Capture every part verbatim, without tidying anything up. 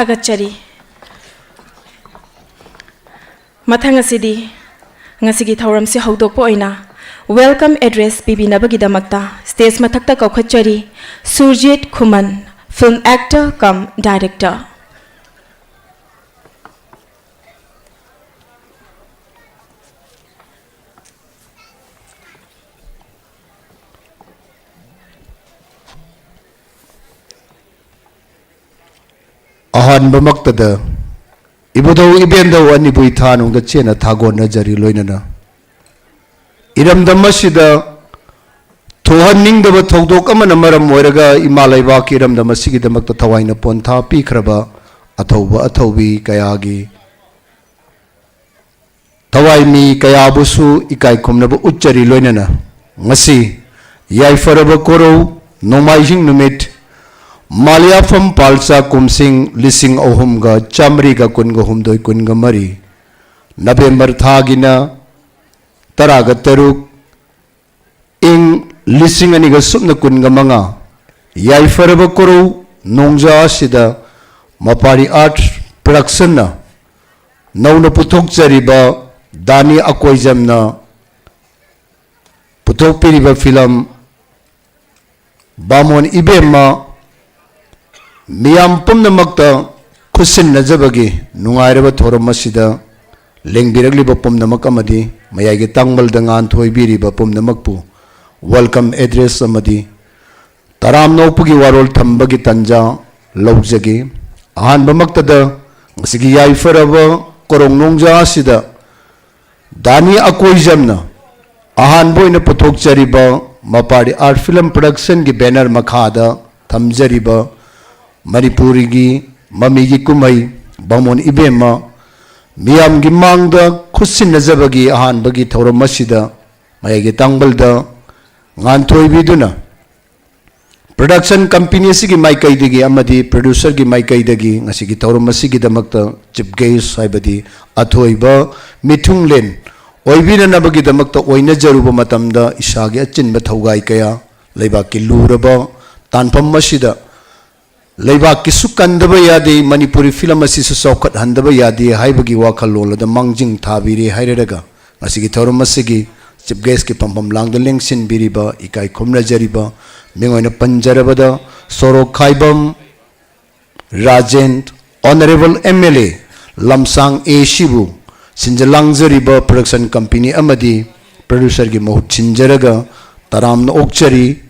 ꯊꯥꯒꯠꯆꯔꯤ꯫ ꯃꯊꯪ ꯑꯁꯤꯗꯤ ꯉꯁꯤꯒꯤ ꯊꯧꯔꯝꯁꯤ ꯍꯧꯗꯣꯛꯄ ꯑꯣꯏꯅ welcome address ꯄꯤꯕꯤꯅꯕꯒꯤꯗꯃꯛꯇ stage ꯃꯊꯛꯇ ꯀꯧꯈꯠꯆꯔꯤ ꯁꯨꯔꯖꯤꯠ ꯈꯨꯃꯟ, film actor cum director꯫ ꯑꯍꯥꯟꯕꯃꯛꯇꯗ ꯏꯕꯨꯙꯧ ꯏꯕꯦꯟꯙꯧ ꯑꯅꯤꯕꯨ ꯏꯊꯥꯅꯨꯡꯗ ꯆꯦꯟꯅ ꯊꯥꯒꯣꯟꯅꯖꯔꯤ꯫ ꯂꯣꯏꯅꯅ ꯏꯔꯝꯗꯝ ꯑꯁꯤꯗ ꯊꯣꯛꯍꯟꯅꯤꯡꯗꯕ ꯊꯧꯗꯣꯛ ꯑꯃꯅ ꯃꯔꯝ ꯑꯣꯏꯔꯒ ꯏꯃꯥ ꯂꯩꯕꯥꯛꯀꯤ ꯏꯔꯝꯗꯝ ꯑꯁꯤꯒꯤꯗꯃꯛꯇ ꯊꯋꯥꯏꯅ ꯄꯣꯟꯊꯥ ꯄꯤꯈ꯭ꯔꯕ ꯑꯊꯧꯕ ꯑꯊꯧꯕꯤ ꯀꯌꯥꯒꯤ ꯊꯋꯥꯏ ꯃꯤ ꯀꯌꯥꯕꯨꯁꯨ ꯏꯀꯥꯏ ꯈꯨꯝꯅꯕ ꯎꯠꯆꯔꯤ꯫ ꯂꯣꯏꯅꯅ ꯉꯁꯤ ꯌꯥꯏꯐꯔꯕ ꯀꯣꯔꯧ ꯅꯣꯡꯃꯥꯏꯖꯤꯡ ꯅꯨꯃꯤꯠ, ꯃꯥꯂꯤꯌꯥꯐꯝ ꯄꯥꯜꯆꯥ ꯀꯨꯝꯁꯤꯡ ꯂꯤꯁꯤꯡ ꯑꯍꯨꯝꯒ ꯆꯥꯃꯔꯤꯒ ꯀꯨꯟꯒ ꯍꯨꯝꯗꯣꯏ, ꯀꯨꯟꯒ ꯃꯔꯤ, ꯅꯕꯦꯝꯕꯔ ꯊꯥꯒꯤꯅ ꯇꯔꯥꯒ ꯇꯔꯨꯛ, ꯏꯪ ꯂꯤꯁꯤꯡ ꯑꯅꯤꯒ ꯁꯨꯞꯅ ꯀꯨꯟꯒ ꯃꯉꯥ, ꯌꯥꯏꯐꯔꯕ ꯀꯣꯔꯧ ꯅꯣꯡꯖꯥ ꯑꯁꯤꯗ ꯃꯄꯥꯔꯤ ꯑꯥꯔꯠ ꯄ꯭ꯔꯗꯛꯁꯟꯅ ꯅꯧꯅ ꯄꯨꯊꯣꯛꯆꯔꯤꯕ ꯗꯥꯅꯤ ꯑꯀꯣꯏꯖꯝꯅ ꯄꯨꯊꯣꯛꯄꯤꯔꯤꯕ ꯐꯤꯂꯝ ꯕꯥꯃꯣꯟ ꯏꯕꯦꯝꯃ ꯃꯤꯌꯥꯝ ꯄꯨꯝꯅꯃꯛꯇ ꯈꯨꯠꯁꯤꯟꯅꯖꯕꯒꯤ ꯅꯨꯡꯉꯥꯏꯔꯕ ꯊꯧꯔꯝ ꯑꯁꯤꯗ ꯂꯦꯡꯕꯤꯔꯛꯂꯤꯕ ꯄꯨꯝꯅꯃꯛ ꯑꯃꯗꯤ ꯃꯌꯥꯏꯒꯤ ꯇꯥꯡꯃꯜꯗ ꯉꯥꯟꯊꯣꯏꯕꯤꯔꯤꯕ ꯄꯨꯝꯅꯃꯛꯄꯨ welcome address ꯑꯃꯗꯤ ꯇꯔꯥꯝꯅ ꯑꯣꯛꯄꯒꯤ ꯋꯥꯔꯣꯜ ꯊꯝꯕꯒꯤ ꯇꯥꯟꯖꯥ ꯂꯧꯖꯒꯦ꯫ ꯑꯍꯥꯟꯕꯃꯛꯇꯗ ꯉꯁꯤꯒꯤ ꯌꯥꯏꯐꯔꯕ ꯀꯣꯔꯧ ꯅꯣꯡꯖꯥ ꯑꯁꯤꯗ ꯗꯥꯅꯤ ꯑꯀꯣꯏꯖꯝꯅ ꯑꯍꯥꯟꯕ ꯑꯣꯏꯅ ꯄꯨꯊꯣꯛꯆꯔꯤꯕ ꯃꯄꯥꯔꯤ ꯑꯥꯔꯠ ꯐꯤꯂꯝ ꯄ꯭ꯔꯗꯛꯁꯟꯒꯤ ꯕꯦꯅꯔ ꯃꯈꯥꯗ ꯊꯝꯖꯔꯤꯕ ꯃꯅꯤꯄꯨꯔꯤꯒꯤ ꯃꯃꯤꯒꯤ ꯀꯨꯝꯍꯩ ꯕꯥꯃꯣꯟ ꯏꯕꯦꯝꯃ ꯃꯤꯌꯥꯝꯒꯤ ꯃꯥꯡꯗ ꯈꯨꯠꯁꯤꯟꯅꯖꯕꯒꯤ ꯑꯍꯥꯟꯕꯒꯤ ꯊꯧꯔꯝ ꯑꯁꯤꯗ ꯃꯌꯥꯏꯒꯤ ꯇꯥꯡꯕꯜꯗ ꯉꯥꯟꯊꯣꯏꯕꯤꯗꯨꯅ ꯄ꯭ꯔꯗꯛꯁꯟ ꯀꯝꯄꯦꯅꯤ ꯑꯁꯤꯒꯤ ꯃꯥꯏꯀꯩꯗꯒꯤ ꯑꯃꯗꯤ ꯄ꯭ꯔꯣꯗ꯭ꯌꯨꯁꯔꯒꯤ ꯃꯥꯏꯀꯩꯗꯒꯤ ꯉꯁꯤꯒꯤ ꯊꯧꯔꯝ ꯑꯁꯤꯒꯤꯗꯃꯛꯇ ꯆꯤꯐ ꯒꯦꯁ ꯍꯥꯏꯕꯗꯤ ꯑꯊꯣꯏꯕ ꯃꯤꯊꯨꯡꯂꯦꯟ ꯑꯣꯏꯕꯤꯅꯅꯕꯒꯤꯗꯃꯛꯇ ꯑꯣꯏꯅꯖꯔꯨꯕ ꯃꯇꯝꯗ ꯏꯁꯥꯒꯤ ꯑꯆꯤꯟꯕ ꯊꯧꯒꯥꯏ ꯀꯌꯥ ꯂꯩꯕꯥꯛꯀꯤ ꯂꯨꯔꯕ ꯇꯥꯟꯐꯝ ꯑꯁꯤꯗ ꯂꯩꯕꯥꯛꯀꯤꯁꯨ ꯀꯟꯗꯕ ꯌꯥꯗꯦ, ꯃꯅꯤꯄꯨꯔꯤ ꯐꯤꯂꯝ ꯑꯁꯤꯁꯨ ꯆꯥꯎꯈꯠꯍꯟꯗꯕ ꯌꯥꯗꯦ ꯍꯥꯏꯕꯒꯤ ꯋꯥꯈꯜꯂꯣꯟ ꯑꯗ ꯃꯥꯡꯖꯤꯜ ꯊꯥꯕꯤꯔꯦ ꯍꯥꯏꯔꯒ, ꯉꯁꯤꯒꯤ ꯊꯧꯔꯝ ꯑꯁꯤꯒꯤ ꯆꯤꯐ ꯒꯦꯁꯀꯤ ꯐꯝꯐꯝ ꯂꯥꯡꯗ ꯂꯦꯡꯁꯤꯟꯕꯤꯔꯤꯕ, ꯏꯀꯥꯏ ꯈꯨꯝꯅꯖꯔꯤꯕ ꯃꯤꯡ ꯑꯣꯏꯅ ꯄꯟꯖꯔꯕꯗ, Sorokhaibam Rajen, honourable M L A Lamsang A ꯁꯤꯕꯨ ꯁꯤꯟꯖ ꯂꯥꯡꯖꯔꯤꯕ ꯄ꯭ꯔꯗꯛꯁꯟ ꯀꯝꯄꯦꯅꯤ ꯑꯃꯗꯤ ꯄ꯭ꯔꯗ꯭ꯌꯨꯁꯔꯒꯤ ꯃꯍꯨꯠ ꯁꯤꯟꯖꯔꯒ ꯇꯔꯥꯝꯅ ꯑꯣꯛꯆꯔꯤ꯫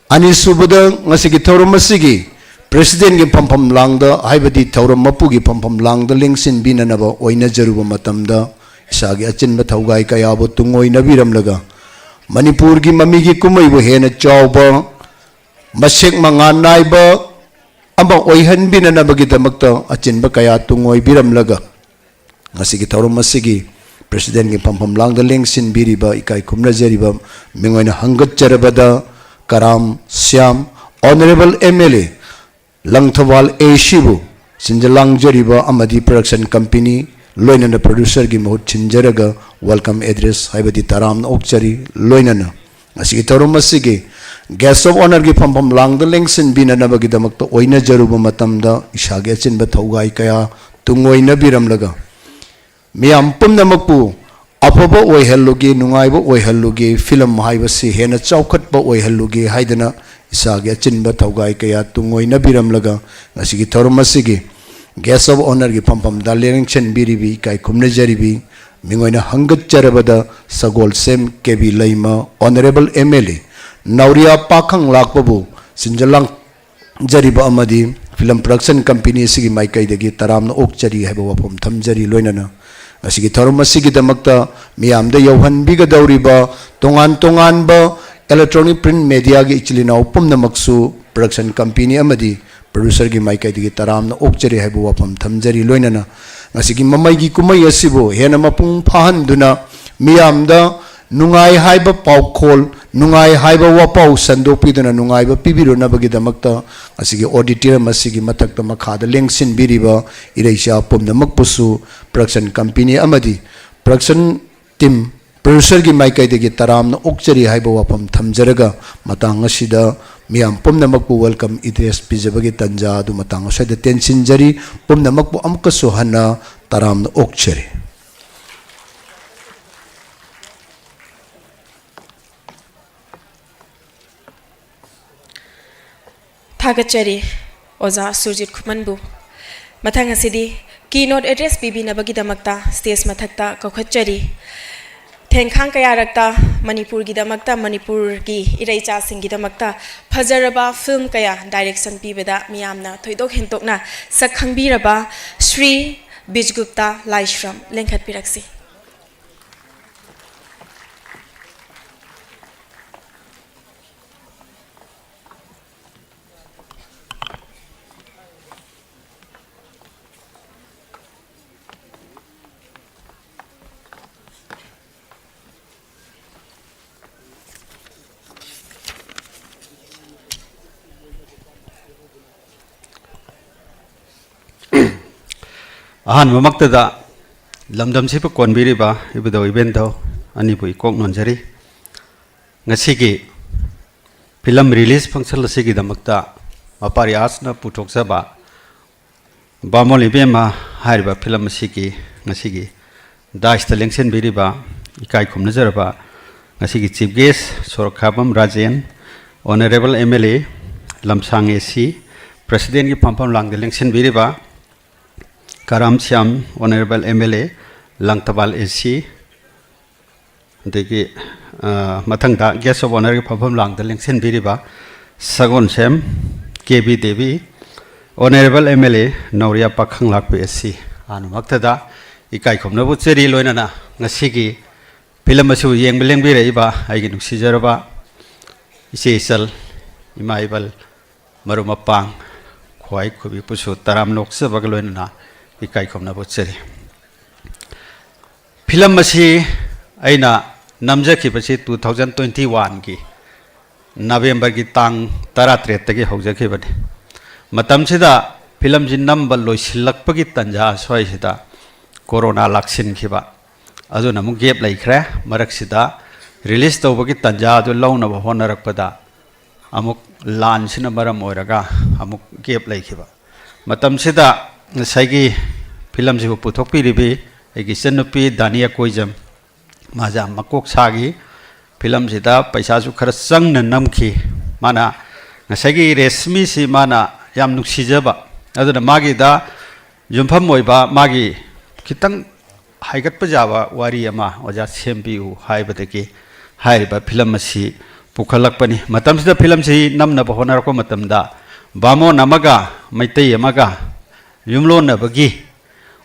ꯑꯅꯤꯁꯨꯕꯗ, ꯉꯁꯤꯒꯤ ꯊꯧꯔꯝ ꯑꯁꯤꯒꯤ ꯄ꯭ꯔꯦꯁꯤꯗꯦꯟꯒꯤ ꯐꯝꯐꯝ ꯂꯥꯡꯗ, ꯍꯥꯏꯕꯗꯤ ꯊꯧꯔꯝ ꯃꯄꯨꯒꯤ ꯐꯝꯐꯝ ꯂꯥꯡꯗ ꯂꯦꯡꯁꯤꯟꯕꯤꯅꯅꯕ ꯑꯣꯏꯅꯖꯔꯨꯕ ꯃꯇꯝꯗ, ꯏꯁꯥꯒꯤ ꯑꯆꯤꯟꯕ ꯊꯧꯒꯥꯏ ꯀꯌꯥꯕꯨ ꯇꯨꯡꯑꯣꯏꯅꯕꯤꯔꯝꯂꯒ, ꯃꯅꯤꯄꯨꯔꯒꯤ ꯃꯃꯤꯒꯤ ꯀꯨꯝꯍꯩꯕꯨ ꯍꯦꯟꯅ ꯆꯥꯎꯕ, ꯃꯁꯦꯛ ꯃꯉꯥꯜ ꯅꯥꯏꯕ ꯑꯃ ꯑꯣꯏꯍꯟꯕꯤꯅꯅꯕꯒꯤꯗꯃꯛꯇ ꯑꯆꯤꯟꯕ ꯀꯌꯥ ꯇꯨꯡꯑꯣꯏꯕꯤꯔꯝꯂꯒ, ꯉꯁꯤꯒꯤ ꯊꯧꯔꯝ ꯑꯁꯤꯒꯤ ꯄ꯭ꯔꯦꯁꯤꯗꯦꯟꯒꯤ ꯐꯝꯐꯝ ꯂꯥꯡꯗ ꯂꯦꯡꯁꯤꯟꯕꯤꯔꯤꯕ, ꯏꯀꯥꯏ ꯈꯨꯝꯅꯖꯔꯤꯕ ꯃꯤꯡ ꯑꯣꯏꯅ ꯍꯪꯒꯠꯆꯔꯕꯗ, Karam Shyam, honourable M L A Langthabal A ꯁꯤꯕꯨ ꯁꯤꯟꯖ ꯂꯥꯡꯖꯔꯤꯕ ꯑꯃꯗꯤ ꯄ꯭ꯔꯗꯛꯁꯟ ꯀꯝꯄꯦꯅꯤ, ꯂꯣꯏꯅꯅ ꯄ꯭ꯔꯗ꯭ꯌꯨꯁꯔꯒꯤ ꯃꯍꯨꯠ ꯁꯤꯟꯖꯔꯒ ꯋꯦꯜꯀꯝ ꯑꯦꯗ꯭ꯔꯦꯁ ꯍꯥꯏꯕꯗꯤ ꯇꯔꯥꯝꯅ ꯑꯣꯛꯆꯔꯤ꯫ ꯂꯣꯏꯅꯅ ꯉꯁꯤꯒꯤ ꯊꯧꯔꯝ ꯑꯁꯤꯒꯤ ꯒꯦꯁ ꯑꯣꯐ ꯑꯣꯅꯔꯒꯤ ꯐꯝꯐꯝ ꯂꯥꯡꯗ ꯂꯦꯡꯁꯤꯟꯕꯤꯅꯅꯕꯒꯤꯗꯃꯛꯇ ꯑꯣꯏꯅꯖꯔꯨꯕ ꯃꯇꯝꯗ, ꯏꯁꯥꯒꯤ ꯑꯆꯤꯟꯕ ꯊꯧꯒꯥꯏ ꯀꯌꯥ ꯇꯨꯡꯑꯣꯏꯅꯕꯤꯔꯝꯂꯒ, ꯃꯤꯌꯥꯝ ꯄꯨꯝꯅꯃꯛꯄꯨ ꯑꯐꯕ ꯑꯣꯏꯍꯜꯂꯨꯒꯦ, ꯅꯨꯡꯉꯥꯏꯕ ꯑꯣꯏꯍꯜꯂꯨꯒꯦ, ꯐꯤꯂꯝ ꯍꯥꯏꯕꯁꯤ ꯍꯦꯟꯅ ꯆꯥꯎꯈꯠꯄ ꯑꯣꯏꯍꯜꯂꯨꯒꯦ ꯍꯥꯏꯗꯅ ꯏꯁꯥꯒꯤ ꯑꯆꯤꯟꯕ ꯊꯧꯒꯥꯏ ꯀꯌꯥ ꯇꯨꯡꯑꯣꯏꯅꯕꯤꯔꯝꯂꯒ, ꯉꯁꯤꯒꯤ ꯊꯧꯔꯝ ꯑꯁꯤꯒꯤ ꯒꯦꯁ ꯑꯣꯐ ꯑꯣꯅꯔꯒꯤ ꯐꯝꯐꯝꯗ ꯂꯦꯡꯁꯤꯟꯕꯤꯔꯤꯕꯤ, ꯏꯀꯥꯏ ꯈꯨꯝꯅꯖꯔꯤꯕꯤ ꯃꯤꯡ ꯑꯣꯏꯅ ꯍꯪꯒꯠꯆꯔꯕꯗ, ꯁꯒꯣꯜꯁꯦꯝ ꯀꯦ ꯕꯤ ꯂꯩꯃ, honourable M L A Naoriya ꯄꯥꯈꯪ ꯂꯥꯛꯄꯕꯨ ꯁꯤꯟꯖ ꯂꯥꯡꯖꯔꯤꯕ ꯑꯃꯗꯤ ꯐꯤꯂꯝ ꯄ꯭ꯔꯗꯛꯁꯟ ꯀꯝꯄꯦꯅꯤ ꯑꯁꯤꯒꯤ ꯃꯥꯏꯀꯩꯗꯒꯤ ꯇꯔꯥꯝꯅ ꯑꯣꯛꯆꯔꯤ ꯍꯥꯏꯕ ꯋꯥꯐꯝ ꯊꯝꯖꯔꯤ꯫ ꯂꯣꯏꯅꯅ ꯉꯁꯤꯒꯤ ꯊꯧꯔꯝ ꯑꯁꯤꯒꯤꯗꯃꯛꯇ ꯃꯤꯌꯥꯝꯗ ꯌꯧꯍꯟꯕꯤꯒꯗꯧꯔꯤꯕ ꯇꯣꯉꯥꯟ ꯇꯣꯉꯥꯟꯕ ꯏꯂꯦꯛꯇ꯭ꯔꯣꯅꯤꯛ ꯄ꯭ꯔꯤꯟꯠ ꯃꯦꯗꯤꯌꯥꯒꯤ ꯏꯆꯤꯜ ꯏꯅꯥꯎ ꯄꯨꯝꯅꯃꯛꯁꯨ ꯄ꯭ꯔꯗꯛꯁꯟ ꯀꯝꯄꯦꯅꯤ ꯑꯃꯗꯤ ꯄ꯭ꯔꯗ꯭ꯌꯨꯁꯔꯒꯤ ꯃꯥꯏꯀꯩꯗꯒꯤ ꯇꯔꯥꯝꯅ ꯑꯣꯛꯆꯔꯤ ꯍꯥꯏꯕ ꯋꯥꯐꯝ ꯊꯝꯖꯔꯤ꯫ ꯂꯣꯏꯅꯅ ꯉꯁꯤꯒꯤ ꯃꯃꯩꯒꯤ ꯀꯨꯝꯍꯩ ꯑꯁꯤꯕꯨ ꯍꯦꯟꯅ ꯃꯄꯨꯡ ꯐꯥꯍꯟꯗꯨꯅ ꯃꯤꯌꯥꯝꯗ ꯅꯨꯡꯉꯥꯏ ꯍꯥꯏꯕ ꯄꯥꯎꯈꯣꯜ, ꯅꯨꯡꯉꯥꯏ ꯍꯥꯏꯕ ꯋꯥꯄꯥꯎ ꯁꯟꯗꯣꯛꯄꯤꯗꯨꯅ ꯅꯨꯡꯉꯥꯏꯕ ꯄꯤꯕꯤꯔꯨꯅꯕꯒꯤꯗꯃꯛꯇ ꯉꯁꯤꯒꯤ ꯑꯣꯗꯤꯇꯣꯔꯤꯌꯝ ꯑꯁꯤꯒꯤ ꯃꯊꯛꯇ ꯃꯈꯥꯗ ꯂꯦꯡꯁꯤꯟꯕꯤꯔꯤꯕ ꯏꯔꯩꯆꯥ ꯄꯨꯝꯅꯃꯛꯄꯨꯁꯨ ꯄ꯭ꯔꯗꯛꯁꯟ ꯀꯝꯄꯦꯅꯤ ꯑꯃꯗꯤ ꯄ꯭ꯔꯗꯛꯁꯟ ꯇꯤꯝ, ꯄ꯭ꯔꯗ꯭ꯌꯨꯁꯔꯒꯤ ꯃꯥꯏꯀꯩꯗꯒꯤ ꯇꯔꯥꯝꯅ ꯑꯣꯛꯆꯔꯤ ꯍꯥꯏꯕ ꯋꯥꯐꯝ ꯊꯝꯖꯔꯒ, ꯃꯇꯥꯡ ꯑꯁꯤꯗ ꯃꯤꯌꯥꯝ ꯄꯨꯝꯅꯃꯛꯄꯨ welcome address ꯄꯤꯖꯕꯒꯤ ꯇꯥꯟꯖꯥ ꯑꯗꯨ ꯃꯇꯥꯡ ꯑꯁ꯭ꯋꯥꯏꯗ ꯇꯦꯟꯁꯤꯟꯖꯔꯤ꯫ ꯄꯨꯝꯅꯃꯛꯄꯨ ꯑꯃꯨꯛꯀꯁꯨ ꯍꯟꯅ ꯇꯔꯥꯝꯅ ꯑꯣꯛꯆꯔꯤ꯫ ꯊꯥꯒꯠꯆꯔꯤ ꯑꯣꯖꯥ ꯁꯨꯔꯖꯤꯠ ꯈꯨꯃꯟꯕꯨ꯫ ꯃꯊꯪ ꯑꯁꯤꯗꯤ keynote address ꯄꯤꯕꯤꯅꯕꯒꯤꯗꯃꯛꯇ stage ꯃꯊꯛꯇ ꯀꯧꯈꯠꯆꯔꯤ꯫ ꯊꯦꯡꯈꯥꯡ ꯀꯌꯥꯔꯛꯇ ꯃꯅꯤꯄꯨꯔꯒꯤꯗꯃꯛꯇ, ꯃꯅꯤꯄꯨꯔꯒꯤ ꯏꯔꯩꯆꯥꯁꯤꯡꯒꯤꯗꯃꯛꯇ ꯐꯖꯔꯕ film ꯀꯌꯥ direction ꯄꯤꯕꯗ ꯃꯤꯌꯥꯝꯅ ꯊꯣꯏꯗꯣꯛ ꯍꯦꯟꯗꯣꯛꯅ ꯁꯛ ꯈꯪꯕꯤꯔꯕ ꯁ꯭ꯔꯤ ꯕꯤꯖꯒꯨꯞꯇ ꯂꯥꯏꯁ꯭ꯔꯝ ꯂꯦꯡꯈꯠꯄꯤꯔꯛꯁꯤ꯫ ꯑꯍꯥꯟꯕꯃꯛꯇꯗ ꯂꯝꯗꯝꯁꯤꯕꯨ ꯀꯣꯟꯕꯤꯔꯤꯕ ꯏꯕꯨꯙꯧ ꯏꯕꯦꯟꯙꯧ ꯑꯅꯤꯕꯨ ꯏꯀꯣꯛ ꯅꯣꯟꯖꯔꯤ꯫ ꯉꯁꯤꯒꯤ film release function ꯑꯁꯤꯒꯤꯗꯃꯛꯇ ꯃꯄꯥꯔꯤ Arts ꯅ ꯄꯨꯊꯣꯛꯆꯕ ꯕꯥꯃꯣꯟ ꯏꯕꯦꯝꯃ ꯍꯥꯏꯔꯤꯕ film ꯑꯁꯤꯒꯤ ꯉꯁꯤꯒꯤ dais ꯇ ꯂꯦꯡꯁꯤꯟꯕꯤꯔꯤꯕ ꯏꯀꯥꯏ ꯈꯨꯝꯅꯖꯔꯕ ꯉꯁꯤꯒꯤ chief guest ꯁꯣꯔꯣꯛꯈꯥꯕꯝ Rajen, Honourable M L A ꯂꯝꯁꯥꯡ A C, president ꯀꯤ ꯐꯝꯐꯝ ꯂꯥꯡꯗ ꯂꯦꯡꯁꯤꯟꯕꯤꯔꯤꯕ ꯀꯔꯥꯝ Shyam, Honourable M L A Langthabal A C, ꯑꯗꯒꯤ, ꯑ, ꯃꯊꯪꯗ guest of honour ꯒꯤ ꯐꯝꯐꯝ ꯂꯥꯡꯗ ꯂꯦꯡꯁꯤꯟꯕꯤꯔꯤꯕ Sagolsem K B Devi, Honourable M L A Naoriya ꯄꯥꯈꯪꯂꯥꯛꯄꯤ A C, ꯑꯍꯥꯟꯕꯃꯛꯇꯗ ꯏꯀꯥꯏ ꯈꯨꯝꯅꯕ ꯎꯠꯆꯔꯤ꯫ ꯂꯣꯏꯅꯅ ꯉꯁꯤꯒꯤ film ꯑꯁꯤꯕꯨ ꯌꯦꯡꯕ ꯂꯦꯡꯕꯤꯔꯛꯏꯕ ꯑꯩꯒꯤ ꯅꯨꯡꯁꯤꯖꯔꯕ ꯏꯆꯦ ꯏꯆꯜ, ꯏꯃꯥ ꯏꯕꯜ, ꯃꯔꯨꯞ ꯃꯄꯥꯡ, ꯈ꯭ꯋꯥꯏ ꯈꯨꯕꯤꯛꯄꯨꯁꯨ ꯇꯔꯥꯝꯅ ꯑꯣꯛꯆꯕꯒ ꯂꯣꯏꯅꯅ ꯏꯀꯥꯏ ꯈꯨꯝꯅꯕ ꯎꯠꯆꯔꯤ꯫ Film ꯑꯁꯤ ꯑꯩꯅ ꯅꯝꯖꯈꯤꯕꯁꯤ two thousand twenty one ꯒꯤ November ꯒꯤ ꯇꯥꯡ ꯇꯔꯥꯇꯔꯦꯠꯇꯒꯤ ꯍꯧꯖꯈꯤꯕꯅꯤ꯫ ꯃꯇꯝꯁꯤꯗ film ꯁꯤ ꯅꯝꯕ ꯂꯣꯏꯁꯤꯜꯂꯛꯄꯒꯤ ꯇꯟꯖꯥ ꯁ꯭ꯋꯥꯏꯁꯤꯗ corona ꯂꯥꯛꯁꯤꯟꯈꯤꯕ, ꯑꯗꯨꯅ ꯑꯃꯨꯛ gap ꯂꯩꯈ꯭ꯔꯦ꯫ ꯃꯔꯛꯁꯤꯗ release ꯇꯧꯕꯒꯤ ꯇꯟꯖꯥ ꯑꯗꯨ ꯂꯧꯅꯕ ꯍꯣꯠꯅꯔꯛꯄꯗ ꯑꯃꯨꯛ ꯂꯥꯟꯁꯤꯅ ꯃꯔꯝ ꯑꯣꯏꯔꯒ ꯑꯃꯨꯛ ꯒꯦꯞ ꯂꯩꯈꯤꯕ꯫ ꯃꯇꯝꯁꯤꯗ ꯉꯁꯥꯏꯒꯤ ꯐꯤꯂꯝꯁꯤꯕꯨ ꯄꯨꯊꯣꯛꯄꯤꯔꯤꯕꯤ ꯑꯩꯒꯤ ꯏꯆꯟꯅꯨꯄꯤ ꯗꯥꯅꯤꯌꯥ ꯀꯣꯏꯖꯝ, ꯃꯥꯁꯦ ꯌꯥꯝ ꯃꯀꯣꯛ ꯁꯥꯈꯤ꯫ ꯐꯤꯂꯝꯁꯤꯗ ꯄꯩꯁꯥꯁꯨ ꯈꯔ ꯆꯪꯅ ꯅꯝꯈꯤ꯫ ꯃꯥꯅ ꯉꯁꯥꯏꯒꯤ ꯔꯦꯁꯃꯤꯁꯤ ꯃꯥꯅ ꯌꯥꯝ ꯅꯨꯡꯁꯤꯖꯕ, ꯑꯗꯨꯅ ꯃꯥꯒꯤꯗ ꯌꯨꯝꯐꯝ ꯑꯣꯏꯕ ꯃꯥꯒꯤ ꯈꯤꯇꯪ ꯍꯥꯏꯒꯠꯄ ꯌꯥꯕ ꯋꯥꯔꯤ ꯑꯃ ꯑꯣꯖꯥ ꯁꯦꯝꯕꯤꯌꯨ ꯍꯥꯏꯕꯗꯒꯤ ꯍꯥꯏꯔꯤꯕ ꯐꯤꯂꯝ ꯑꯁꯤ ꯄꯨꯈꯠꯂꯛꯄꯅꯤ꯫ ꯃꯇꯝꯁꯤꯗ ꯐꯤꯂꯝꯁꯤ ꯅꯝꯅꯕ ꯍꯣꯠꯅꯔꯛꯄ ꯃꯇꯝꯗ ꯕꯥꯃꯣꯟ ꯑꯃꯒ ꯃꯩꯇꯩ ꯑꯃꯒ ꯌꯨꯝꯂꯣꯟꯅꯕꯒꯤ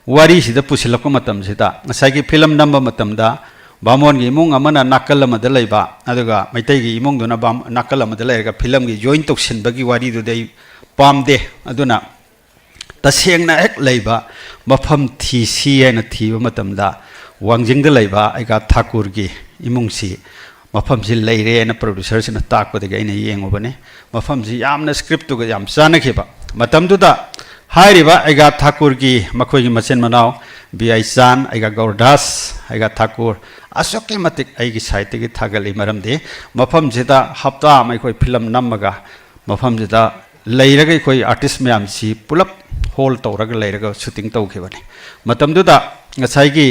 ꯋꯥꯔꯤꯁꯤꯗ ꯄꯨꯁꯤꯜꯂꯛꯄ ꯃꯇꯝꯁꯤꯗ ꯉꯁꯥꯏꯒꯤ ꯐꯤꯂꯝ ꯅꯝꯕ ꯃꯇꯝꯗ ꯕꯥꯃꯣꯟꯒꯤ ꯏꯃꯨꯡ ꯑꯃꯅ ꯅꯥꯀꯜ ꯑꯃꯗ ꯂꯩꯕ, ꯑꯗꯨꯒ ꯃꯩꯇꯩꯒꯤ ꯏꯃꯨꯡꯗꯨꯅ ꯕꯥꯝ-, ꯅꯥꯀꯜ ꯑꯃꯗ ꯂꯩꯔꯒ ꯐꯤꯂꯝꯒꯤ ꯖꯣꯏꯟ ꯇꯧꯁꯤꯟꯕꯒꯤ ꯋꯥꯔꯤꯗꯨꯗꯤ ꯑꯩ ꯄꯥꯝꯗꯦ꯫ ꯑꯗꯨꯅ ꯇꯁꯦꯡꯅ ꯍꯦꯛ ꯂꯩꯕ ꯃꯐꯝ ꯊꯤꯁꯤ ꯍꯥꯏꯅ ꯊꯤꯕ ꯃꯇꯝꯗ ꯋꯥꯡꯖꯤꯡꯗ ꯂꯩꯕ ꯑꯩꯒꯥ ꯊꯥꯀꯨꯔꯒꯤ ꯏꯃꯨꯡꯁꯤ ꯃꯐꯝꯁꯤ ꯂꯩꯔꯦꯅ ꯄ꯭ꯔꯣꯗ꯭ꯌꯨꯁꯔꯁꯤꯅ ꯇꯥꯛꯄꯗꯒꯤ ꯑꯩꯅ ꯌꯦꯡꯉꯨꯕꯅꯤ꯫ ꯃꯐꯝꯁꯤ ꯌꯥꯝꯅ ꯁ꯭ꯀ꯭ꯔꯤꯞꯇꯨꯒ ꯌꯥꯝ ꯆꯥꯟꯅꯈꯤꯕ꯫ ꯃꯇꯝꯗꯨꯗ ꯍꯥꯏꯔꯤꯕ ꯑꯩꯒꯥ ꯊꯥꯀꯨꯔꯒꯤ ꯃꯈꯣꯏꯒꯤ ꯃꯆꯤꯟ ꯃꯅꯥꯎ ꯕꯤ ꯑꯥꯏ ꯆꯥꯟ, ꯑꯩꯒꯥ ꯒꯧꯔꯗꯥꯁ, ꯑꯩꯒꯥ ꯊꯥꯀꯨꯔ ꯑꯁꯨꯛꯀꯤ ꯃꯇꯤꯛ ꯑꯩꯒꯤ ꯁꯥꯏꯠꯇꯒꯤ ꯊꯥꯒꯠꯂꯤ꯫ ꯃꯔꯝꯗꯤ ꯃꯐꯝꯁꯤꯗ ꯍꯞꯇꯥ ꯑꯃ ꯑꯩꯈꯣꯏ ꯐꯤꯂꯝ ꯅꯝꯃꯒ ꯃꯐꯝꯁꯤꯗ ꯂꯩꯔꯒ ꯑꯩꯈꯣꯏ ꯑꯥꯔꯇꯤꯁ ꯃꯌꯥꯝꯁꯤ ꯄꯨꯂꯞ ꯍꯣꯜ ꯇꯧꯔꯒ ꯂꯩꯔꯒ ꯁꯨꯇꯤꯡ ꯇꯧꯈꯤꯕꯅꯤ꯫ ꯃꯇꯝꯗꯨꯗ ꯉꯁꯥꯏꯒꯤ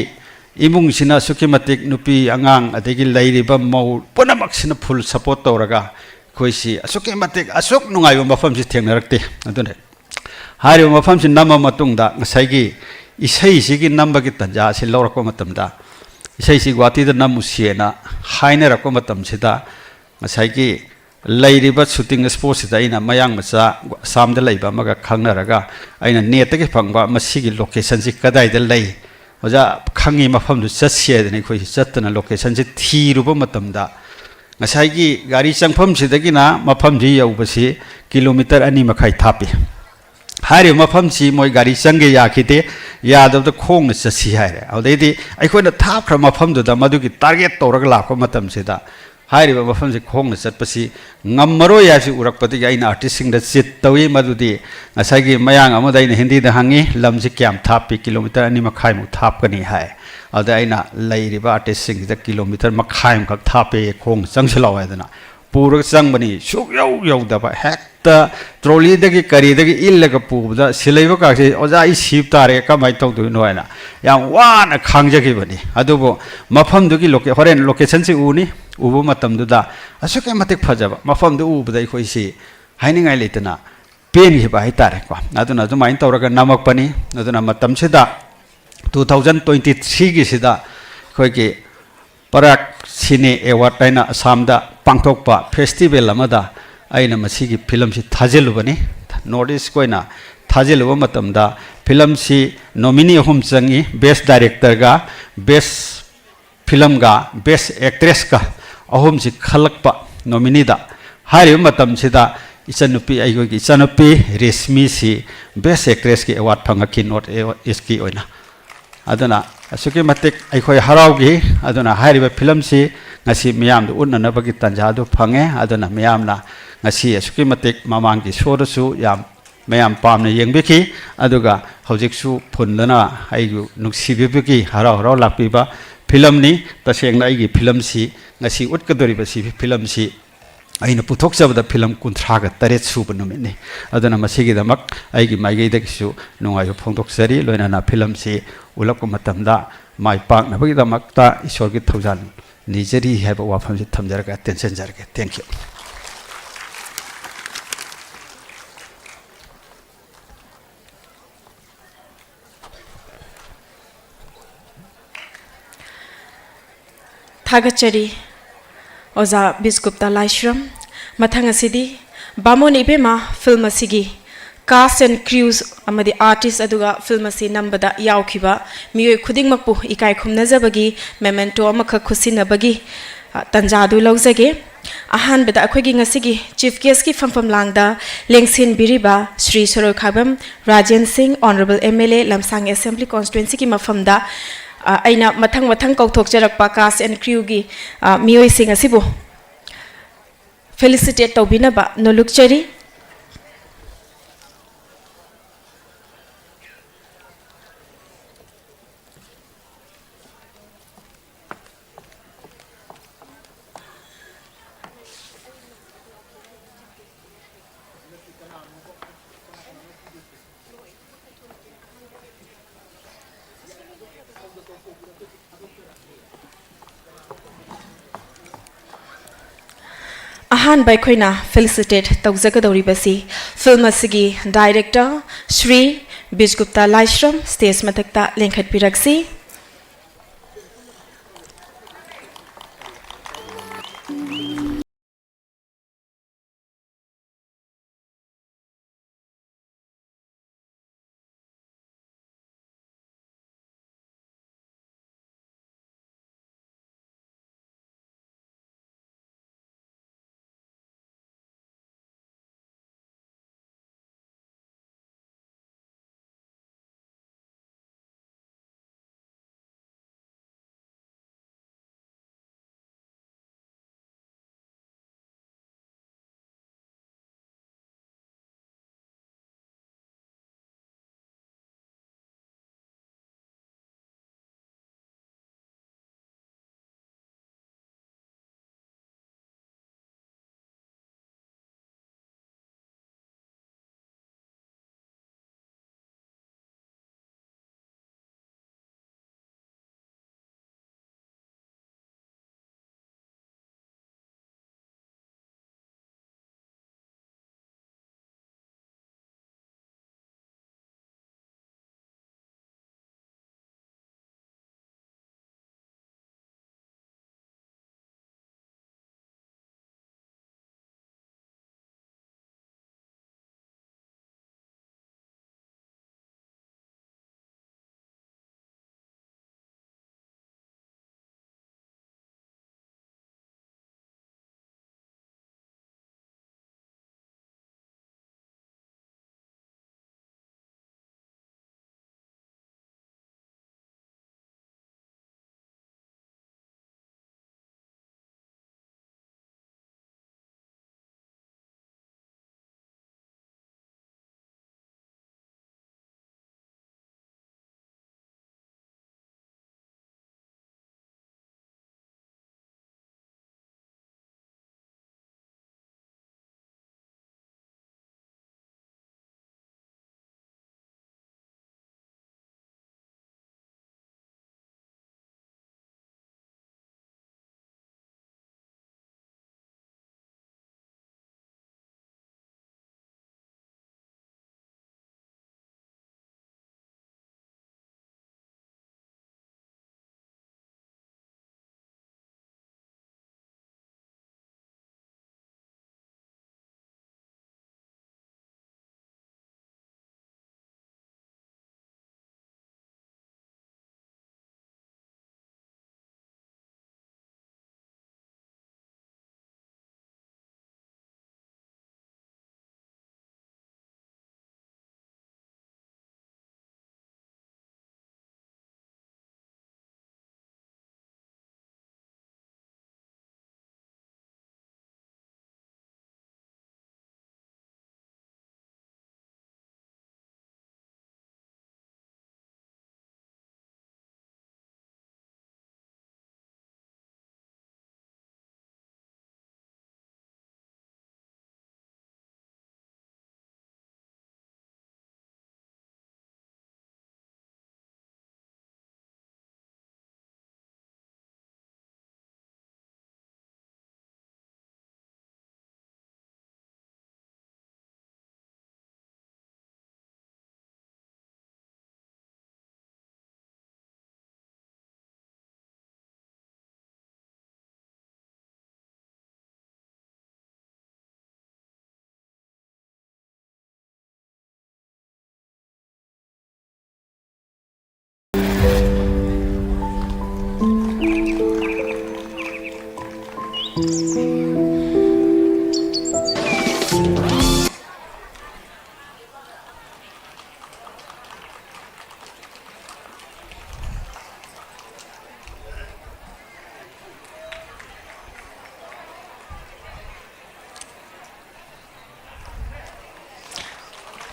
ꯏꯃꯨꯡꯁꯤꯅ ꯑꯁꯨꯛꯀꯤ ꯃꯇꯤꯛ ꯅꯨꯄꯤ ꯑꯉꯥꯡ ꯑꯗꯒꯤ ꯂꯩꯔꯤꯕ ꯃꯧ ꯄꯨꯝꯅꯃꯛꯁꯤꯅ ꯐꯨꯜ ꯁꯄꯣꯔꯠ ꯇꯧꯔꯒ ꯑꯩꯈꯣꯏꯁꯤ ꯑꯁꯨꯛꯀꯤ ꯃꯇꯤꯛ ꯑꯁꯨꯛ ꯅꯨꯡꯉꯥꯏꯕ ꯃꯐꯝꯁꯤ ꯊꯦꯡꯅꯔꯛꯇꯦ꯫ ꯑꯗꯨꯅ ꯍꯥꯏꯔꯤꯕ ꯃꯐꯝꯁꯤ ꯅꯝꯃ ꯃꯇꯨꯡꯗ ꯉꯁꯥꯏꯒꯤ ꯏꯁꯩꯁꯤꯒꯤ ꯅꯝꯕꯒꯤ ꯇꯥꯟꯖꯥ ꯑꯁꯤ ꯂꯧꯔꯛꯄ ꯃꯇꯝꯗ ꯏꯁꯩꯁꯤ ꯒꯨꯍꯥꯇꯤꯗ ꯅꯝꯃꯨꯁꯤꯅ ꯍꯥꯏꯅꯔꯛꯄ ꯃꯇꯝꯁꯤꯗ ꯉꯁꯥꯏꯒꯤ ꯂꯩꯔꯤꯕ ꯁꯨꯇꯤꯡ ꯁ꯭ꯄꯣꯠꯁꯤꯗ ꯑꯩꯅ ꯃꯌꯥꯡ ꯃꯆꯥ ꯑꯁꯥꯝꯗ ꯂꯩꯕ ꯑꯃꯒ ꯈꯪꯅꯔꯒ ꯑꯩꯅ ꯅꯦꯠꯇꯒꯤ ꯐꯪꯕ ꯃꯁꯤꯒꯤ ꯂꯣꯀꯦꯁꯟꯁꯤ ꯀꯗꯥꯏꯗ ꯂꯩ, ꯑꯣꯖꯥ ꯈꯪꯉꯤ ꯃꯐꯝꯗꯨ ꯆꯠꯁꯤ ꯍꯥꯏꯗꯅ ꯑꯩꯈꯣꯏꯁꯤ ꯆꯠꯇꯅ ꯂꯣꯀꯦꯁꯟꯁꯤ ꯊꯤꯔꯨꯕ ꯃꯇꯝꯗ ꯉꯁꯥꯏꯒꯤ ꯒꯥꯔꯤ ꯆꯪꯐꯝꯁꯤꯗꯒꯤꯅ ꯃꯐꯝꯁꯤ ꯌꯧꯕꯁꯤ ꯀꯤꯂꯣꯃꯤꯇꯔ ꯑꯅꯤ ꯃꯈꯥꯏ ꯊꯥꯞꯄꯤ꯫ ꯍꯥꯏꯔꯤꯕ ꯃꯐꯝꯁꯤ ꯃꯣꯏ ꯒꯥꯔꯤ ꯆꯪꯒꯦ ꯌꯥꯈꯤꯗꯦ, ꯌꯥꯗꯕꯗ ꯈꯣꯡꯅ ꯆꯠꯁꯤ ꯍꯥꯏꯔꯦ꯫ ꯑꯗꯨꯗꯩꯗꯤ ꯑꯩꯈꯣꯏꯅ ꯊꯥꯞꯈ꯭ꯔ ꯃꯐꯝꯗꯨꯗ ꯃꯗꯨꯒꯤ ꯇꯥꯔꯒꯦꯠ ꯇꯧꯔꯒ ꯂꯥꯛꯄ ꯃꯇꯝꯁꯤꯗ ꯍꯥꯏꯔꯤꯕ ꯃꯐꯝꯁꯤ ꯈꯣꯡꯅ ꯆꯠꯄꯁꯤ ꯉꯝꯃꯔꯣꯏ ꯍꯥꯏꯕꯁꯤ ꯎꯔꯛꯄꯗꯒꯤ ꯑꯩꯅ ꯑꯥꯔꯇꯤꯁꯁꯤꯡꯗ ꯆꯤꯠ ꯇꯧꯏ꯫ ꯃꯗꯨꯗꯤ ꯉꯁꯥꯏꯒꯤ ꯃꯌꯥꯡ ꯑꯃꯗ ꯑꯩꯅ ꯍꯤꯟꯗꯤꯗ ꯍꯪꯉꯤ, "ꯂꯝꯁꯤ ꯀꯌꯥꯝ ꯊꯥꯞꯄꯤ?" "ꯀꯤꯂꯣꯃꯤꯇꯔ ꯑꯅꯤ ꯃꯈꯥꯏꯃꯨꯛ ꯊꯥꯞꯀꯅꯤ" ꯍꯥꯏ꯫ ꯑꯗꯨꯗ ꯑꯩꯅ ꯂꯩꯔꯤꯕ ꯑꯥꯔꯇꯤꯁꯁꯤꯡꯁꯤꯗ "ꯀꯤꯂꯣꯃꯤꯇꯔ ꯃꯈꯥꯏ ꯑꯃꯈꯛ ꯊꯥꯞꯄꯦ, ꯈꯣꯡꯅ ꯆꯪꯁꯤꯜꯂꯛꯑꯣ" ꯍꯥꯏꯗꯅ ꯄꯨꯔꯒ ꯆꯪꯕꯅꯤ, ꯁꯨꯛꯌꯧ ꯌꯧꯗꯕ, ꯍꯦꯛꯇ ꯇ꯭ꯔꯣꯂꯤꯗꯒꯤ ꯀꯔꯤꯗꯒꯤ ꯏꯜꯂꯒ ꯄꯨꯕꯗ ꯁꯤꯜꯍꯩꯕ ꯀꯥꯛꯁꯤ, "ꯑꯣꯖꯥ, ꯑꯩ ꯁꯤꯕ ꯇꯥꯔꯦ, ꯀꯃꯥꯏꯅ ꯇꯧꯗꯣꯏꯅꯣ?" ꯍꯥꯏꯅ ꯌꯥꯝ ꯋꯥꯅ ꯈꯥꯡꯖꯈꯤꯕꯅꯤ꯫ ꯑꯗꯨꯕꯨ ꯃꯐꯝꯗꯨꯒꯤ ꯂꯣꯀꯦ-, ꯍꯣꯔꯦꯟ ꯂꯣꯀꯦꯁꯟꯁꯤ ꯎꯅꯤ, ꯎꯕ ꯃꯇꯝꯗꯨꯗ ꯑꯁꯨꯛꯀꯤ ꯃꯇꯤꯛ ꯐꯖꯕ ꯃꯐꯝꯗꯨ ꯎꯕꯗ ꯑꯩꯈꯣꯏꯁꯤ ꯍꯥꯏꯅꯤꯡꯉꯥꯏ ꯂꯩꯇꯅ ꯄꯦꯟꯈꯤꯕ ꯍꯥꯏꯇꯥꯔꯦꯀꯣ꯫ ꯑꯗꯨꯅ ꯑꯗꯨꯃꯥꯏꯅ ꯇꯧꯔꯒ ꯅꯝꯃꯛꯄꯅꯤ꯫ ꯑꯗꯨꯅ ꯃꯇꯝꯁꯤꯗ, two thousand twenty three ꯒꯤꯁꯤꯗ, ꯑꯩꯈꯣꯏꯒꯤ ꯄꯔꯥꯛ ꯁꯤꯅꯦ ꯑꯦꯋꯥꯔꯗ ꯍꯥꯏꯅ ꯑꯁꯥꯝꯗ ꯄꯥꯡꯊꯣꯛꯄ ꯐꯦꯁꯇꯤꯚꯦꯜ ꯑꯃꯗ ꯑꯩꯅ ꯃꯁꯤꯒꯤ ꯐꯤꯂꯝꯁꯤ ꯊꯥꯖꯤꯜꯂꯨꯕꯅꯤ꯫ ꯅꯣꯔꯠ ꯏꯁꯀꯤ ꯑꯣꯏꯅ ꯊꯥꯖꯤꯜꯂꯨꯕ ꯃꯇꯝꯗ ꯐꯤꯂꯝꯁꯤ ꯅꯣꯃꯤꯅꯤ ꯑꯍꯨꯝ ꯆꯪꯉꯤ: ꯕꯦꯁ ꯗꯥꯏꯔꯦꯛꯇꯔꯒ, ꯕꯦꯁ ꯐꯤꯂꯝꯒ, ꯕꯦꯁ ꯑꯦꯛꯇ꯭ꯔꯦꯁꯀ ꯑꯍꯨꯝꯁꯤ ꯈꯜꯂꯛꯄ ꯅꯣꯃꯤꯅꯤꯗ꯫ ꯍꯥꯏꯔꯤꯕ ꯃꯇꯝꯁꯤꯗ ꯏꯆꯟꯅꯨꯄꯤ, ꯑꯩꯈꯣꯏꯒꯤ ꯏꯆꯟꯅꯨꯄꯤ ꯔꯦꯁꯃꯤꯁꯤ ꯕꯦꯁ ꯑꯦꯛꯇ꯭ꯔꯦꯁꯀꯤ ꯑꯦꯋꯥꯔꯗ ꯐꯪꯉꯛꯈꯤ ꯅꯣꯔꯠ ꯏꯁꯀꯤ ꯑꯣꯏꯅ꯫ ꯑꯗꯨꯅ ꯑꯁꯨꯛꯀꯤ ꯃꯇꯤꯛ ꯑꯩꯈꯣꯏ ꯍꯔꯥꯎꯈꯤ꯫ ꯑꯗꯨꯅ ꯍꯥꯏꯔꯤꯕ ꯐꯤꯂꯝꯁꯤ ꯉꯁꯤ ꯃꯤꯌꯥꯝꯗ ꯎꯠꯅꯅꯕꯒꯤ ꯇꯥꯟꯖꯥ ꯑꯗꯨ ꯐꯪꯉꯦ꯫ ꯑꯗꯨꯅ ꯃꯤꯌꯥꯝꯅ ꯉꯁꯤ ꯑꯁꯨꯛꯀꯤ ꯃꯇꯤꯛ, ꯃꯃꯥꯡꯒꯤ ꯁꯣꯗꯁꯨ ꯌꯥꯝ ꯃꯌꯥꯝ ꯄꯥꯝꯅ ꯌꯦꯡꯕꯤꯈꯤ꯫ ꯑꯗꯨꯒ ꯍꯧꯖꯤꯛꯁꯨ ꯐꯨꯟꯗꯅ ꯑꯩꯕꯨ ꯅꯨꯡꯁꯤꯕꯤꯕꯒꯤ, ꯍꯔꯥꯎ ꯍꯔꯥꯎ ꯂꯥꯛꯄꯤꯕ ꯐꯤꯂꯝꯅꯤ꯫ ꯇꯁꯦꯡꯅ ꯑꯩꯒꯤ ꯐꯤꯂꯝꯁꯤ, ꯉꯁꯤ ꯎꯠꯀꯗꯧꯔꯤꯕ ꯁꯤ ꯐꯤꯂꯝꯁꯤ ꯑꯩꯅ ꯄꯨꯊꯣꯛꯆꯕꯗ ꯐꯤꯂꯝ ꯀꯨꯟꯊ꯭ꯔꯥꯒ ꯇꯔꯦꯠ ꯁꯨꯕ ꯅꯨꯃꯤꯠꯅꯤ꯫ ꯑꯗꯨꯅ ꯃꯁꯤꯒꯤꯗꯃꯛ ꯑꯩꯒꯤ ꯃꯥꯏꯀꯩꯗꯒꯤꯁꯨ ꯅꯨꯡꯉꯥꯏꯕ ꯐꯣꯡꯗꯣꯛꯆꯔꯤ꯫ ꯂꯣꯏꯅꯅ ꯐꯤꯂꯝꯁꯤ ꯎꯠꯂꯛꯄ ꯃꯇꯝꯗ ꯃꯥꯏ ꯄꯥꯛꯅꯕꯒꯤꯗꯃꯛꯇ ꯏꯁꯣꯔꯒꯤ ꯊꯧꯖꯥꯜ ꯅꯤꯖꯔꯤ ꯍꯥꯏꯕ ꯋꯥꯐꯝꯁꯤ ꯊꯝꯖꯔꯒ ꯇꯦꯟꯁꯤꯟꯖꯔꯒꯦ꯫ Thank you꯫ ꯊꯥꯒꯠꯆꯔꯤ ꯑꯣꯖꯥ ꯕꯤꯁꯒꯨꯞꯇ ꯂꯥꯏꯁ꯭ꯔꯝ꯫ ꯃꯊꯪ ꯑꯁꯤꯗꯤ ꯕꯥꯃꯣꯟ ꯏꯕꯦꯝꯃ ꯐꯤꯂꯝ ꯑꯁꯤꯒꯤ cast and crews ꯑꯃꯗꯤ artist ꯑꯗꯨꯒ ꯐꯤꯂꯝ ꯑꯁꯤ ꯅꯝꯕꯗ ꯌꯥꯎꯈꯤꯕ ꯃꯤꯑꯣꯏ ꯈꯨꯗꯤꯡꯃꯛꯄꯨ ꯏꯀꯥꯏ ꯈꯨꯝꯅꯖꯕꯒꯤ memento ꯑꯃꯈꯛ ꯈꯨꯠꯁꯤꯟꯅꯕꯒꯤ, ꯑ, ꯇꯟꯖꯥ ꯑꯗꯨ ꯂꯧꯖꯒꯦ꯫ ꯑꯍꯥꯟꯕꯗ ꯑꯩꯈꯣꯏꯒꯤ ꯉꯁꯤꯒꯤ chief guest ꯀꯤ ꯐꯝꯐꯝ ꯂꯥꯡꯗ ꯂꯦꯡꯁꯤꯟꯕꯤꯔꯤꯕ ꯁ꯭ꯔꯤ ꯁꯣꯔꯣꯏꯈꯥꯕꯝ ꯔꯥꯖꯦꯟ ꯁꯤꯡ, Honourable M L A, ꯂꯝꯁꯥꯡ Assembly Constituency ꯒꯤ ꯃꯐꯝꯗ, ꯑ, ꯑꯩꯅ ꯃꯊꯪ ꯃꯊꯪ ꯀꯧꯊꯣꯛꯆꯔꯛꯄ cast and crew ꯒꯤ, ꯑ, ꯃꯤꯑꯣꯏꯁꯤꯡ ꯑꯁꯤꯕꯨ felicitate ꯇꯧꯕꯤꯅꯕ ꯅꯣꯂꯨꯛꯆꯔꯤ꯫ ꯑꯍꯥꯟꯕ ꯑꯩꯈꯣꯏꯅ felicitate ꯇꯧꯖꯒꯗꯧꯔꯤꯕꯁꯤ film ꯑꯁꯤꯒꯤ director ꯁ꯭ꯔꯤ ꯕꯤꯖꯒꯨꯞꯇ ꯂꯥꯏꯁ꯭ꯔꯝ stage ꯃꯊꯛꯇ ꯂꯦꯡꯈꯠꯄꯤꯔꯛꯁꯤ꯫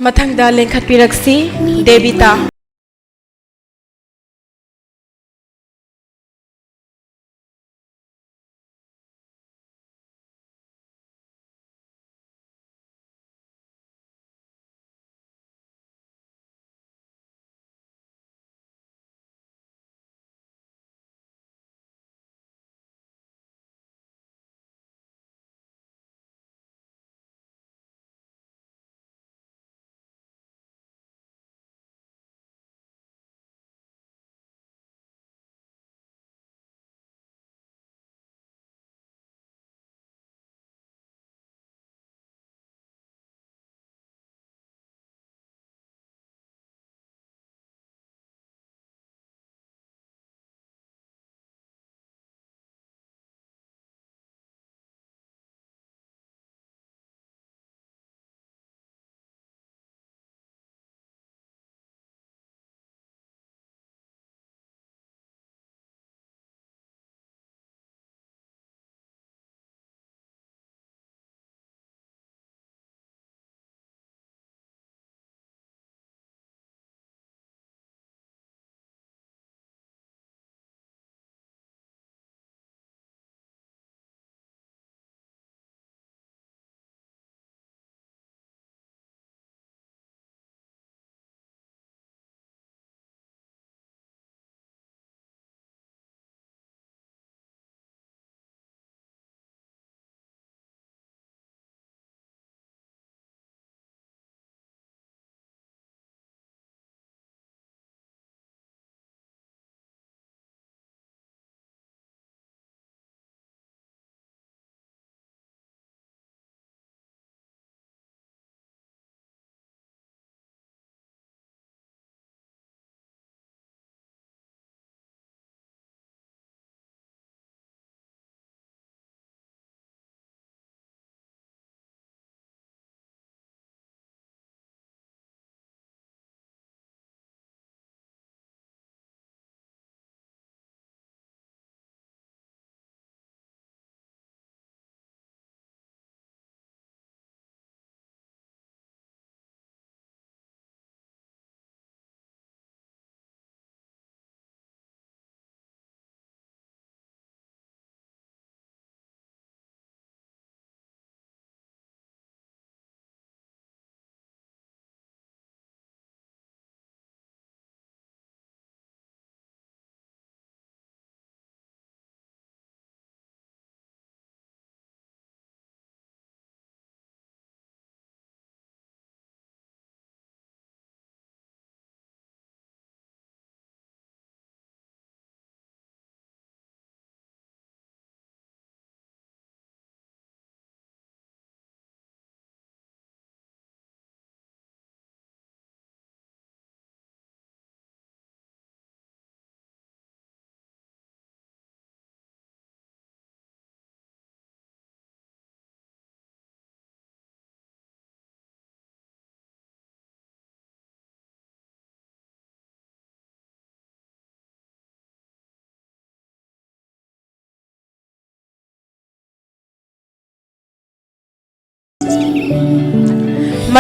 ꯃꯊꯪꯗ ꯂꯦꯡꯈꯠꯄꯤꯔꯛꯁꯤ, ꯗꯦꯕꯤꯇꯥ꯫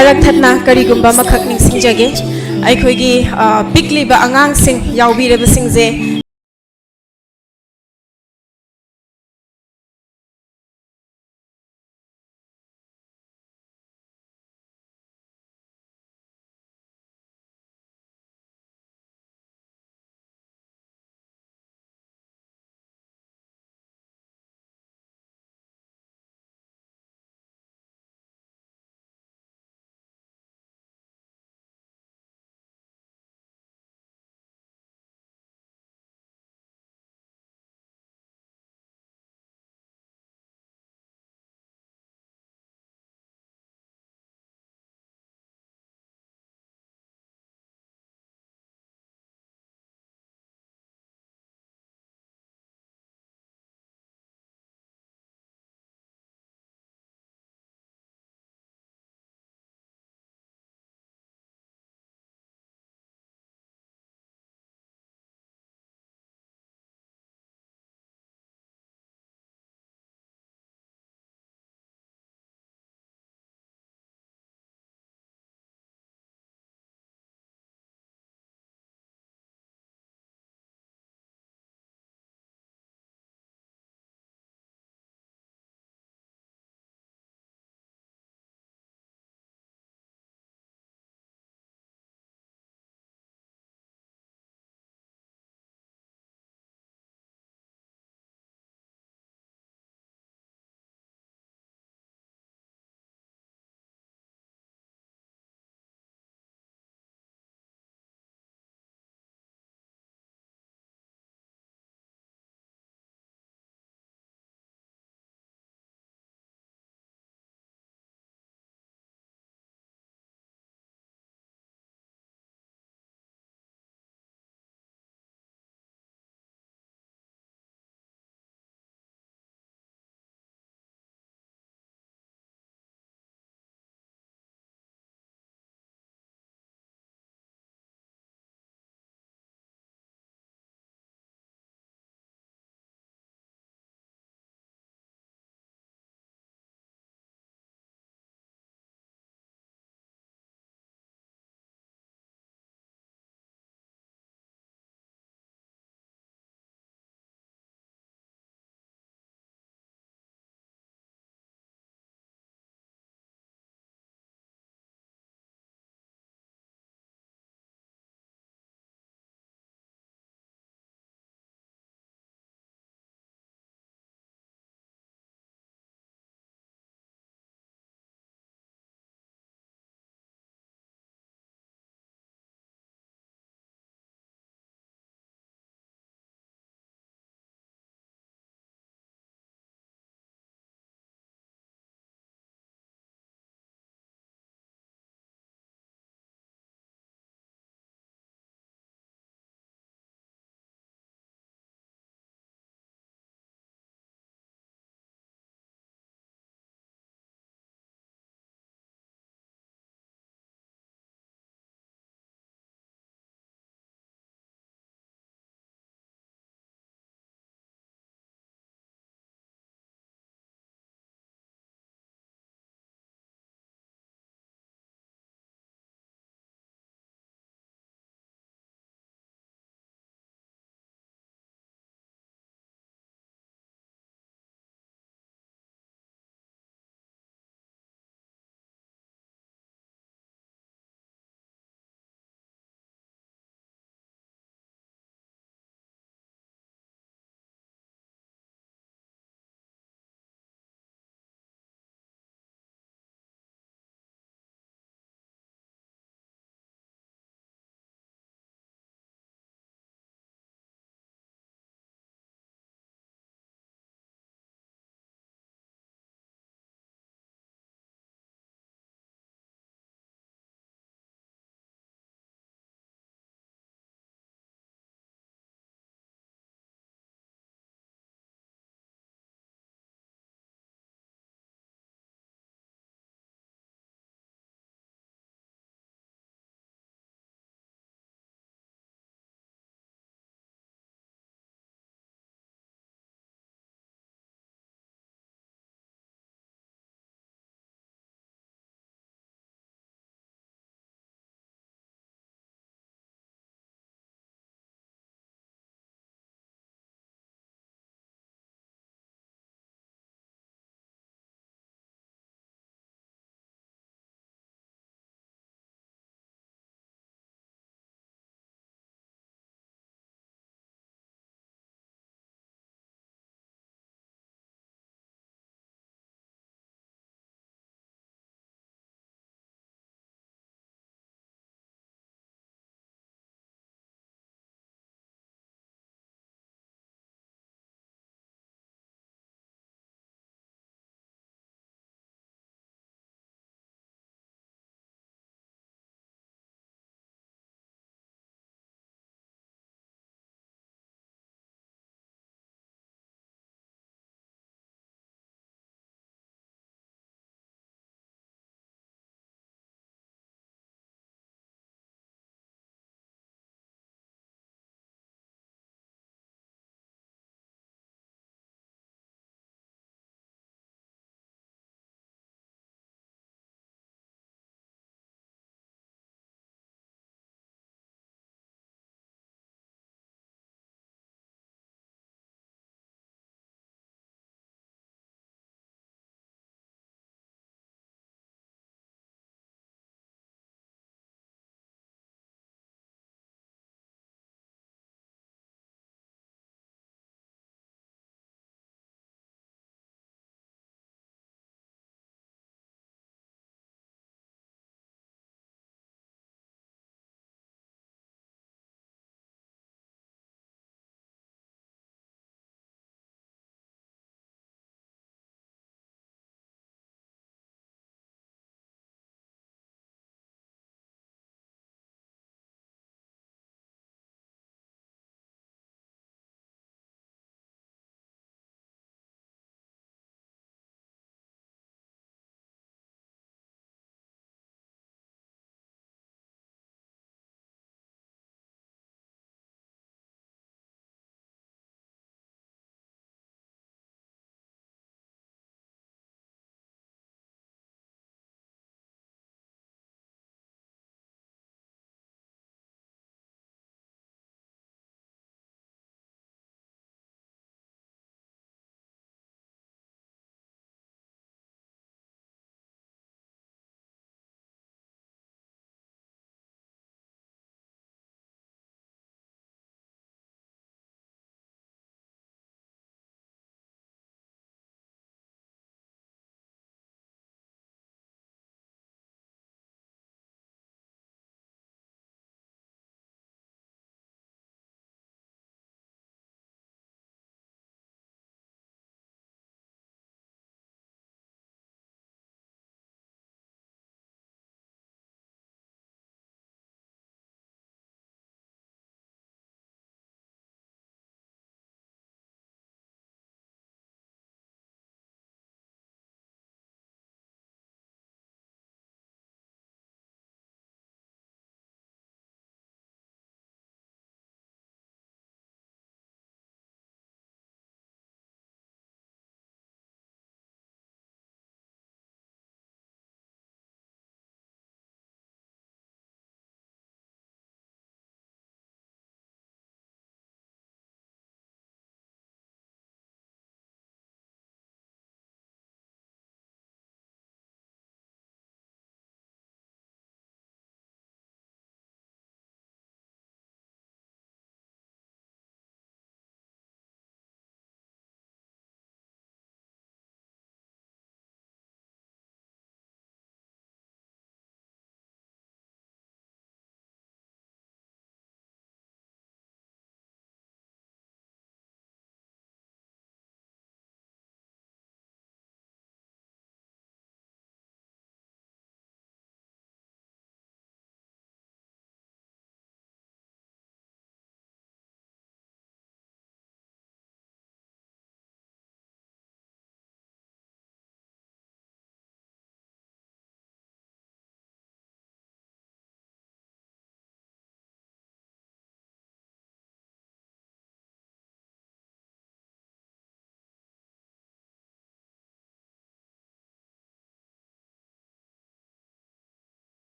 ꯃꯔꯛ ꯊꯠꯅ ꯀꯔꯤꯒꯨꯝꯕ ꯑꯃꯈꯛ ꯅꯤꯡꯁꯤꯡꯖꯒꯦ꯫ ꯑꯩꯈꯣꯏꯒꯤ, ꯑ, ꯄꯤꯛꯂꯤꯕ ꯑꯉꯥꯡꯁꯤꯡ ꯌꯥꯎꯕꯤꯔꯕꯁꯤꯡꯁꯦ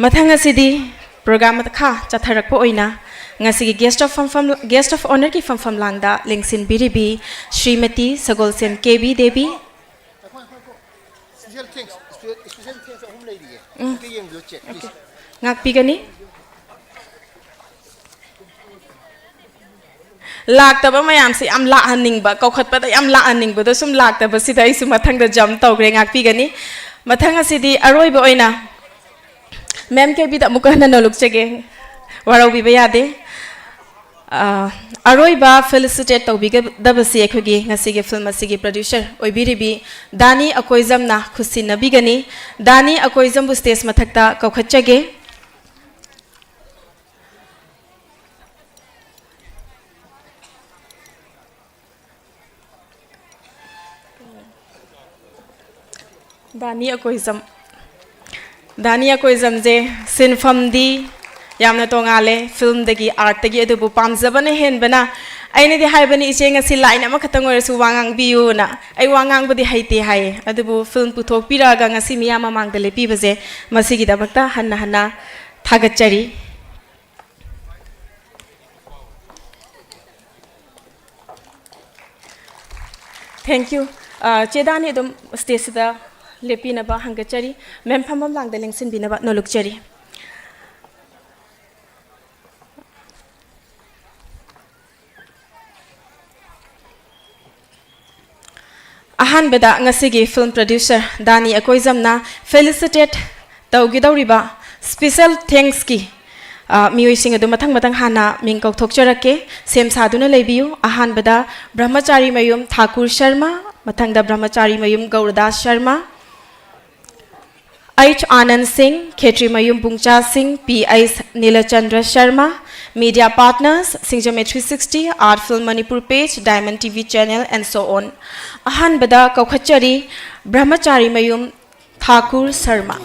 ꯃꯊꯪ ꯑꯁꯤꯗꯤ program ꯃꯈꯥ ꯆꯠꯊꯔꯛꯄ ꯑꯣꯏꯅ ꯉꯁꯤꯒꯤ guest of ꯐꯝꯐꯝ, guest of honourꯒꯤ ꯐꯝꯐꯝ ꯂꯥꯡꯗ ꯂꯦꯡꯁꯤꯟꯕꯤꯔꯤꯕꯤ Shrimati Sagolsem K B Devi. Special thanks, special thanks ꯑꯍꯨꯝ ꯂꯩꯔꯤꯌꯦ꯫ ꯎꯝ꯫ ꯑꯝꯇ ꯌꯦꯡꯕꯤꯌꯨ, check, please꯫ Okay꯫ ꯉꯥꯛꯄꯤꯒꯅꯤ꯫ ꯂꯥꯛꯇꯕ ꯃꯌꯥꯝꯁꯦ ꯌꯥꯝ ꯂꯥꯛꯍꯟꯅꯤꯡꯕ, ꯀꯧꯈꯠꯄꯗ ꯌꯥꯝ ꯂꯥꯛꯍꯟꯅꯤꯡꯕꯗꯣ ꯁꯨꯝ ꯂꯥꯛꯇꯕꯁꯤꯗ ꯑꯩꯁꯨ ꯃꯊꯪꯗ jump ꯇꯧꯈ꯭ꯔꯦ, ꯉꯥꯛꯄꯤꯒꯅꯤ꯫ ꯃꯊꯪ ꯑꯁꯤꯗꯤ ꯑꯔꯣꯏꯕ ꯑꯣꯏꯅ ꯃꯦꯝ ꯀꯦꯕꯤꯗ ꯑꯃꯨꯛꯀ ꯍꯟꯅ ꯅꯣꯂꯨꯛꯆꯒꯦ, ꯋꯥꯔꯧꯕꯤꯕ ꯌꯥꯗꯦ꯫ ꯑ, ꯑꯔꯣꯏꯕ felicitate ꯇꯧꯕꯤꯒꯗꯕꯁꯤ ꯑꯩꯈꯣꯏꯒꯤ ꯉꯁꯤꯒꯤ film ꯑꯁꯤꯒꯤ producer ꯑꯣꯏꯕꯤꯔꯤꯕꯤ ꯗꯥꯅꯤ ꯑꯀꯣꯏꯖꯝꯅ ꯈꯨꯠꯁꯤꯟꯅꯕꯤꯒꯅꯤ꯫ ꯗꯥꯅꯤ ꯑꯀꯣꯏꯖꯝꯕꯨ stage ꯃꯊꯛꯇ ꯀꯧꯈꯠꯆꯒꯦ꯫ ꯗꯥꯅꯤ ꯑꯀꯣꯏꯖꯝ꯫ ꯗꯥꯅꯤ ꯑꯀꯣꯏꯖꯝꯁꯦ ꯁꯤꯟꯐꯝꯗꯤ ꯌꯥꯝꯅ ꯇꯣꯉꯥꯜꯂꯦ filmꯗꯒꯤ, artꯇꯒꯤ, ꯑꯗꯨꯕꯨ ꯄꯥꯝꯖꯕꯅ ꯍꯦꯟꯕꯅ ꯑꯩꯅꯗꯤ ꯍꯥꯏꯕꯅꯤ, "ꯏꯆꯦ, ꯉꯁꯤ line ꯑꯃꯈꯛꯇꯪ ꯑꯣꯏꯔꯁꯨ ꯋꯥ ꯉꯥꯡꯕꯤꯌꯨꯅ"꯫ ꯑꯩ ꯋꯥ ꯉꯥꯡꯕꯗꯤ ꯍꯩꯇꯦ ꯍꯥꯏꯌꯦ, ꯑꯗꯨꯕꯨ film ꯄꯨꯊꯣꯛꯄꯤꯔꯛꯑꯒ ꯉꯁꯤ ꯃꯤꯌꯥꯝ ꯃꯃꯥꯡꯗ ꯂꯦꯞꯄꯤꯕꯁꯦ ꯃꯁꯤꯒꯤꯗꯃꯛꯇ ꯍꯟꯅ ꯍꯟꯅ ꯊꯥꯒꯠꯆꯔꯤ꯫ Thank you꯫ ꯑ, ꯆꯦ ꯗꯥꯅꯤ ꯑꯗꯨꯝ stageꯁꯤꯗ ꯂꯦꯞꯄꯤꯅꯕ ꯍꯪꯒꯠꯆꯔꯤ꯫ ꯃꯦꯝ ꯐꯝꯐꯝ ꯂꯥꯡꯗ ꯂꯦꯡꯁꯤꯟꯕꯤꯅꯕ ꯅꯣꯂꯨꯛꯆꯔꯤ꯫ ꯑꯍꯥꯟꯕꯗ ꯉꯁꯤꯒꯤ film producer ꯗꯥꯅꯤ ꯑꯀꯣꯏꯖꯝꯅ felicitate ꯇꯧꯒꯗꯧꯔꯤꯕ special thanksꯀꯤ, ꯑ, ꯃꯤꯑꯣꯏꯁꯤꯡ ꯑꯗꯨ ꯃꯊꯪ ꯃꯊꯪ ꯍꯥꯟꯅ ꯃꯤꯡ ꯀꯧꯊꯣꯛꯆꯔꯛꯀꯦ꯫ ꯁꯦꯝ ꯁꯥꯗꯨꯅ ꯂꯩꯕꯤꯌꯨ꯫ ꯑꯍꯥꯟꯕꯗ ꯕ꯭ꯔꯍ꯭ꯃꯆꯥꯔꯤ ꯃꯌꯨꯝ ꯊꯥꯀꯨꯔ ꯁꯔꯃ, ꯃꯊꯪꯗ ꯕ꯭ꯔꯍ꯭ꯃꯆꯥꯔꯤ ꯃꯌꯨꯝ ꯒꯧꯔꯗꯥꯁ ꯁꯔꯃ, ꯑꯩꯆ ꯑꯥꯅꯟꯗ ꯁꯤꯡ, Khetrimayum Pungcha Singh, P H Nilachandra Sharma, media partners, Singjamei three sixty, Art Film Manipur page, Diamond T V channel and so on꯫ ꯑꯍꯥꯟꯕꯗ ꯀꯧꯈꯠꯆꯔꯤ ꯕ꯭ꯔꯍ꯭ꯃꯆꯥꯔꯤꯃꯌꯨꯝ ꯊꯥꯀꯨꯔ ꯁꯔꯃ꯫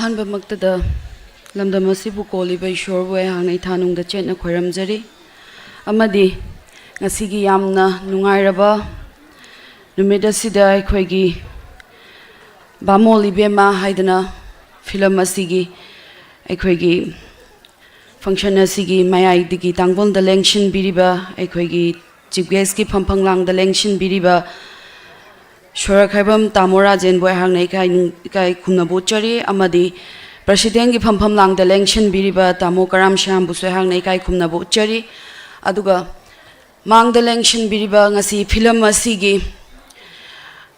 ꯑꯍꯥꯟꯕꯃꯛꯇꯗ ꯂꯝꯗꯝ ꯑꯁꯤꯕꯨ ꯀꯣꯜꯂꯤꯕ ꯏꯁꯣꯔꯕꯨ ꯑꯩꯍꯥꯛꯅ ꯏꯊꯥꯅꯨꯡꯗ ꯆꯦꯠꯅ ꯈꯣꯏꯔꯝꯖꯔꯤ꯫ ꯑꯃꯗꯤ ꯉꯁꯤꯒꯤ ꯌꯥꯝꯅ ꯅꯨꯡꯉꯥꯏꯔꯕ ꯅꯨꯃꯤꯠ ꯑꯁꯤꯗ ꯑꯩꯈꯣꯏꯒꯤ ꯕꯥꯃꯣꯜ ꯏꯕꯦꯝꯃ ꯍꯥꯏꯗꯅ ꯐꯤꯂꯝ ꯑꯁꯤꯒꯤ, ꯑꯩꯈꯣꯏꯒꯤ ꯐꯪꯁꯟ ꯑꯁꯤꯒꯤ ꯃꯌꯥꯏꯗꯒꯤ ꯇꯥꯡꯒꯣꯜꯗ ꯂꯦꯡꯁꯤꯟꯕꯤꯔꯤꯕ, ꯑꯩꯈꯣꯏꯒꯤ ꯆꯤꯐ ꯒꯦꯁꯀꯤ ꯐꯝꯐꯝꯂꯥꯡꯗ ꯂꯦꯡꯁꯤꯟꯕꯤꯔꯤꯕ ꯁꯣꯔꯛꯈꯥꯏꯕꯝ ꯇꯥꯃꯣ ꯔꯥꯖꯦꯟꯕꯨ ꯑꯩꯍꯥꯛꯅ ꯏꯀꯥꯏ ꯅꯤꯡ-, ꯏꯀꯥꯏ ꯈꯨꯝꯅꯕ ꯎꯠꯆꯔꯤ꯫ ꯑꯃꯗꯤ ꯄ꯭ꯔꯁꯤꯗꯦꯟꯒꯤ ꯐꯝꯐꯝꯂꯥꯡꯗ ꯂꯦꯡꯁꯤꯟꯕꯤꯔꯤꯕ ꯇꯥꯃꯣ ꯀꯔꯥꯝ ꯁ꯭ꯌꯥꯝꯕꯨꯁꯨ ꯑꯩꯍꯥꯛꯅ ꯏꯀꯥꯏ ꯈꯨꯝꯅꯕ ꯎꯠꯆꯔꯤ꯫ ꯑꯗꯨꯒ ꯃꯥꯡꯗ ꯂꯦꯡꯁꯤꯟꯕꯤꯔꯤꯕ ꯉꯁꯤ ꯐꯤꯂꯝ ꯑꯁꯤꯒꯤ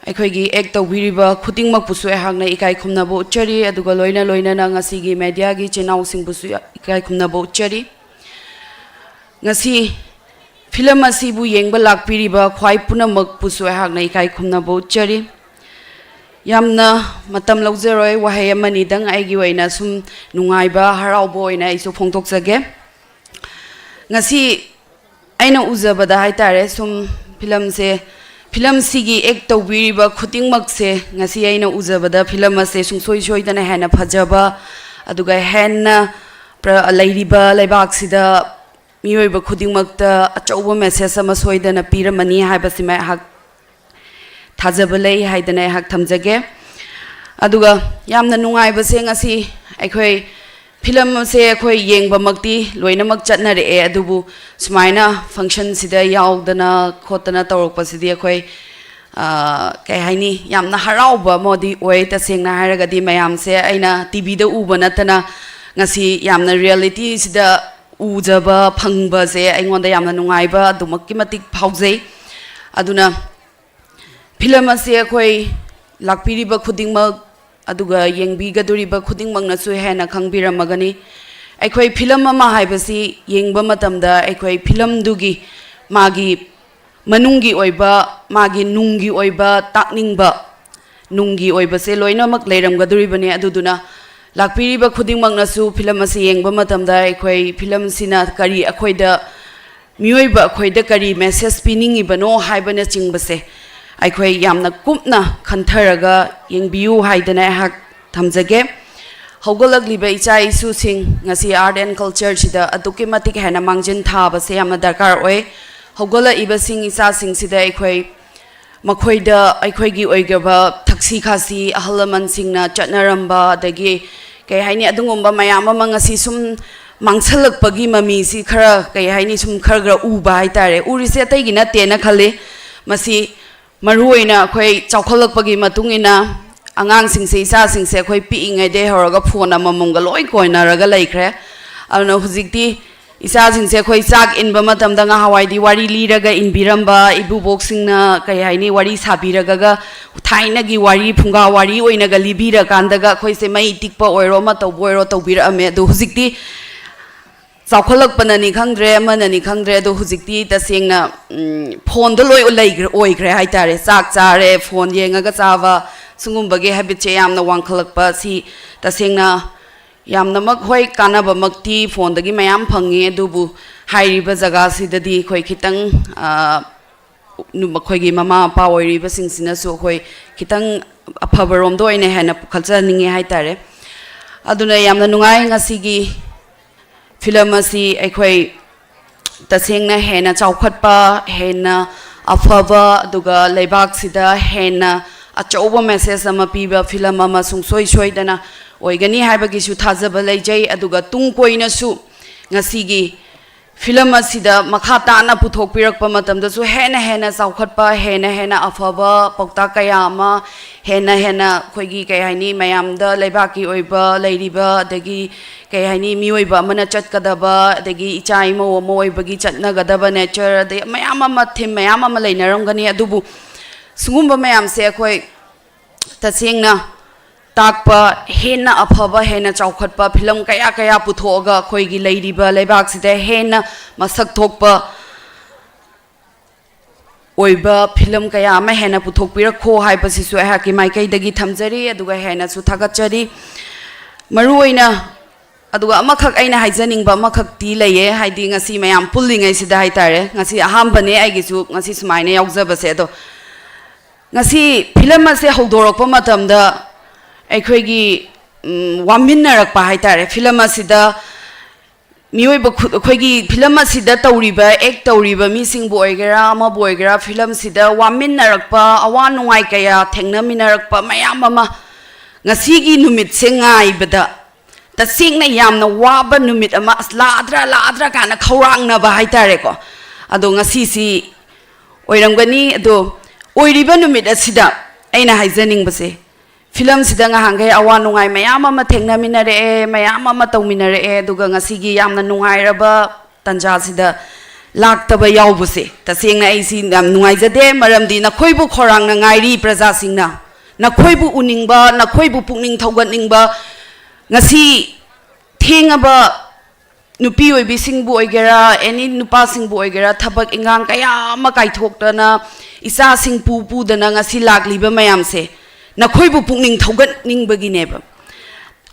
ꯑꯩꯈꯣꯏꯒꯤ ꯑꯦꯛ ꯇꯧꯕꯤꯔꯤꯕ ꯈꯨꯗꯤꯡꯃꯛꯄꯨꯁꯨ ꯑꯩꯍꯥꯛꯅ ꯏꯀꯥꯏ ꯈꯨꯝꯅꯕ ꯎꯠꯆꯔꯤ꯫ ꯑꯗꯨꯒ ꯂꯣꯏꯅ ꯂꯣꯏꯅꯅ ꯉꯁꯤꯒꯤ ꯃꯦꯗꯤꯌꯥꯒꯤ ꯏꯆꯤꯟ ꯏꯅꯥꯎꯁꯤꯡꯕꯨꯁꯨ ꯏꯀꯥꯏ ꯈꯨꯝꯅꯕ ꯎꯠꯆꯔꯤ꯫ ꯉꯁꯤ ꯐꯤꯂꯝ ꯑꯁꯤꯕꯨ ꯌꯦꯡꯕ ꯂꯥꯛꯄꯤꯔꯤꯕ ꯈ꯭ꯋꯥꯏ ꯄꯨꯝꯅꯃꯛꯄꯨꯁꯨ ꯑꯩꯍꯥꯛꯅ ꯏꯀꯥꯏ ꯈꯨꯝꯅꯕ ꯎꯠꯆꯔꯤ꯫ ꯌꯥꯝꯅ ꯃꯇꯝ ꯂꯧꯖꯔꯣꯏ, ꯋꯥꯍꯩ ꯑꯃꯅꯤꯗꯪ ꯑꯩꯒꯤ ꯑꯣꯏꯅ ꯁꯨꯝ ꯅꯨꯡꯉꯥꯏꯕ, ꯍꯔꯥꯎꯕ ꯑꯣꯏꯅ ꯑꯩꯁꯨ ꯐꯣꯡꯗꯣꯛꯆꯒꯦ꯫ ꯉꯁꯤ ꯑꯩꯅ ꯎꯖꯕꯗ ꯍꯥꯏꯇꯥꯔꯦ, ꯁꯨꯝ ꯐꯤꯂꯝꯁꯦ, ꯐꯤꯂꯝꯁꯤꯒꯤ ꯑꯦꯛ ꯇꯧꯕꯤꯔꯤꯕ ꯈꯨꯗꯤꯡꯃꯛꯁꯦ, ꯉꯁꯤ ꯑꯩꯅ ꯎꯖꯕꯗ ꯐꯤꯂꯝ ꯑꯁꯦ ꯁꯨꯡꯁꯣꯏ ꯁꯣꯏꯗꯅ ꯍꯦꯟꯅ ꯐꯖꯕ, ꯑꯗꯨꯒ ꯍꯦꯟꯅ ꯄ꯭ꯔ-, ꯂꯩꯔꯤꯕ ꯂꯩꯕꯥꯛꯁꯤꯗ ꯃꯤꯑꯣꯏꯕ ꯈꯨꯗꯤꯡꯃꯛꯇ ꯑꯆꯧꯕ ꯃꯦꯁꯦꯖ ꯑꯃ ꯁꯣꯏꯗꯅ ꯄꯤꯔꯝꯃꯅꯤ ꯍꯥꯏꯕꯁꯤꯃ ꯑꯩꯍꯥꯛ ꯊꯥꯖꯕ ꯂꯩ ꯍꯥꯏꯗꯅ ꯑꯩꯍꯥꯛ ꯊꯝꯖꯒꯦ꯫ ꯑꯗꯨꯒ ꯌꯥꯝꯅ ꯅꯨꯡꯉꯥꯏꯕꯁꯦ, ꯉꯁꯤ ꯑꯩꯈꯣꯏ ꯐꯤꯂꯝ ꯑꯁꯦ ꯑꯩꯈꯣꯏ ꯌꯦꯡꯕꯃꯛꯇꯤ ꯂꯣꯏꯅꯃꯛ ꯆꯠꯅꯔꯛꯑꯦ, ꯑꯗꯨꯕꯨ ꯁꯨꯃꯥꯏꯅ ꯐꯪꯁꯟꯁꯤꯗ ꯌꯥꯎꯗꯅ ꯈꯣꯠꯇꯅ ꯇꯧꯔꯛꯄꯁꯤꯗꯤ ꯑꯩꯈꯣꯏ, ꯑ, ꯀꯩ ꯍꯥꯏꯅꯤ, ꯌꯥꯝꯅ ꯍꯔꯥꯎꯕ ꯑꯃꯗꯤ ꯑꯣꯏ꯫ ꯇꯁꯦꯡꯅ ꯍꯥꯏꯔꯒꯗꯤ ꯃꯌꯥꯝꯁꯦ ꯑꯩꯅ ꯇꯤꯚꯤꯗ ꯎꯕ ꯅꯠꯇꯅ ꯉꯁꯤ ꯌꯥꯝꯅ ꯔꯤꯌꯦꯂꯤꯇꯤꯁꯤꯗ ꯎꯖꯕ ꯐꯪꯕꯁꯦ ꯑꯩꯉꯣꯟꯗ ꯌꯥꯝꯅ ꯅꯨꯡꯉꯥꯏꯕ ꯑꯗꯨꯃꯛꯀꯤ ꯃꯇꯤꯛ ꯐꯥꯎꯖꯩ꯫ ꯑꯗꯨꯅ ꯐꯤꯂꯝ ꯑꯁꯤ ꯑꯩꯈꯣꯏ ꯂꯥꯛꯄꯤꯔꯤꯕ ꯈꯨꯗꯤꯡꯃꯛ, ꯑꯗꯨꯒ ꯌꯦꯡꯕꯤꯒꯗꯧꯔꯤꯕ ꯈꯨꯗꯤꯡꯃꯛꯅꯁꯨ ꯍꯦꯟꯅ ꯈꯪꯕꯤꯔꯝꯃꯒꯅꯤ꯫ ꯑꯩꯈꯣꯏ ꯐꯤꯂꯝ ꯑꯃ ꯍꯥꯏꯕꯁꯤ ꯌꯦꯡꯕ ꯃꯇꯝꯗ ꯑꯩꯈꯣꯏ ꯐꯤꯂꯝꯗꯨꯒꯤ ꯃꯥꯒꯤ ꯃꯅꯨꯡꯒꯤ ꯑꯣꯏꯕ, ꯃꯥꯒꯤ ꯅꯨꯡꯒꯤ ꯑꯣꯏꯕ ꯇꯥꯛꯅꯤꯡꯕ, ꯅꯨꯡꯒꯤ ꯑꯣꯏꯕꯁꯦ ꯂꯣꯏꯅꯃꯛ ꯂꯩꯔꯝꯒꯗꯧꯔꯤꯕꯅꯤ꯫ ꯑꯗꯨꯗꯨꯅ ꯂꯥꯛꯄꯤꯔꯤꯕ ꯈꯨꯗꯤꯡꯃꯛꯅꯁꯨ ꯐꯤꯂꯝ ꯑꯁꯤ ꯌꯦꯡꯕ ꯃꯇꯝꯗ ꯑꯩꯈꯣꯏ ꯐꯤꯂꯝꯁꯤꯅ ꯀꯔꯤ ꯑꯩꯈꯣꯏꯗ, ꯃꯤꯑꯣꯏꯕ ꯑꯩꯈꯣꯏꯗ ꯀꯔꯤ ꯃꯦꯁꯦꯖ ꯄꯤꯅꯤꯡꯉꯤꯕꯅꯣ ꯍꯥꯏꯕꯅꯆꯤꯡꯕꯁꯦ ꯑꯩꯈꯣꯏ ꯌꯥꯝꯅ ꯀꯨꯞꯅ ꯈꯟꯊꯔꯒ ꯌꯦꯡꯕꯤꯌꯨ ꯍꯥꯏꯗꯅ ꯑꯩꯍꯥꯛ ꯊꯝꯖꯒꯦ꯫ ꯍꯧꯒꯠꯂꯛꯂꯤꯕ ꯏꯆꯥ ꯏꯁꯨꯁꯤꯡ ꯉꯁꯤ Art and Cultureꯁꯤꯗ ꯑꯗꯨꯛꯀꯤ ꯃꯇꯤꯛ ꯍꯦꯟꯅ ꯃꯥꯡꯖꯤꯟ ꯊꯥꯕꯁꯦ ꯌꯥꯝꯅ ꯗꯔꯀꯥꯔ ꯑꯣꯏ꯫ ꯍꯧꯒꯠꯂꯛꯏꯕꯁꯤꯡ ꯏꯆꯥꯁꯤꯡꯁꯤꯗ ꯑꯩꯈꯣꯏ ꯃꯈꯣꯏꯗ ꯑꯩꯈꯣꯏꯒꯤ ꯑꯣꯏꯖꯕ ꯊꯛꯁꯤ ꯈꯥꯁꯤ, ꯑꯍꯜ ꯂꯃꯟꯁꯤꯡꯅ ꯆꯠꯅꯔꯝꯕ, ꯑꯗꯒꯤ ꯀꯩ ꯍꯥꯏꯅꯤ, ꯑꯗꯨꯒꯨꯝꯕ ꯃꯌꯥꯝ ꯑꯃ ꯉꯁꯤ ꯁꯨꯝ ꯃꯥꯡꯁꯜꯂꯛꯄꯒꯤ ꯃꯃꯤꯁꯤ ꯈꯔ, ꯀꯩ ꯍꯥꯏꯅꯤ, ꯁꯨꯝ ꯈꯔ ꯈꯔ ꯎꯕ ꯍꯥꯏꯇꯥꯔꯦ꯫ ꯎꯔꯤꯁꯦ ꯑꯇꯩꯒꯤ ꯅꯠꯇꯦꯅ ꯈꯜꯂꯤ꯫ ꯃꯁꯤ ꯃꯔꯨꯑꯣꯏꯅ ꯑꯩꯈꯣꯏ ꯆꯥꯎꯈꯠꯂꯛꯄꯒꯤ ꯃꯇꯨꯡ ꯏꯟꯅ ꯑꯉꯥꯡꯁꯤꯡꯁꯦ, ꯏꯆꯥꯁꯤꯡꯁꯦ ꯑꯩꯈꯣꯏ ꯄꯤꯛꯏꯉꯩꯗꯩ ꯍꯧꯔꯒ ꯐꯣꯟ ꯑꯃꯃꯝꯒ ꯂꯣꯏ ꯀꯣꯏꯅꯔꯒ ꯂꯩꯈ꯭ꯔꯦ꯫ ꯑꯗꯨꯅ ꯍꯧꯖꯤꯛꯇꯤ ꯏꯆꯥꯁꯤꯡꯁꯦ ꯑꯩꯈꯣꯏ ꯆꯥꯛ ꯏꯟꯕ ꯃꯇꯝꯗ ꯉꯍꯥꯟꯋꯥꯏꯗꯤ ꯋꯥꯔꯤ ꯂꯤꯔꯒ ꯏꯟꯕꯤꯔꯝꯕ, ꯏꯕꯨꯕꯣꯛꯁꯤꯡꯅ, ꯀꯩ ꯍꯥꯏꯅꯤ, ꯋꯥꯔꯤ ꯁꯥꯕꯤꯔꯒ, ꯊꯥꯏꯅꯒꯤ ꯋꯥꯔꯤ, ꯐꯨꯡꯒꯥ ꯋꯥꯔꯤ ꯑꯣꯏꯅꯒ ꯂꯤꯕꯤꯔꯀꯥꯟꯗꯒ ꯑꯩꯈꯣꯏꯁꯦ ꯃꯩ ꯇꯤꯛꯄ ꯑꯣꯏꯔꯣ, ꯑꯃ ꯇꯧꯕ ꯑꯣꯏꯔꯣ, ꯇꯧꯕꯤꯔꯛꯑꯝꯃꯦ꯫ ꯑꯗꯣ ꯍꯧꯖꯤꯛꯇꯤ ꯆꯥꯎꯈꯠꯂꯛꯄꯅꯅꯤ ꯈꯪꯗ꯭ꯔꯦ, ꯑꯃꯅꯅꯤ ꯈꯪꯗ꯭ꯔꯦ, ꯑꯗꯣ ꯍꯧꯖꯤꯛꯇꯤ ꯇꯁꯦꯡꯅ, ꯎꯝ, ꯐꯣꯟꯗ ꯂꯣꯏ ꯂꯩꯈ꯭ꯔꯦ, ꯑꯣꯏꯈ꯭ꯔꯦ ꯍꯥꯏꯇꯥꯔꯦ꯫ ꯆꯥꯛ ꯆꯥꯔꯦ, ꯐꯣꯟ ꯌꯦꯡꯉꯒ ꯆꯥꯕ, ꯁꯤꯒꯨꯝꯕꯒꯤ ꯍꯦꯕꯤꯠꯁꯦ ꯌꯥꯝꯅ ꯋꯥꯡꯈꯠꯂꯛꯄ, ꯁꯤ ꯇꯁꯦꯡꯅ ꯌꯥꯝꯅꯃꯛ, ꯍꯣꯏ, ꯀꯥꯟꯅꯕꯃꯛꯇꯤ ꯐꯣꯟꯗꯒꯤ ꯃꯌꯥꯝ ꯐꯪꯉꯤ, ꯑꯗꯨꯕꯨ ꯍꯥꯏꯔꯤꯕ ꯖꯒꯥꯁꯤꯗꯗꯤ ꯑꯩꯈꯣꯏ ꯈꯤꯇꯪ, ꯑ, ꯅꯨ-, ꯃꯈꯣꯏꯒꯤ ꯃꯃꯥ ꯃꯄꯥ ꯑꯣꯏꯔꯤꯕꯁꯤꯡꯁꯤꯅꯁꯨ ꯑꯩꯈꯣꯏ ꯈꯤꯇꯪ ꯑꯐꯕꯔꯣꯝꯗ ꯑꯣꯏꯅ ꯍꯦꯟꯅ ꯄꯨꯈꯠꯆꯅꯤꯡꯉꯤ ꯍꯥꯏꯇꯥꯔꯦ꯫ ꯑꯗꯨꯅ ꯌꯥꯝꯅ ꯅꯨꯡꯉꯥꯏ ꯉꯁꯤꯒꯤ ꯐꯤꯂꯝ ꯑꯁꯤ ꯑꯩꯈꯣꯏ ꯇꯁꯦꯡꯅ ꯍꯦꯟꯅ ꯆꯥꯎꯈꯠꯄ, ꯍꯦꯟꯅ ꯑꯐꯕ, ꯑꯗꯨꯒ ꯂꯩꯕꯥꯛꯁꯤꯗ ꯍꯦꯟꯅ ꯑꯆꯧꯕ ꯃꯦꯁꯦꯖ ꯑꯃ ꯄꯤꯕ ꯐꯤꯂꯝ ꯑꯃ ꯁꯨꯡꯁꯣꯏ ꯁꯣꯏꯗꯅ ꯑꯣꯏꯒꯅꯤ ꯍꯥꯏꯕꯒꯤꯁꯨ ꯊꯥꯖꯕ ꯂꯩꯖꯩ꯫ ꯑꯗꯨꯒ ꯇꯨꯡ ꯀꯣꯏꯅꯁꯨ ꯉꯁꯤꯒꯤ ꯐꯤꯂꯝ ꯑꯁꯤꯗ ꯃꯈꯥ ꯇꯥꯅ ꯄꯨꯊꯣꯛꯄꯤꯔꯛꯄ ꯃꯇꯝꯗꯁꯨ ꯍꯦꯟꯅ ꯍꯦꯟꯅ ꯆꯥꯎꯈꯠꯄ, ꯍꯦꯟꯅ ꯍꯦꯟꯅ ꯑꯐꯕ ꯄꯥꯎꯇꯥꯛ ꯀꯌꯥ ꯑꯃ, ꯍꯦꯟꯅ ꯍꯦꯟꯅ ꯑꯩꯈꯣꯏꯒꯤ, ꯀꯩ ꯍꯥꯏꯅꯤ, ꯃꯌꯥꯝꯗ ꯂꯩꯕꯥꯛꯀꯤ ꯑꯣꯏꯕ ꯂꯩꯔꯤꯕ, ꯑꯗꯒꯤ, ꯀꯩ ꯍꯥꯏꯅꯤ, ꯃꯤꯑꯣꯏꯕ ꯑꯃꯅ ꯆꯠꯀꯗꯕ, ꯑꯗꯒꯤ ꯏꯆꯥ ꯏꯃꯧ ꯑꯃ ꯑꯣꯏꯕꯒꯤ ꯆꯠꯅꯒꯗꯕ ꯅꯦꯆꯔ, ꯑꯗꯩ ꯃꯌꯥꯝ ꯑꯃ, ꯊꯤꯝ ꯃꯌꯥꯝ ꯑꯃ ꯂꯩꯅꯔꯝꯒꯅꯤ꯫ ꯑꯗꯨꯕꯨ ꯁꯤꯒꯨꯝꯕ ꯃꯌꯥꯝꯁꯦ ꯑꯩꯈꯣꯏ ꯇꯁꯦꯡꯅ ꯇꯥꯛꯄ, ꯍꯦꯟꯅ ꯑꯐꯕ, ꯍꯦꯟꯅ ꯆꯥꯎꯈꯠꯄ ꯐꯤꯂꯝ ꯀꯌꯥ ꯀꯌꯥ ꯄꯨꯊꯣꯛꯑꯒ ꯑꯩꯈꯣꯏꯒꯤ ꯂꯩꯔꯤꯕ ꯂꯩꯕꯥꯛꯁꯤꯗ ꯍꯦꯟꯅ ꯃꯁꯛ ꯊꯣꯛꯄ ꯑꯣꯏꯕ ꯐꯤꯂꯝ ꯀꯌꯥ ꯑꯃ ꯍꯦꯟꯅ ꯄꯨꯊꯣꯛꯄꯤꯔꯛꯈꯣ ꯍꯥꯏꯕꯁꯤꯁꯨ ꯑꯩꯍꯥꯛꯀꯤ ꯃꯥꯏꯀꯩꯗꯒꯤ ꯊꯝꯖꯔꯤ, ꯑꯗꯨꯒ ꯍꯦꯟꯅꯁꯨ ꯊꯥꯒꯠꯆꯔꯤ꯫ ꯃꯔꯨꯑꯣꯏꯅ, ꯑꯗꯨꯒ ꯑꯃꯈꯛ ꯑꯩꯅ ꯍꯥꯏꯖꯅꯤꯡꯕ ꯑꯃꯈꯛꯇꯤ ꯂꯩꯌꯦ, ꯍꯥꯏꯗꯤ ꯉꯁꯤ ꯃꯌꯥꯝ ꯄꯨꯜꯂꯤꯉꯩꯁꯤꯗ ꯍꯥꯏꯇꯥꯔꯦ, ꯉꯁꯤ ꯑꯍꯥꯟꯕꯅꯦ ꯑꯩꯒꯤꯁꯨ ꯉꯁꯤ ꯁꯨꯃꯥꯏꯅ ꯌꯥꯎꯖꯕꯁꯦ꯫ ꯑꯗꯣ ꯉꯁꯤ ꯐꯤꯂꯝ ꯑꯁꯦ ꯍꯧꯗꯣꯔꯛꯄ ꯃꯇꯝꯗ ꯑꯩꯈꯣꯏꯒꯤ, ꯎꯝ, ꯋꯥꯃꯤꯟꯅꯔꯛꯄ ꯍꯥꯏꯇꯥꯔꯦ꯫ ꯐꯤꯂꯝ ꯑꯁꯤꯗ ꯃꯤꯑꯣꯏꯕ ꯈꯨ-, ꯑꯩꯈꯣꯏꯒꯤ ꯐꯤꯂꯝ ꯑꯁꯤꯗ ꯇꯧꯔꯤꯕ, ꯑꯦꯛ ꯇꯧꯔꯤꯕ ꯃꯤꯁꯤꯡꯕꯨ ꯑꯣꯏꯒꯦꯔꯥ, ꯑꯃꯕꯨ ꯑꯣꯏꯒꯦꯔꯥ, ꯐꯤꯂꯝꯁꯤꯗ ꯋꯥꯃꯤꯟꯅꯔꯛꯄ, ꯑꯋꯥ ꯅꯨꯡꯉꯥꯏ ꯀꯌꯥ ꯊꯦꯡꯅꯃꯤꯟꯅꯔꯛꯄ ꯃꯌꯥꯝ ꯑꯃ ꯉꯁꯤꯒꯤ ꯅꯨꯃꯤꯠꯁꯦ ꯉꯥꯏꯕꯗ ꯇꯁꯦꯡꯅ ꯌꯥꯝꯅ ꯋꯥꯕ ꯅꯨꯃꯤꯠ ꯑꯃ, "ꯑꯁ, ꯂꯥꯛꯑꯗ꯭ꯔꯥ, ꯂꯥꯛꯑꯗ꯭ꯔꯥ?" ꯀꯥꯏꯅ ꯈꯧꯔꯥꯡꯅꯕ ꯍꯥꯏꯇꯥꯔꯦꯀꯣ꯫ ꯑꯗꯣ ꯉꯁꯤꯁꯤ ꯑꯣꯏꯔꯝꯒꯅꯤ꯫ ꯑꯗꯣ ꯑꯣꯏꯔꯤꯕ ꯅꯨꯃꯤꯠ ꯑꯁꯤꯗ ꯑꯩꯅ ꯍꯥꯏꯖꯅꯤꯡꯕꯁꯦ, ꯐꯤꯂꯝꯁꯤꯗ ꯉꯍꯥꯟꯈꯩ ꯑꯋꯥ ꯅꯨꯡꯉꯥꯏ ꯃꯌꯥꯝ ꯑꯃ ꯊꯦꯡꯅꯃꯤꯟꯅꯔꯛꯑꯦ, ꯃꯌꯥꯝ ꯑꯃ ꯇꯧꯃꯤꯟꯅꯔꯛꯑꯦ, ꯑꯗꯨꯒ ꯉꯁꯤꯒꯤ ꯌꯥꯝꯅ ꯅꯨꯡꯉꯥꯏꯔꯕ ꯇꯥꯟꯖꯥꯁꯤꯗ ꯂꯥꯛꯇꯕ ꯌꯥꯎꯕꯁꯦ ꯇꯁꯦꯡꯅ ꯑꯩꯁꯤ ꯌꯥꯝ ꯅꯨꯡꯉꯥꯏꯖꯗꯦ꯫ ꯃꯔꯝꯗꯤ ꯅꯈꯣꯏꯕꯨ ꯈꯧꯔꯥꯡꯅ ꯉꯥꯏꯔꯤ ꯄ꯭ꯔꯖꯥꯁꯤꯡꯅ, ꯅꯈꯣꯏꯕꯨ ꯎꯅꯤꯡꯕ, ꯅꯈꯣꯏꯕꯨ ꯄꯨꯛꯅꯤꯡ ꯊꯧꯒꯠꯅꯤꯡꯕ꯫ ꯉꯁꯤ ꯊꯦꯡꯉꯕ ꯅꯨꯄꯤ ꯑꯣꯏꯕꯤꯁꯤꯡꯕꯨ ꯑꯣꯏꯒꯦꯔꯥ, ꯑꯦꯅꯤ ꯅꯨꯄꯥꯁꯤꯡꯕꯨ ꯑꯣꯏꯒꯦꯔꯥ, ꯊꯕꯛ ꯏꯟꯈꯥꯡ ꯀꯌꯥ ꯑꯃ ꯀꯥꯏꯊꯣꯛꯇꯅ, ꯏꯆꯥꯁꯤꯡ ꯄꯨ ꯄꯨꯗꯅ ꯉꯁꯤ ꯂꯥꯛꯂꯤꯕ ꯃꯌꯥꯝꯁꯦ ꯅꯈꯣꯏꯕꯨ ꯄꯨꯛꯅꯤꯡ ꯊꯧꯒꯠꯅꯤꯡꯕꯒꯤꯅꯦꯕ꯫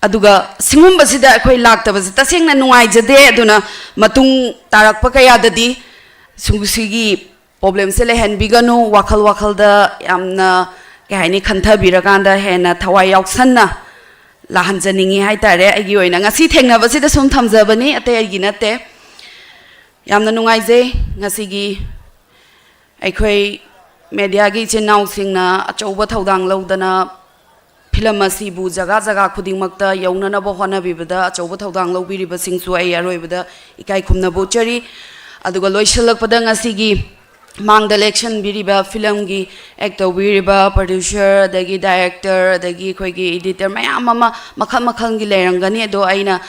ꯑꯗꯨꯒ ꯁꯤꯒꯨꯝꯕꯁꯤꯗ ꯑꯩꯈꯣꯏ ꯂꯥꯛꯇꯕꯁꯦ ꯇꯁꯦꯡꯅ ꯅꯨꯡꯉꯥꯏꯖꯗꯦ꯫ ꯑꯗꯨꯅ ꯃꯇꯨꯡ ꯇꯥꯔꯛꯄ ꯀꯌꯥꯗꯗꯤ ꯁꯨ-, ꯁꯤꯒꯤ ꯄ꯭ꯔꯣꯕ꯭ꯂꯦꯝꯁꯦ ꯂꯩꯍꯟꯕꯤꯒꯅꯨ꯫ ꯋꯥꯈꯜ ꯋꯥꯈꯜꯗ ꯌꯥꯝꯅ, ꯀꯩ ꯍꯥꯏꯅꯤ, ꯈꯟꯊꯕꯤꯔꯀꯥꯟꯗ ꯍꯦꯟꯅ ꯊꯋꯥꯏ ꯌꯥꯎꯁꯟꯅ ꯂꯥꯛꯍꯟꯖꯅꯤꯡꯉꯤ ꯍꯥꯏꯇꯥꯔꯦ꯫ ꯑꯩꯒꯤ ꯑꯣꯏꯅ ꯉꯁꯤ ꯊꯦꯡꯅꯕꯁꯤꯗ ꯁꯨꯝ ꯊꯝꯖꯕꯅꯤ, ꯑꯇꯩ ꯑꯩꯒꯤ ꯅꯠꯇꯦ꯫ ꯌꯥꯝꯅ ꯅꯨꯡꯉꯥꯏꯖꯩ ꯉꯁꯤꯒꯤ ꯑꯩꯈꯣꯏ ꯃꯦꯗꯤꯌꯥꯒꯤ ꯏꯆꯤꯟ ꯏꯅꯥꯎꯁꯤꯡꯅ ꯑꯆꯧꯕ ꯊꯧꯗꯥꯡ ꯂꯧꯗꯅ ꯐꯤꯂꯝ ꯑꯁꯤꯕꯨ ꯖꯒꯥ ꯖꯒꯥ ꯈꯨꯗꯤꯡꯃꯛꯇ ꯌꯧꯅꯅꯕ ꯍꯣꯠꯅꯕꯤꯕꯗ ꯑꯆꯧꯕ ꯊꯧꯗꯥꯡ ꯂꯧꯕꯤꯔꯤꯕꯁꯤꯡꯁꯨ ꯑꯩ ꯑꯔꯣꯏꯕꯗ ꯏꯀꯥꯏ ꯈꯨꯝꯅꯕ ꯎꯠꯆꯔꯤ꯫ ꯑꯗꯨꯒ ꯂꯣꯏꯁꯤꯜꯂꯛꯄꯗ ꯉꯁꯤꯒꯤ ꯃꯥꯡꯗ ꯂꯦꯛꯁꯟꯕꯤꯔꯤꯕ ꯐꯤꯂꯝꯒꯤ ꯑꯦꯛ ꯇꯧꯕꯤꯔꯤꯕ ꯄ꯭ꯔꯗ꯭ꯌꯨꯁꯔ, ꯑꯗꯒꯤ ꯗꯥꯏꯔꯦꯛꯇꯔ, ꯑꯗꯒꯤ ꯑꯩꯈꯣꯏꯒꯤ ꯏꯗꯤꯇꯔ ꯃꯌꯥꯝ ꯑꯃ ꯃꯈꯜ ꯃꯈꯜꯒꯤ ꯂꯩꯔꯝꯒꯅꯤ꯫ ꯑꯗꯣ ꯑꯩꯅ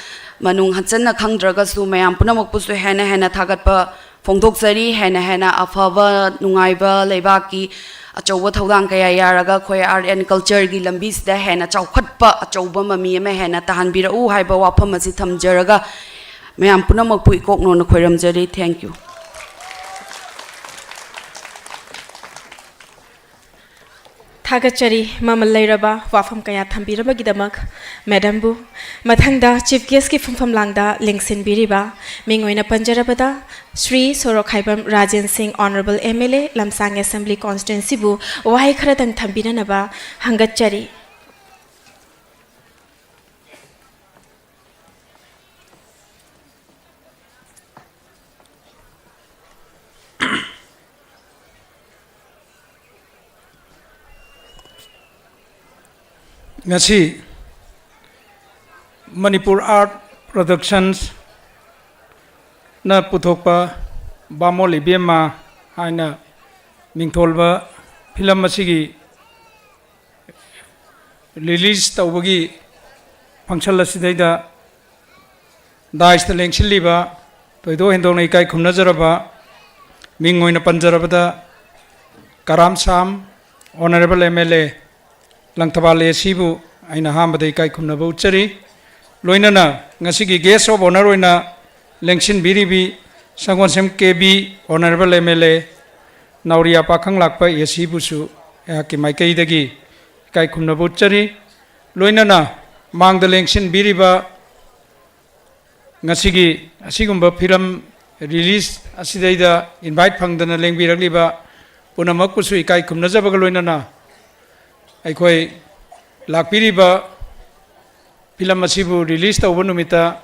ꯃꯅꯨꯡ ꯍꯟꯖꯟꯅ ꯈꯪꯗ꯭ꯔꯒꯁꯨ ꯃꯌꯥꯝ ꯄꯨꯝꯅꯃꯛꯄꯨꯁꯨ ꯍꯦꯟꯅ ꯍꯦꯟꯅ ꯊꯥꯒꯠꯄ ꯐꯣꯡꯗꯣꯛꯆꯔꯤ꯫ ꯍꯦꯟꯅ ꯍꯦꯟꯅ ꯑꯐꯕ, ꯅꯨꯡꯉꯥꯏꯕ, ꯂꯩꯕꯥꯛꯀꯤ ꯑꯆꯧꯕ ꯊꯧꯗꯥꯡ ꯀꯌꯥ ꯌꯥꯔꯒ ꯑꯩꯈꯣꯏ ꯑꯥꯔꯠ ꯑꯦꯟ ꯀꯜꯆꯔꯒꯤ ꯂꯝꯕꯤꯁꯤꯗ ꯍꯦꯟꯅ ꯆꯥꯎꯈꯠꯄ ꯑꯆꯧꯕ ꯃꯃꯤ ꯑꯃ ꯍꯦꯟꯅ ꯇꯥꯍꯟꯕꯤꯔꯛꯎ ꯍꯥꯏꯕ ꯋꯥꯐꯝ ꯑꯁꯤ ꯊꯝꯖꯔꯒ ꯃꯌꯥꯝ ꯄꯨꯝꯅꯃꯛꯄꯨ ꯏꯀꯣꯛ ꯅꯣꯟꯅ ꯈꯣꯏꯔꯝꯖꯔꯤ꯫ Thank you꯫ ꯊꯥꯒꯠꯆꯔꯤ ꯃꯃꯜ ꯂꯩꯔꯕ ꯋꯥꯐꯝ ꯀꯌꯥ ꯊꯝꯕꯤꯔꯕꯒꯤꯗꯃꯛ ꯃꯦꯗꯥꯝꯕꯨ꯫ ꯃꯊꯪꯗ ꯆꯤꯐ ꯒꯦꯁꯀꯤ ꯐꯝꯐꯝ ꯂꯥꯡꯗ ꯂꯦꯡꯁꯤꯟꯕꯤꯔꯤꯕ ꯃꯤꯡ ꯑꯣꯏꯅ ꯄꯟꯖꯔꯕꯗ ꯁ꯭ꯔꯤ ꯁꯣꯔꯣꯛꯈꯥꯏꯕꯝ Rajen Singh, honourable M L A, ꯂꯝꯁꯥꯡ ꯑꯦꯁꯦꯝꯕ꯭ꯂꯤ ꯀꯣꯟꯁꯇꯤꯇ꯭ꯋꯦꯟꯁꯤꯕꯨ ꯋꯥꯍꯩ ꯈꯔꯗꯪ ꯊꯝꯕꯤꯅꯅꯕ ꯍꯪꯒꯠꯆꯔꯤ꯫ ꯉꯁꯤ ꯃꯅꯤꯄꯨꯔ ꯑꯥꯔꯠ ꯄ꯭ꯔꯣꯗꯛꯁꯟꯁꯅ ꯄꯨꯊꯣꯛꯄ ꯕꯥꯃꯣꯜ ꯏꯕꯦꯝꯃ ꯍꯥꯏꯅ ꯃꯤꯡꯊꯣꯜꯕ ꯐꯤꯂꯝ ꯑꯁꯤꯒꯤ ꯔꯤꯂꯤꯖ ꯇꯧꯕꯒꯤ ꯐꯪꯁꯟ ꯑꯁꯤꯗꯩꯗ ꯗꯥꯏꯁꯇ ꯂꯦꯡꯁꯤꯜꯂꯤꯕ ꯊꯣꯏꯗꯣꯛ ꯍꯦꯟꯗꯣꯛꯅ ꯏꯀꯥꯏ ꯈꯨꯝꯅꯖꯔꯕ, ꯃꯤꯡ ꯑꯣꯏꯅ ꯄꯟꯖꯔꯕꯗ Karam Sham, honourable M L A, Langthabal A ꯁꯤꯕꯨ ꯑꯩꯅ ꯑꯍꯥꯟꯕꯗ ꯏꯀꯥꯏ ꯈꯨꯝꯅꯕ ꯎꯠꯆꯔꯤ꯫ ꯂꯣꯏꯅꯅ ꯉꯁꯤꯒꯤ ꯒꯦꯁ ꯑꯣꯐ ꯑꯣꯅꯔ ꯑꯣꯏꯅ ꯂꯦꯡꯁꯤꯟꯕꯤꯔꯤꯕꯤ Sagolsem K B, honourable M L A, Naoriya Pakhanglakpa ꯑꯦ ꯁꯤꯕꯨꯁꯨ ꯑꯩꯍꯥꯛꯀꯤ ꯃꯥꯏꯀꯩꯗꯒꯤ ꯏꯀꯥꯏ ꯈꯨꯝꯅꯕ ꯎꯠꯆꯔꯤ꯫ ꯂꯣꯏꯅꯅ ꯃꯥꯡꯗ ꯂꯦꯡꯁꯤꯟꯕꯤꯔꯤꯕ ꯉꯁꯤꯒꯤ ꯑꯁꯤꯒꯨꯝꯕ ꯐꯤꯂꯝ ꯔꯤꯂꯤꯖ ꯑꯁꯤꯗꯩꯗ ꯏꯟꯚꯥꯏꯠ ꯐꯪꯗꯅ ꯂꯦꯡꯕꯤꯔꯛꯂꯤꯕ ꯄꯨꯝꯅꯃꯛꯄꯨꯁꯨ ꯏꯀꯥꯏ ꯈꯨꯝꯅꯖꯕꯒ ꯂꯣꯏꯅꯅ, ꯑꯩꯈꯣꯏ ꯂꯥꯛꯄꯤꯔꯤꯕ ꯐꯤꯂꯝ ꯑꯁꯤꯕꯨ ꯔꯤꯂꯤꯖ ꯇꯧꯕ ꯅꯨꯃꯤꯠꯇ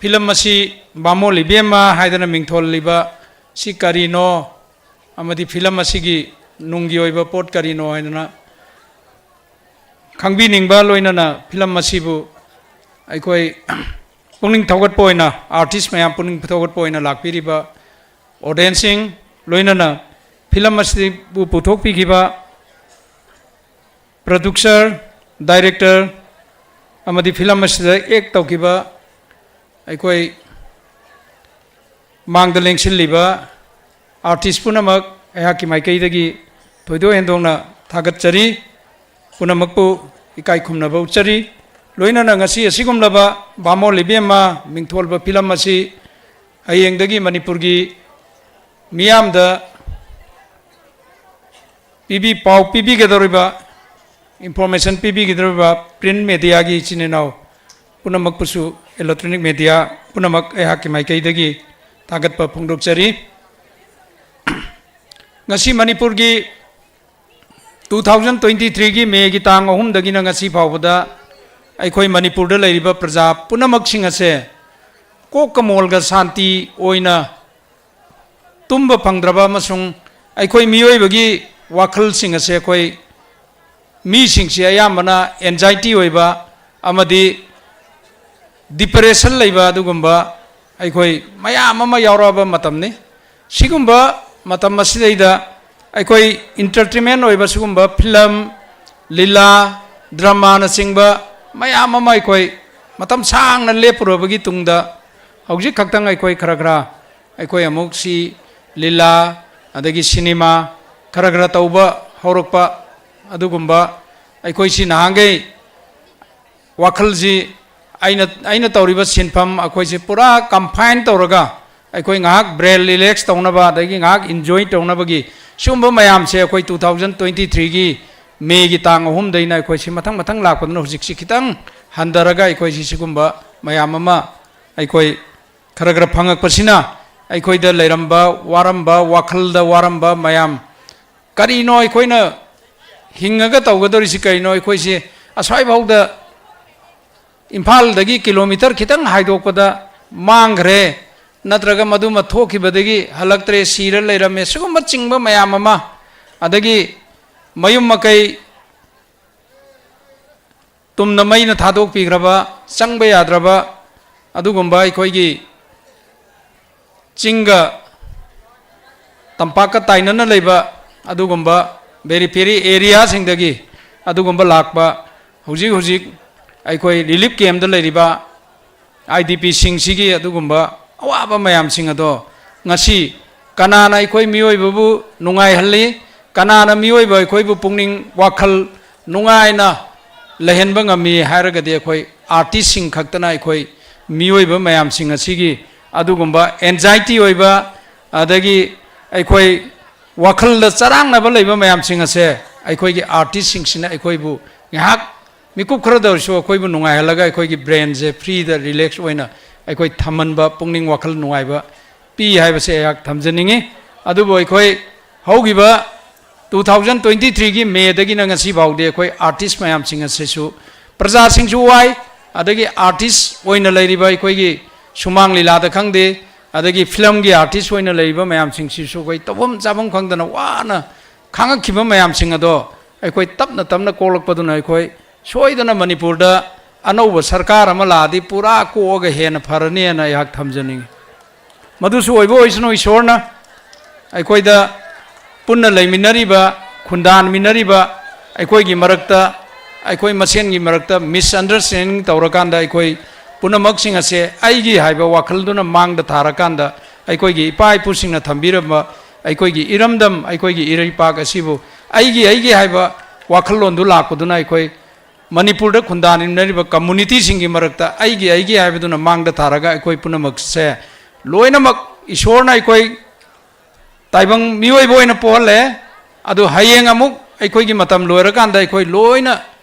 ꯐꯤꯂꯝ ꯑꯁꯤ ꯕꯥꯃꯣꯜ ꯏꯕꯦꯝꯃ ꯍꯥꯏꯗꯅ ꯃꯤꯡꯊꯣꯜꯂꯤꯕ ꯁꯤ ꯀꯔꯤꯅꯣ, ꯑꯃꯗꯤ ꯐꯤꯂꯝ ꯑꯁꯤꯒꯤ ꯅꯨꯡꯒꯤ ꯑꯣꯏꯕ ꯄꯣꯠ ꯀꯔꯤꯅꯣ ꯍꯥꯏꯗꯅ ꯈꯪꯕꯤꯅꯤꯡꯕ, ꯂꯣꯏꯅꯅ ꯐꯤꯂꯝ ꯑꯁꯤꯕꯨ ꯑꯩꯈꯣꯏ ꯄꯨꯛꯅꯤꯡ ꯊꯧꯒꯠꯄ ꯑꯣꯏꯅ, ꯑꯥꯔꯇꯤꯁ ꯃꯌꯥꯝ ꯄꯨꯛꯅꯤꯡ ꯊꯧꯒꯠꯄ ꯑꯣꯏꯅ ꯂꯥꯛꯄꯤꯔꯤꯕ ꯑꯣꯗꯤꯌꯦꯟꯁꯁꯤꯡ, ꯂꯣꯏꯅꯅ ꯐꯤꯂꯝ ꯑꯁꯤꯕꯨ ꯄꯨꯊꯣꯛꯄꯤꯈꯤꯕ ꯄ꯭ꯔꯣꯗ꯭ꯌꯨꯁꯔ, ꯗꯥꯏꯔꯦꯛꯇꯔ ꯑꯃꯗꯤ ꯐꯤꯂꯝ ꯑꯁꯤꯗ ꯑꯦꯛ ꯇꯧꯈꯤꯕ ꯑꯩꯈꯣꯏ ꯃꯥꯡꯗ ꯂꯦꯡꯁꯤꯜꯂꯤꯕ ꯑꯥꯔꯇꯤꯁ ꯄꯨꯝꯅꯃꯛ ꯑꯩꯍꯥꯛꯀꯤ ꯃꯥꯏꯀꯩꯗꯒꯤ ꯊꯣꯏꯗꯣꯛ ꯍꯦꯟꯗꯣꯛꯅ ꯊꯥꯒꯠꯆꯔꯤ꯫ ꯄꯨꯝꯅꯃꯛꯄꯨ ꯏꯀꯥꯏ ꯈꯨꯝꯅꯕ ꯎꯠꯆꯔꯤ꯫ ꯂꯣꯏꯅꯅ ꯉꯁꯤ ꯑꯁꯤꯒꯨꯝꯂꯕ ꯕꯥꯃꯣꯜ ꯏꯕꯦꯝꯃ ꯃꯤꯡꯊꯣꯜꯕ ꯐꯤꯂꯝ ꯑꯁꯤ ꯍꯌꯦꯡꯗꯒꯤ ꯃꯅꯤꯄꯨꯔꯒꯤ ꯃꯤꯌꯥꯝꯗ ꯄꯤꯕꯤ-, ꯄꯥꯎ ꯄꯤꯕꯤꯒꯗꯧꯔꯤꯕ, ꯏꯟꯐꯣꯔꯃꯦꯁꯟ ꯄꯤꯕꯤꯒꯗꯧꯔꯤꯕ ꯄ꯭ꯔꯤꯟ ꯃꯦꯗꯤꯌꯥꯒꯤ ꯏꯆꯤꯟ ꯏꯅꯥꯎ ꯄꯨꯝꯅꯃꯛꯄꯨꯁꯨ, ꯏꯂꯦꯛꯇ꯭ꯔꯣꯅꯤꯛ ꯃꯦꯗꯤꯌꯥ ꯄꯨꯝꯅꯃꯛ ꯑꯩꯍꯥꯛꯀꯤ ꯃꯥꯏꯀꯩꯗꯒꯤ ꯊꯥꯒꯠꯄ ꯐꯣꯡꯗꯣꯛꯆꯔꯤ꯫ ꯉꯁꯤ ꯃꯅꯤꯄꯨꯔꯒꯤ two thousand twenty threeꯒꯤ ꯃꯦꯒꯤ ꯇꯥꯡ ꯑꯍꯨꯝꯗꯒꯤꯅ ꯉꯁꯤ ꯐꯥꯎꯕꯗ ꯑꯩꯈꯣꯏ ꯃꯅꯤꯄꯨꯔꯗ ꯂꯩꯔꯤꯕ ꯄ꯭ꯔꯖꯥ ꯄꯨꯝꯅꯃꯛꯁꯤꯡ ꯑꯁꯦ ꯀꯣꯛꯀ ꯃꯣꯜꯒ ꯁꯥꯟꯇꯤ ꯑꯣꯏꯅ ꯇꯨꯝꯕ ꯐꯪꯗ꯭ꯔꯕ ꯑꯃꯁꯨꯡ ꯑꯩꯈꯣꯏ ꯃꯤꯑꯣꯏꯕꯒꯤ ꯋꯥꯈꯜꯁꯤꯡ ꯑꯁꯦ ꯑꯩꯈꯣꯏ ꯃꯤꯁꯤꯡꯁꯤ ꯑꯌꯥꯝꯕꯅ anxiety ꯑꯣꯏꯕ ꯑꯃꯗꯤ depression ꯂꯩꯕ ꯑꯗꯨꯒꯨꯝꯕ ꯑꯩꯈꯣꯏ ꯃꯌꯥꯝ ꯑꯃ ꯌꯥꯎꯔꯛꯑꯕ ꯃꯇꯝꯅꯤ꯫ ꯁꯤꯒꯨꯝꯕ ꯃꯇꯝ ꯑꯁꯤꯗꯩꯗ ꯑꯩꯈꯣꯏ entertainment ꯑꯣꯏꯕ ꯁꯤꯒꯨꯝꯕ film, ꯂꯤꯂꯥ, dramaꯅꯆꯤꯡꯕ ꯃꯌꯥꯝ ꯑꯃ ꯑꯩꯈꯣꯏ ꯃꯇꯝ ꯁꯥꯡꯅ ꯂꯦꯞꯄꯨꯔꯕꯒꯤ ꯇꯨꯡꯗ ꯍꯧꯖꯤꯛ ꯈꯛꯇꯪ ꯑꯩꯈꯣꯏ ꯈꯔ ꯈꯔ ꯑꯩꯈꯣꯏ ꯑꯃꯨꯛ ꯁꯤ ꯂꯤꯂꯥ ꯑꯗꯒꯤ ꯁꯤꯅꯦꯃꯥ ꯈꯔ ꯈꯔ ꯇꯧꯕ ꯍꯧꯔꯛꯄ ꯑꯗꯨꯒꯨꯝꯕ ꯑꯩꯈꯣꯏꯁꯤ ꯅꯍꯥꯟꯈꯩ ꯋꯥꯈꯜꯁꯤ ꯑꯩꯅ, ꯑꯩꯅ ꯇꯧꯔꯤꯕ ꯁꯤꯟꯐꯝ ꯑꯩꯈꯣꯏꯁꯤ ꯄꯨꯔꯥ confine ꯇꯧꯔꯒ ꯑꯩꯈꯣꯏ ꯉꯥꯏꯍꯥꯛ brain relax ꯇꯧꯅꯕ ꯑꯗꯒꯤ ꯉꯥꯏꯍꯥꯛ enjoy ꯇꯧꯅꯕꯒꯤ ꯁꯤꯒꯨꯝꯕ ꯃꯌꯥꯝꯁꯦ ꯑꯩꯈꯣꯏ two thousand twenty threeꯒꯤ Mayꯒꯤ ꯇꯥꯡ ꯑꯍꯨꯝꯗꯩꯅ ꯑꯩꯈꯣꯏꯁꯤ ꯃꯊꯪ ꯃꯊꯪ ꯂꯥꯛꯄꯗꯨꯅ ꯍꯧꯖꯤꯛꯁꯤ ꯈꯤꯇꯪ ꯍꯟꯊꯔꯒ ꯑꯩꯈꯣꯏꯁꯤ ꯁꯤꯒꯨꯝꯕ ꯃꯌꯥꯝ ꯑꯃ ꯑꯩꯈꯣꯏ ꯈꯔ ꯈꯔ ꯐꯪꯉꯛꯄꯁꯤꯅ ꯑꯩꯈꯣꯏꯗ ꯂꯩꯔꯝꯕ ꯋꯥꯔꯝꯕ, ꯋꯥꯈꯜꯗ ꯋꯥꯔꯝꯕ ꯃꯌꯥꯝ, ꯀꯔꯤꯅꯣ ꯑꯩꯈꯣꯏꯅ ꯍꯤꯡꯉꯒ ꯇꯧꯒꯗꯧꯔꯤꯁꯤ ꯀꯔꯤꯅꯣ? ꯑꯩꯈꯣꯏꯁꯦ ꯑꯁ꯭ꯋꯥꯏꯐꯥꯎꯗ ꯏꯝꯐꯥꯜꯗꯒꯤ kilometre ꯈꯤꯇꯪ ꯍꯥꯏꯗꯣꯛꯄꯗ ꯃꯥꯡꯈ꯭ꯔꯦ, ꯅꯠꯇ꯭ꯔꯒ ꯃꯗꯨꯃ ꯊꯣꯛꯈꯤꯕꯗꯒꯤ ꯍꯜꯂꯛꯇ꯭ꯔꯦ, ꯁꯤꯔ ꯂꯩꯔꯝꯃꯦ, ꯁꯤꯒꯨꯝꯕ ꯆꯤꯡꯕ ꯃꯌꯥꯝ ꯑꯃ, ꯑꯗꯒꯤ ꯃꯌꯨꯝ ꯃꯀꯩ ꯇꯨꯝꯅ ꯃꯩꯅ ꯊꯥꯗꯣꯛꯄꯤꯈ꯭ꯔꯕ, ꯆꯪꯕ ꯌꯥꯗ꯭ꯔꯕ ꯑꯗꯨꯒꯨꯝꯕ ꯑꯩꯈꯣꯏꯒꯤ ꯆꯤꯡꯒ ꯇꯝꯄꯥꯛꯀ ꯇꯥꯏꯅꯅ ꯂꯩꯕ ꯑꯗꯨꯒꯨꯝꯕ periphery areaꯁꯤꯡꯗꯒꯤ ꯑꯗꯨꯒꯨꯝꯕ ꯂꯥꯛꯄ, ꯍꯧꯖꯤꯛ ꯍꯧꯖꯤꯛ ꯑꯩꯈꯣꯏ relief campꯇ ꯂꯩꯔꯤꯕ IDPꯁꯤꯡꯁꯤꯒꯤ ꯑꯗꯨꯒꯨꯝꯕ ꯑꯋꯥꯕ ꯃꯌꯥꯝꯁꯤꯡ ꯑꯗꯣ ꯉꯁꯤ ꯀꯅꯥꯅ ꯑꯩꯈꯣꯏ ꯃꯤꯑꯣꯏꯕꯕꯨ ꯅꯨꯡꯉꯥꯏꯍꯜꯂꯤ? ꯀꯅꯥꯅ ꯃꯤꯑꯣꯏꯕ ꯑꯩꯈꯣꯏꯕꯨ ꯄꯨꯛꯅꯤꯡ ꯋꯥꯈꯜ ꯅꯨꯡꯉꯥꯏꯅ ꯂꯩꯍꯟꯕ ꯉꯝꯃꯤ ꯍꯥꯏꯔꯒꯗꯤ ꯑꯩꯈꯣꯏ artistꯁꯤꯡ ꯈꯛꯇꯅ ꯑꯩꯈꯣꯏ ꯃꯤꯑꯣꯏꯕ ꯃꯌꯥꯝꯁꯤꯡ ꯑꯁꯤꯒꯤ ꯑꯗꯨꯒꯨꯝꯕ anxiety ꯑꯣꯏꯕ ꯑꯗꯒꯤ ꯑꯩꯈꯣꯏ ꯋꯥꯈꯜꯗ ꯆꯔꯥꯡꯅꯕ ꯂꯩꯕ ꯃꯌꯥꯝꯁꯤꯡ ꯑꯁꯦ ꯑꯩꯈꯣꯏꯒꯤ artistꯁꯤꯡꯁꯤꯅ ꯑꯩꯈꯣꯏꯕꯨ ꯉꯥꯏꯍꯥꯛ ꯃꯤꯀꯨꯞ ꯈꯔꯗ ꯑꯣꯏꯔꯁꯨ ꯑꯩꯈꯣꯏꯕꯨ ꯅꯨꯡꯉꯥꯏꯍꯜꯂꯒ ꯑꯩꯈꯣꯏꯒꯤ brainꯁꯦ freeꯗ relax ꯑꯣꯏꯅ ꯑꯩꯈꯣꯏ ꯊꯝꯍꯟꯕ, ꯄꯨꯛꯅꯤꯡ ꯋꯥꯈꯜ ꯅꯨꯡꯉꯥꯏꯕ ꯄꯤ ꯍꯥꯏꯕꯁꯦ ꯑꯩꯍꯥꯛ ꯊꯝꯖꯅꯤꯡꯉꯤ꯫ ꯑꯗꯨꯕꯨ ꯑꯩꯈꯣꯏ ꯍꯧꯈꯤꯕ two thousand twenty threeꯒꯤ Mayꯗꯒꯤꯅ ꯉꯁꯤ ꯐꯥꯎꯗꯤ ꯑꯩꯈꯣꯏ artist ꯃꯌꯥꯝꯁꯤꯡ ꯑꯁꯤꯁꯨ, ꯄ꯭ꯔꯖꯥꯁꯤꯡꯁꯨ ꯋꯥꯏ, ꯑꯗꯒꯤ artist ꯑꯣꯏꯅ ꯂꯩꯔꯤꯕ ꯑꯩꯈꯣꯏꯒꯤ ꯁꯨꯃꯥꯡ ꯂꯤꯂꯥꯗ ꯈꯪꯗꯦ, ꯑꯗꯒꯤ filmꯒꯤ artist ꯑꯣꯏꯅ ꯂꯩꯔꯤꯕ ꯃꯌꯥꯝꯁꯤꯡꯁꯤꯁꯨ ꯑꯩꯈꯣꯏ ꯇꯧꯐꯝ ꯆꯥꯐꯝ ꯈꯪꯗꯅ ꯋꯥꯅ ꯈꯥꯡꯉꯛꯈꯤꯕ ꯃꯌꯥꯝꯁꯤꯡ ꯑꯗꯣ ꯑꯩꯈꯣꯏ ꯇꯞꯅ ꯇꯞꯅ ꯀꯣꯛꯂꯛꯄꯗꯨꯅ ꯑꯩꯈꯣꯏ ꯁꯣꯏꯗꯅ ꯃꯅꯤꯄꯨꯔꯗ ꯑꯅꯧꯕ ꯁꯔꯀꯥꯔ ꯑꯃ ꯂꯥꯛꯑꯗꯤ ꯄꯨꯔꯥ ꯀꯣꯛꯑꯒ ꯍꯦꯟꯅ ꯐꯔꯅꯤꯅ ꯑꯩꯍꯥꯛ ꯊꯝꯖꯅꯤꯡꯏ꯫ ꯃꯗꯨꯁꯨ ꯑꯣꯏꯕ ꯑꯣꯏꯁꯅꯨ꯫ ꯏꯁꯣꯔꯅ ꯑꯩꯈꯣꯏꯗ ꯄꯨꯟꯅ ꯂꯩꯃꯤꯟꯅꯔꯤꯕ, ꯈꯨꯟꯗꯥꯟꯃꯤꯟꯅꯔꯤꯕ ꯑꯩꯈꯣꯏꯒꯤ ꯃꯔꯛꯇ, ꯑꯩꯈꯣꯏ ꯃꯁꯦꯟꯒꯤ ꯃꯔꯛꯇ misunderstanding ꯇꯧꯔꯀꯥꯟꯗ ꯑꯩꯈꯣꯏ ꯄꯨꯝꯅꯃꯛꯁꯤꯡ ꯑꯁꯦ ꯑꯩꯒꯤ ꯍꯥꯏꯕ ꯋꯥꯈꯜꯗꯨꯅ ꯃꯥꯡꯗ ꯊꯥꯔꯀꯥꯟꯗ ꯑꯩꯈꯣꯏꯒꯤ ꯏꯄꯥ ꯏꯄꯨꯁꯤꯡꯅ ꯊꯝꯕꯤꯔꯝꯕ ꯑꯩꯈꯣꯏꯒꯤ ꯏꯔꯝꯗꯝ, ꯑꯩꯈꯣꯏꯒꯤ ꯏꯔꯩꯄꯥꯛ ꯑꯁꯤꯕꯨ ꯑꯩꯒꯤ, ꯑꯩꯒꯤ ꯍꯥꯏꯕ ꯋꯥꯈꯜꯂꯣꯟꯗꯨ ꯂꯥꯛꯄꯗꯨꯅ ꯑꯩꯈꯣꯏ ꯃꯅꯤꯄꯨꯔꯗ ꯈꯨꯟꯗꯥꯃꯤꯟꯅꯔꯤꯕ communityꯁꯤꯡꯒꯤ ꯃꯔꯛꯇ ꯑꯩꯒꯤ, ꯑꯩꯒꯤ ꯍꯥꯏꯕꯗꯨꯅ ꯃꯥꯡꯗ ꯊꯥꯔꯒ ꯑꯩꯈꯣꯏ ꯄꯨꯝꯅꯃꯛꯁꯦ ꯂꯣꯏꯅꯃꯛ ꯏꯁꯣꯔꯅ ꯑꯩꯈꯣꯏ ꯇꯥꯏꯕꯪ ꯃꯤꯑꯣꯏꯕ ꯑꯣꯏꯅ ꯄꯣꯛꯍꯜꯂꯦ꯫ ꯑꯗꯨ ꯍꯌꯦꯡ ꯑꯃꯨꯛ ꯑꯩꯈꯣꯏꯒꯤ ꯃꯇꯝ ꯂꯣꯏꯔꯀꯥꯟꯗ ꯑꯩꯈꯣꯏ ꯂꯣꯏꯅ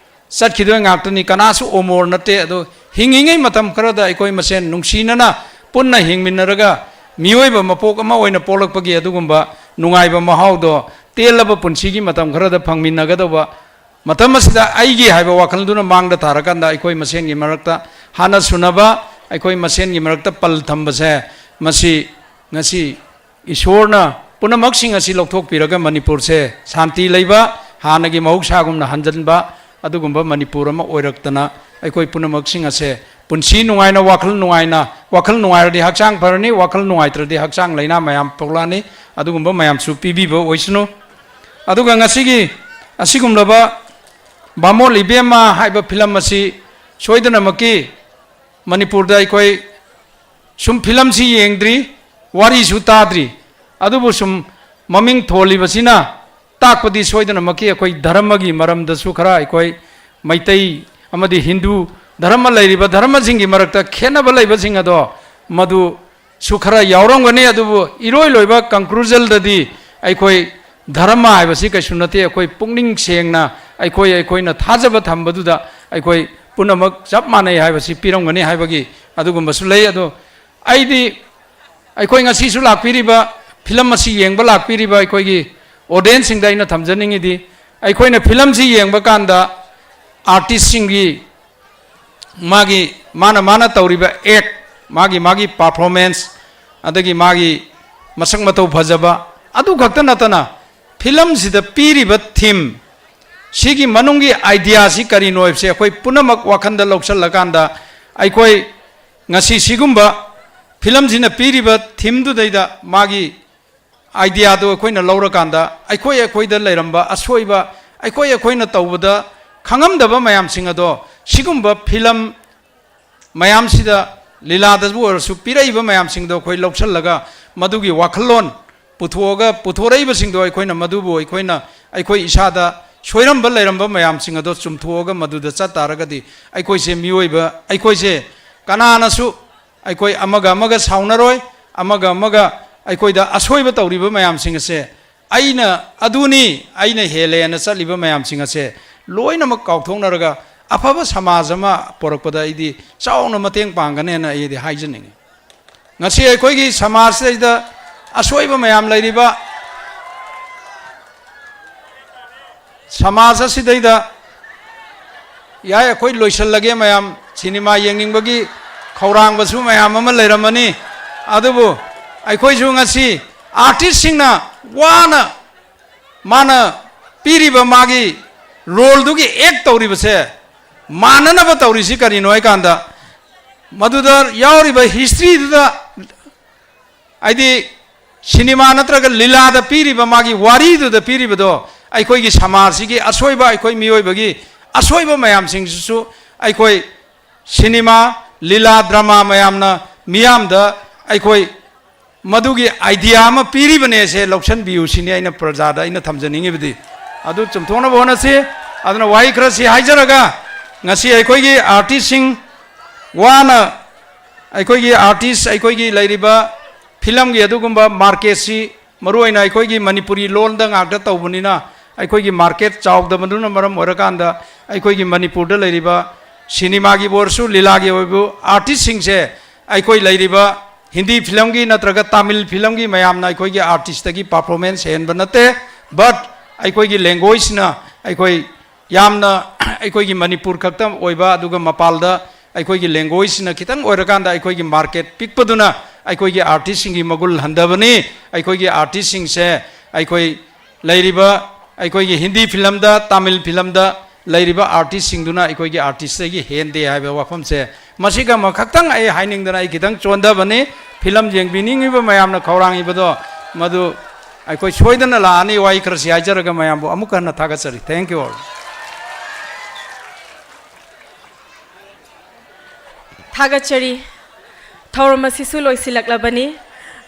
ꯆꯠꯈꯤꯗꯣꯏ ꯉꯥꯛꯇꯅꯤ꯫ ꯀꯅꯥꯁꯨ ꯑꯃꯣꯔ ꯅꯠꯇꯦ꯫ ꯑꯗꯨ ꯍꯤꯡꯉꯤꯉꯩ ꯃꯇꯝ ꯈꯔꯗ ꯑꯩꯈꯣꯏ ꯃꯁꯦꯟ ꯅꯨꯡꯁꯤꯅꯅ ꯄꯨꯟꯅ ꯍꯤꯡꯃꯤꯟꯅꯔꯒ ꯃꯤꯑꯣꯏꯕ ꯃꯄꯣꯛ ꯑꯃ ꯑꯣꯏꯅ ꯄꯣꯛꯂꯛꯄꯒꯤ ꯑꯗꯨꯒꯨꯝꯕ ꯅꯨꯡꯉꯥꯏꯕ ꯃꯍꯥꯎꯗꯣ ꯇꯦꯜꯂꯕ ꯄꯨꯟꯁꯤꯒꯤ ꯃꯇꯝ ꯈꯔꯗ ꯐꯪꯃꯤꯟꯅꯒꯗꯧꯕ ꯃꯇꯝ ꯑꯁꯤꯗ ꯑꯩꯒꯤ ꯍꯥꯏꯕ ꯋꯥꯈꯜꯗꯨꯅ ꯃꯥꯡꯗ ꯊꯥꯔꯀꯥꯟꯗ ꯑꯩꯈꯣꯏ ꯃꯁꯦꯟꯒꯤ ꯃꯔꯛꯇ ꯍꯥꯟꯅ ꯁꯨꯅꯕ, ꯑꯩꯈꯣꯏ ꯃꯁꯦꯟꯒꯤ ꯃꯔꯛꯇ ꯄꯜ ꯊꯝꯕꯁꯦ, ꯃꯁꯤ ꯉꯁꯤ ꯏꯁꯣꯔꯅ ꯄꯨꯝꯅꯃꯛꯁꯤꯡ ꯑꯁꯤ ꯂꯧꯊꯣꯛꯄꯤꯔꯒ ꯃꯅꯤꯄꯨꯔꯁꯦ ꯁꯥꯟꯇꯤ ꯂꯩꯕ, ꯍꯥꯟꯅꯒꯤ ꯃꯍꯧꯁꯥꯒꯨꯝꯅ ꯍꯟꯖꯤꯟꯕ ꯑꯗꯨꯒꯨꯝꯕ ꯃꯅꯤꯄꯨꯔ ꯑꯃ ꯑꯣꯏꯔꯛꯇꯅ ꯑꯩꯈꯣꯏ ꯄꯨꯝꯅꯃꯛꯁꯤꯡ ꯑꯁꯦ ꯄꯨꯟꯁꯤ ꯅꯨꯡꯉꯥꯏꯅ, ꯋꯥꯈꯜ ꯅꯨꯡꯉꯥꯏꯅ, ꯋꯥꯈꯜ ꯅꯨꯡꯉꯥꯏꯔꯗꯤ ꯍꯛꯆꯥꯡ ꯐꯔꯅꯤ, ꯋꯥꯈꯜ ꯅꯨꯡꯉꯥꯏꯇ꯭ꯔꯗꯤ ꯍꯛꯆꯥꯡ ꯂꯥꯏꯅꯥ ꯃꯌꯥꯝ ꯄꯣꯛꯂꯛꯑꯅꯤ꯫ ꯑꯗꯨꯒꯨꯝꯕ ꯃꯌꯥꯝꯁꯨ ꯄꯤꯕꯤꯕ ꯑꯣꯏꯁꯅꯨ꯫ ꯑꯗꯨꯒ ꯉꯁꯤꯒꯤ ꯑꯁꯤꯒꯨꯝꯂꯕ ꯕꯥꯃꯣꯟ ꯏꯕꯦꯝꯃ ꯍꯥꯏꯕ ꯐꯤꯂꯝ ꯑꯁꯤ ꯁꯣꯏꯗꯅꯃꯛꯀꯤ ꯃꯅꯤꯄꯨꯔꯗ ꯑꯩꯈꯣꯏ ꯁꯨꯝ ꯐꯤꯂꯝꯁꯤ ꯌꯦꯡꯗ꯭ꯔꯤ, ꯋꯥꯔꯤꯁꯨ ꯇꯥꯗ꯭ꯔꯤ, ꯑꯗꯨꯕꯨ ꯁꯨꯝ ꯃꯃꯤꯡ ꯊꯣꯜꯂꯤꯕꯁꯤꯅ ꯇꯥꯛꯄꯗꯤ ꯁꯣꯏꯗꯅꯃꯛꯀꯤ ꯑꯩꯈꯣꯏ ꯙꯔꯃꯒꯤ ꯃꯔꯝꯗꯁꯨ ꯈꯔ ꯑꯩꯈꯣꯏ ꯃꯩꯇꯩ ꯑꯃꯗꯤ ꯍꯤꯟꯗꯨ ꯙꯔꯃ ꯂꯩꯔꯤꯕ ꯙꯔꯃꯁꯤꯡꯒꯤ ꯃꯔꯛꯇ ꯈꯦꯠꯅꯕ ꯂꯩꯕꯁꯤꯡ ꯑꯗꯣ ꯃꯗꯨ ꯁꯨ ꯈꯔ ꯌꯥꯎꯔꯝꯒꯅꯤ꯫ ꯑꯗꯨꯕꯨ ꯏꯔꯣꯏ ꯂꯣꯏꯕ conclusionꯗꯗꯤ ꯑꯩꯈꯣꯏ ꯙꯔꯃ ꯍꯥꯏꯕꯁꯤ ꯀꯩꯁꯨ ꯅꯠꯇꯦ꯫ ꯑꯩꯈꯣꯏ ꯄꯨꯛꯅꯤꯡ ꯁꯦꯡꯅ ꯑꯩꯈꯣꯏ, ꯑꯩꯈꯣꯏꯅ ꯊꯥꯖꯕ ꯊꯝꯕꯗꯨꯗ ꯑꯩꯈꯣꯏ ꯄꯨꯝꯅꯃꯛ ꯆꯞ ꯃꯥꯟꯅꯩ ꯍꯥꯏꯕꯁꯤ ꯄꯤꯔꯝꯒꯅꯤ ꯍꯥꯏꯕꯒꯤ ꯑꯗꯨꯒꯨꯝꯕꯁꯨ ꯂꯩ꯫ ꯑꯗꯣ ꯑꯩꯗꯤ ꯑꯩꯈꯣꯏ ꯉꯁꯤꯁꯨ ꯂꯥꯛꯄꯤꯔꯤꯕ, ꯐꯤꯂꯝ ꯑꯁꯤ ꯌꯦꯡꯕ ꯂꯥꯛꯄꯤꯔꯤꯕ ꯑꯩꯈꯣꯏꯒꯤ audienceꯁꯤꯡꯗ ꯑꯩꯅ ꯊꯝꯖꯅꯤꯡꯉꯤꯗꯤ, ꯑꯩꯈꯣꯏꯅ ꯐꯤꯂꯝꯁꯤ ꯌꯦꯡꯕ ꯀꯥꯟꯗ artistꯁꯤꯡꯒꯤ ꯃꯥꯒꯤ, ꯃꯥꯅ, ꯃꯥꯅ ꯇꯧꯔꯤꯕ act, ꯃꯥꯒꯤ, ꯃꯥꯒꯤ performance, ꯑꯗꯒꯤ ꯃꯥꯒꯤ ꯃꯁꯛ ꯃꯇꯧ ꯐꯖꯕ, ꯑꯗꯨ ꯈꯛꯇ ꯅꯠꯇꯅ ꯐꯤꯂꯝꯁꯤꯗ ꯄꯤꯔꯤꯕ theme, ꯁꯤꯒꯤ ꯃꯅꯨꯡꯒꯤ ꯑꯥꯏꯗꯤꯌꯥꯁꯤ ꯀꯔꯤꯅꯣ ꯍꯥꯏꯕꯁꯦ ꯑꯩꯈꯣꯏ ꯄꯨꯝꯅꯃꯛ ꯋꯥꯈꯜꯗ ꯂꯧꯁꯤꯜꯂꯀꯥꯟꯗ, ꯑꯩꯈꯣꯏ ꯉꯁꯤ ꯁꯤꯒꯨꯝꯕ ꯐꯤꯂꯝꯁꯤꯅ ꯄꯤꯔꯤꯕ ꯊꯤꯝꯗꯨꯗꯩꯗ ꯃꯥꯒꯤ ꯑꯥꯏꯗꯤꯌꯥꯗꯣ ꯑꯩꯈꯣꯏꯅ ꯂꯧꯔꯀꯥꯟꯗ, ꯑꯩꯈꯣꯏ ꯑꯩꯈꯣꯏꯗ ꯂꯩꯔꯝꯕ ꯑꯁꯣꯏꯕ, ꯑꯩꯈꯣꯏ ꯑꯩꯈꯣꯏꯅ ꯇꯧꯕꯗ ꯈꯪꯉꯝꯗꯕ ꯃꯌꯥꯝꯁꯤꯡ ꯑꯗꯣ ꯁꯤꯒꯨꯝꯕ ꯐꯤꯂꯝ ꯃꯌꯥꯝꯁꯤꯗ, ꯂꯤꯂꯥꯗꯕꯨ ꯑꯣꯏꯔꯁꯨ, ꯄꯤꯔꯛꯏꯕ ꯃꯌꯥꯝꯁꯤꯡꯗꯣ ꯑꯩꯈꯣꯏ ꯂꯧꯁꯤꯜꯂꯒ, ꯃꯗꯨꯒꯤ ꯋꯥꯈꯜꯂꯣꯟ ꯄꯨꯊꯣꯛꯑꯒ, ꯄꯨꯊꯣꯔꯛꯏꯕꯁꯤꯡꯗꯣ ꯑꯩꯈꯣꯏꯅ ꯃꯗꯨꯕꯨ ꯑꯩꯈꯣꯏꯅ, ꯑꯩꯈꯣꯏ ꯏꯁꯥꯗ ꯁꯣꯏꯔꯝꯕ ꯂꯩꯔꯝꯕ ꯃꯌꯥꯝꯁꯤꯡ ꯑꯗꯣ ꯆꯨꯝꯊꯣꯛꯑꯒ ꯃꯗꯨꯗ ꯆꯠ ꯇꯥꯔꯒꯗꯤ, ꯑꯩꯈꯣꯏꯁꯦ ꯃꯤꯑꯣꯏꯕ, ꯑꯩꯈꯣꯏꯁꯦ ꯀꯅꯥꯅꯁꯨ ꯑꯩꯈꯣꯏ ꯑꯃꯒ ꯑꯃꯒ ꯁꯥꯎꯅꯔꯣꯏ, ꯑꯃꯒ ꯑꯃꯒ ꯑꯩꯈꯣꯏꯗ ꯑꯁꯣꯏꯕ ꯇꯧꯔꯤꯕ ꯃꯌꯥꯝꯁꯤꯡ ꯑꯁꯦ, ꯑꯩꯅ ꯑꯗꯨꯅꯤ, ꯑꯩꯅ ꯍꯦꯜꯂꯦꯅ ꯆꯠꯂꯤꯕ ꯃꯌꯥꯝꯁꯤꯡ ꯑꯁꯦ ꯂꯣꯏꯅꯃꯛ ꯀꯥꯎꯊꯣꯛꯅꯔꯒ ꯑꯐꯕ ꯁꯃꯥꯖ ꯑꯃ ꯄꯣꯔꯛꯄꯗ ꯑꯩꯗꯤ ꯆꯥꯎꯅ ꯃꯇꯦꯡ ꯄꯥꯡꯒꯅꯦꯅ ꯑꯩꯗꯤ ꯍꯥꯏꯖꯅꯤꯡꯉꯤ꯫ ꯉꯁꯤ ꯑꯩꯈꯣꯏꯒꯤ ꯁꯃꯥꯖꯁꯤꯗꯩꯗ ꯑꯁꯣꯏꯕ ꯃꯌꯥꯝ ꯂꯩꯔꯤꯕ ꯁꯃꯥꯖ ꯑꯁꯤꯗꯩꯗ, ꯌꯥꯏ, ꯑꯩꯈꯣꯏ ꯂꯣꯏꯁꯤꯜꯂꯒꯦ꯫ ꯃꯌꯥꯝ ꯁꯤꯅꯦꯃꯥ ꯌꯦꯡꯅꯤꯡꯕꯒꯤ ꯈꯧꯔꯥꯡꯕꯁꯨ ꯃꯌꯥꯝ ꯑꯃ ꯂꯩꯔꯝꯃꯅꯤ, ꯑꯗꯨꯕꯨ ꯑꯩꯈꯣꯏꯁꯨ ꯉꯁꯤ ꯑꯥꯔꯇꯤꯁꯁꯤꯡꯅ ꯋꯥꯅ ꯃꯥꯅ ꯄꯤꯔꯤꯕ ꯃꯥꯒꯤ ꯔꯣꯜꯗꯨꯒꯤ ꯑꯦꯛ ꯇꯧꯔꯤꯕꯁꯦ ꯃꯥꯟꯅꯅꯕ ꯇꯧꯔꯤꯁꯤ ꯀꯔꯤꯅꯣ ꯍꯥꯏꯀꯥꯟꯗ, ꯃꯗꯨꯗ ꯌꯥꯎꯔꯤꯕ ꯍꯤꯁꯇ꯭ꯔꯤꯗꯨꯗ, ꯍꯥꯏꯗꯤ ꯁꯤꯅꯦꯃꯥ ꯅꯠꯇ꯭ꯔꯒ ꯂꯤꯂꯥꯗ ꯄꯤꯔꯤꯕ ꯃꯥꯒꯤ ꯋꯥꯔꯤꯗꯨꯗ ꯄꯤꯔꯤꯕꯗꯣ, ꯑꯩꯈꯣꯏꯒꯤ ꯁꯃꯥꯖꯁꯤꯒꯤ ꯑꯁꯣꯏꯕ, ꯑꯩꯈꯣꯏ ꯃꯤꯑꯣꯏꯕꯒꯤ ꯑꯁꯣꯏꯕ ꯃꯌꯥꯝꯁꯤꯡꯁꯤꯁꯨ ꯑꯩꯈꯣꯏ ꯁꯤꯅꯦꯃꯥ, ꯂꯤꯂꯥ, ꯗ꯭ꯔꯃꯥ ꯃꯌꯥꯝꯅ ꯃꯤꯌꯥꯝꯗ ꯑꯩꯈꯣꯏ ꯃꯗꯨꯒꯤ ꯑꯥꯏꯗꯤꯌꯥ ꯑꯃ ꯄꯤꯔꯤꯕꯅꯦ, ꯁꯦ ꯂꯧꯁꯟꯕꯤꯌꯨ ꯁꯤꯅꯤ ꯑꯩꯅ ꯄ꯭ꯔꯖꯥꯗ ꯑꯩꯅ ꯊꯝꯖꯅꯤꯡꯉꯤꯕꯗꯤ꯫ ꯑꯗꯨ ꯆꯨꯝꯊꯣꯛꯅꯕ ꯍꯣꯠꯅꯁꯤ꯫ ꯑꯗꯨꯅ ꯋꯥꯍꯩ ꯈꯔꯁꯤ ꯍꯥꯏꯖꯔꯒ, ꯉꯁꯤ ꯑꯩꯈꯣꯏꯒꯤ ꯑꯥꯔꯇꯤꯁꯁꯤꯡ ꯋꯥꯅ, ꯑꯩꯈꯣꯏꯒꯤ ꯑꯥꯔꯇꯤꯁ, ꯑꯩꯈꯣꯏꯒꯤ ꯂꯩꯔꯤꯕ ꯐꯤꯂꯝꯒꯤ ꯑꯗꯨꯒꯨꯝꯕ ꯃꯥꯔꯀꯦꯠꯁꯤ, ꯃꯔꯨꯑꯣꯏꯅ ꯑꯩꯈꯣꯏꯒꯤ ꯃꯅꯤꯄꯨꯔꯤ ꯂꯣꯟꯗ ꯉꯥꯛꯇ ꯇꯧꯕꯅꯤꯅ, ꯑꯩꯈꯣꯏꯒꯤ ꯃꯥꯔꯀꯦꯠ ꯆꯥꯎꯗꯕꯗꯨꯅ ꯃꯔꯝ ꯑꯣꯏꯔꯀꯥꯟꯗ, ꯑꯩꯈꯣꯏꯒꯤ ꯃꯅꯤꯄꯨꯔꯗ ꯂꯩꯔꯤꯕ ꯁꯤꯅꯦꯃꯥꯒꯤ ꯑꯣꯏꯔꯁꯨ, ꯂꯤꯂꯥꯒꯤ ꯑꯣꯏꯕ ꯑꯥꯔꯇꯤꯁꯁꯤꯡꯁꯦ, ꯑꯩꯈꯣꯏ ꯂꯩꯔꯤꯕ ꯍꯤꯟꯗꯤ ꯐꯤꯂꯝꯒꯤ ꯅꯠꯇ꯭ꯔꯒ ꯇꯥꯃꯤꯜ ꯐꯤꯂꯝꯒꯤ ꯃꯌꯥꯝꯅ ꯑꯩꯈꯣꯏꯒꯤ ꯑꯥꯔꯇꯤꯁꯇꯒꯤ ꯄꯔꯐꯣꯔꯃꯦꯟꯁ ꯍꯦꯟꯕ ꯅꯠꯇꯦ, but ꯑꯩꯈꯣꯏꯒꯤ ꯂꯦꯡꯒ꯭ꯋꯦꯖꯅ ꯑꯩꯈꯣꯏ ꯌꯥꯝꯅ ꯑꯩꯈꯣꯏꯒꯤ ꯃꯅꯤꯄꯨꯔ ꯈꯛꯇ ꯑꯣꯏꯕ, ꯑꯗꯨꯒ ꯃꯄꯥꯜꯗ ꯑꯩꯈꯣꯏꯒꯤ ꯂꯦꯡꯒ꯭ꯋꯦꯖꯁꯤꯅ ꯈꯤꯇꯪ ꯑꯣꯏꯔꯀꯥꯟꯗ ꯑꯩꯈꯣꯏꯒꯤ ꯃꯥꯔꯀꯦꯠ ꯄꯤꯛꯄꯗꯨꯅ ꯑꯩꯈꯣꯏꯒꯤ ꯑꯥꯔꯇꯤꯁꯁꯤꯡꯒꯤ ꯃꯒꯨꯟ ꯍꯟꯊꯕꯅꯤ꯫ ꯑꯩꯈꯣꯏꯒꯤ ꯑꯥꯔꯇꯤꯁꯁꯤꯡꯁꯦ ꯑꯩꯈꯣꯏ ꯂꯩꯔꯤꯕ ꯑꯩꯈꯣꯏꯒꯤ ꯍꯤꯟꯗꯤ ꯐꯤꯂꯝꯗ, ꯇꯥꯃꯤꯜ ꯐꯤꯂꯝꯗ ꯂꯩꯔꯤꯕ ꯑꯥꯔꯇꯤꯁꯁꯤꯡꯗꯨꯅ ꯑꯩꯈꯣꯏꯒꯤ ꯑꯥꯔꯇꯤꯁꯇꯒꯤ ꯍꯦꯟꯗꯦ ꯍꯥꯏꯕ ꯋꯥꯐꯝꯁꯦ, ꯃꯁꯤꯒ ꯑꯃꯈꯛꯇꯪ ꯑꯩ ꯍꯥꯏꯅꯤꯡꯗꯅ ꯑꯩ ꯈꯤꯇꯪ ꯆꯣꯟꯊꯕꯅꯤ꯫ ꯐꯤꯂꯝ ꯌꯦꯡꯕꯤꯅꯤꯡꯉꯤꯕ ꯃꯌꯥꯝꯅ ꯈꯧꯔꯥꯡꯉꯤꯕꯗꯣ, ꯃꯗꯨ ꯑꯩꯈꯣꯏ ꯁꯣꯏꯗꯅ ꯂꯥꯛꯑꯅꯤ꯫ ꯋꯥꯍꯩ ꯈꯔꯁꯤ ꯍꯥꯏꯖꯔꯒ ꯃꯌꯥꯝꯕꯨ ꯑꯃꯨꯛꯀ ꯍꯟꯅ ꯊꯥꯒꯠꯆꯔꯤ꯫ Thank you all. ꯊꯥꯒꯠꯆꯔꯤ꯫ ꯊꯧꯔꯝ ꯑꯁꯤꯁꯨ ꯂꯣꯏꯁꯤꯜꯂꯛꯂꯕꯅꯤ꯫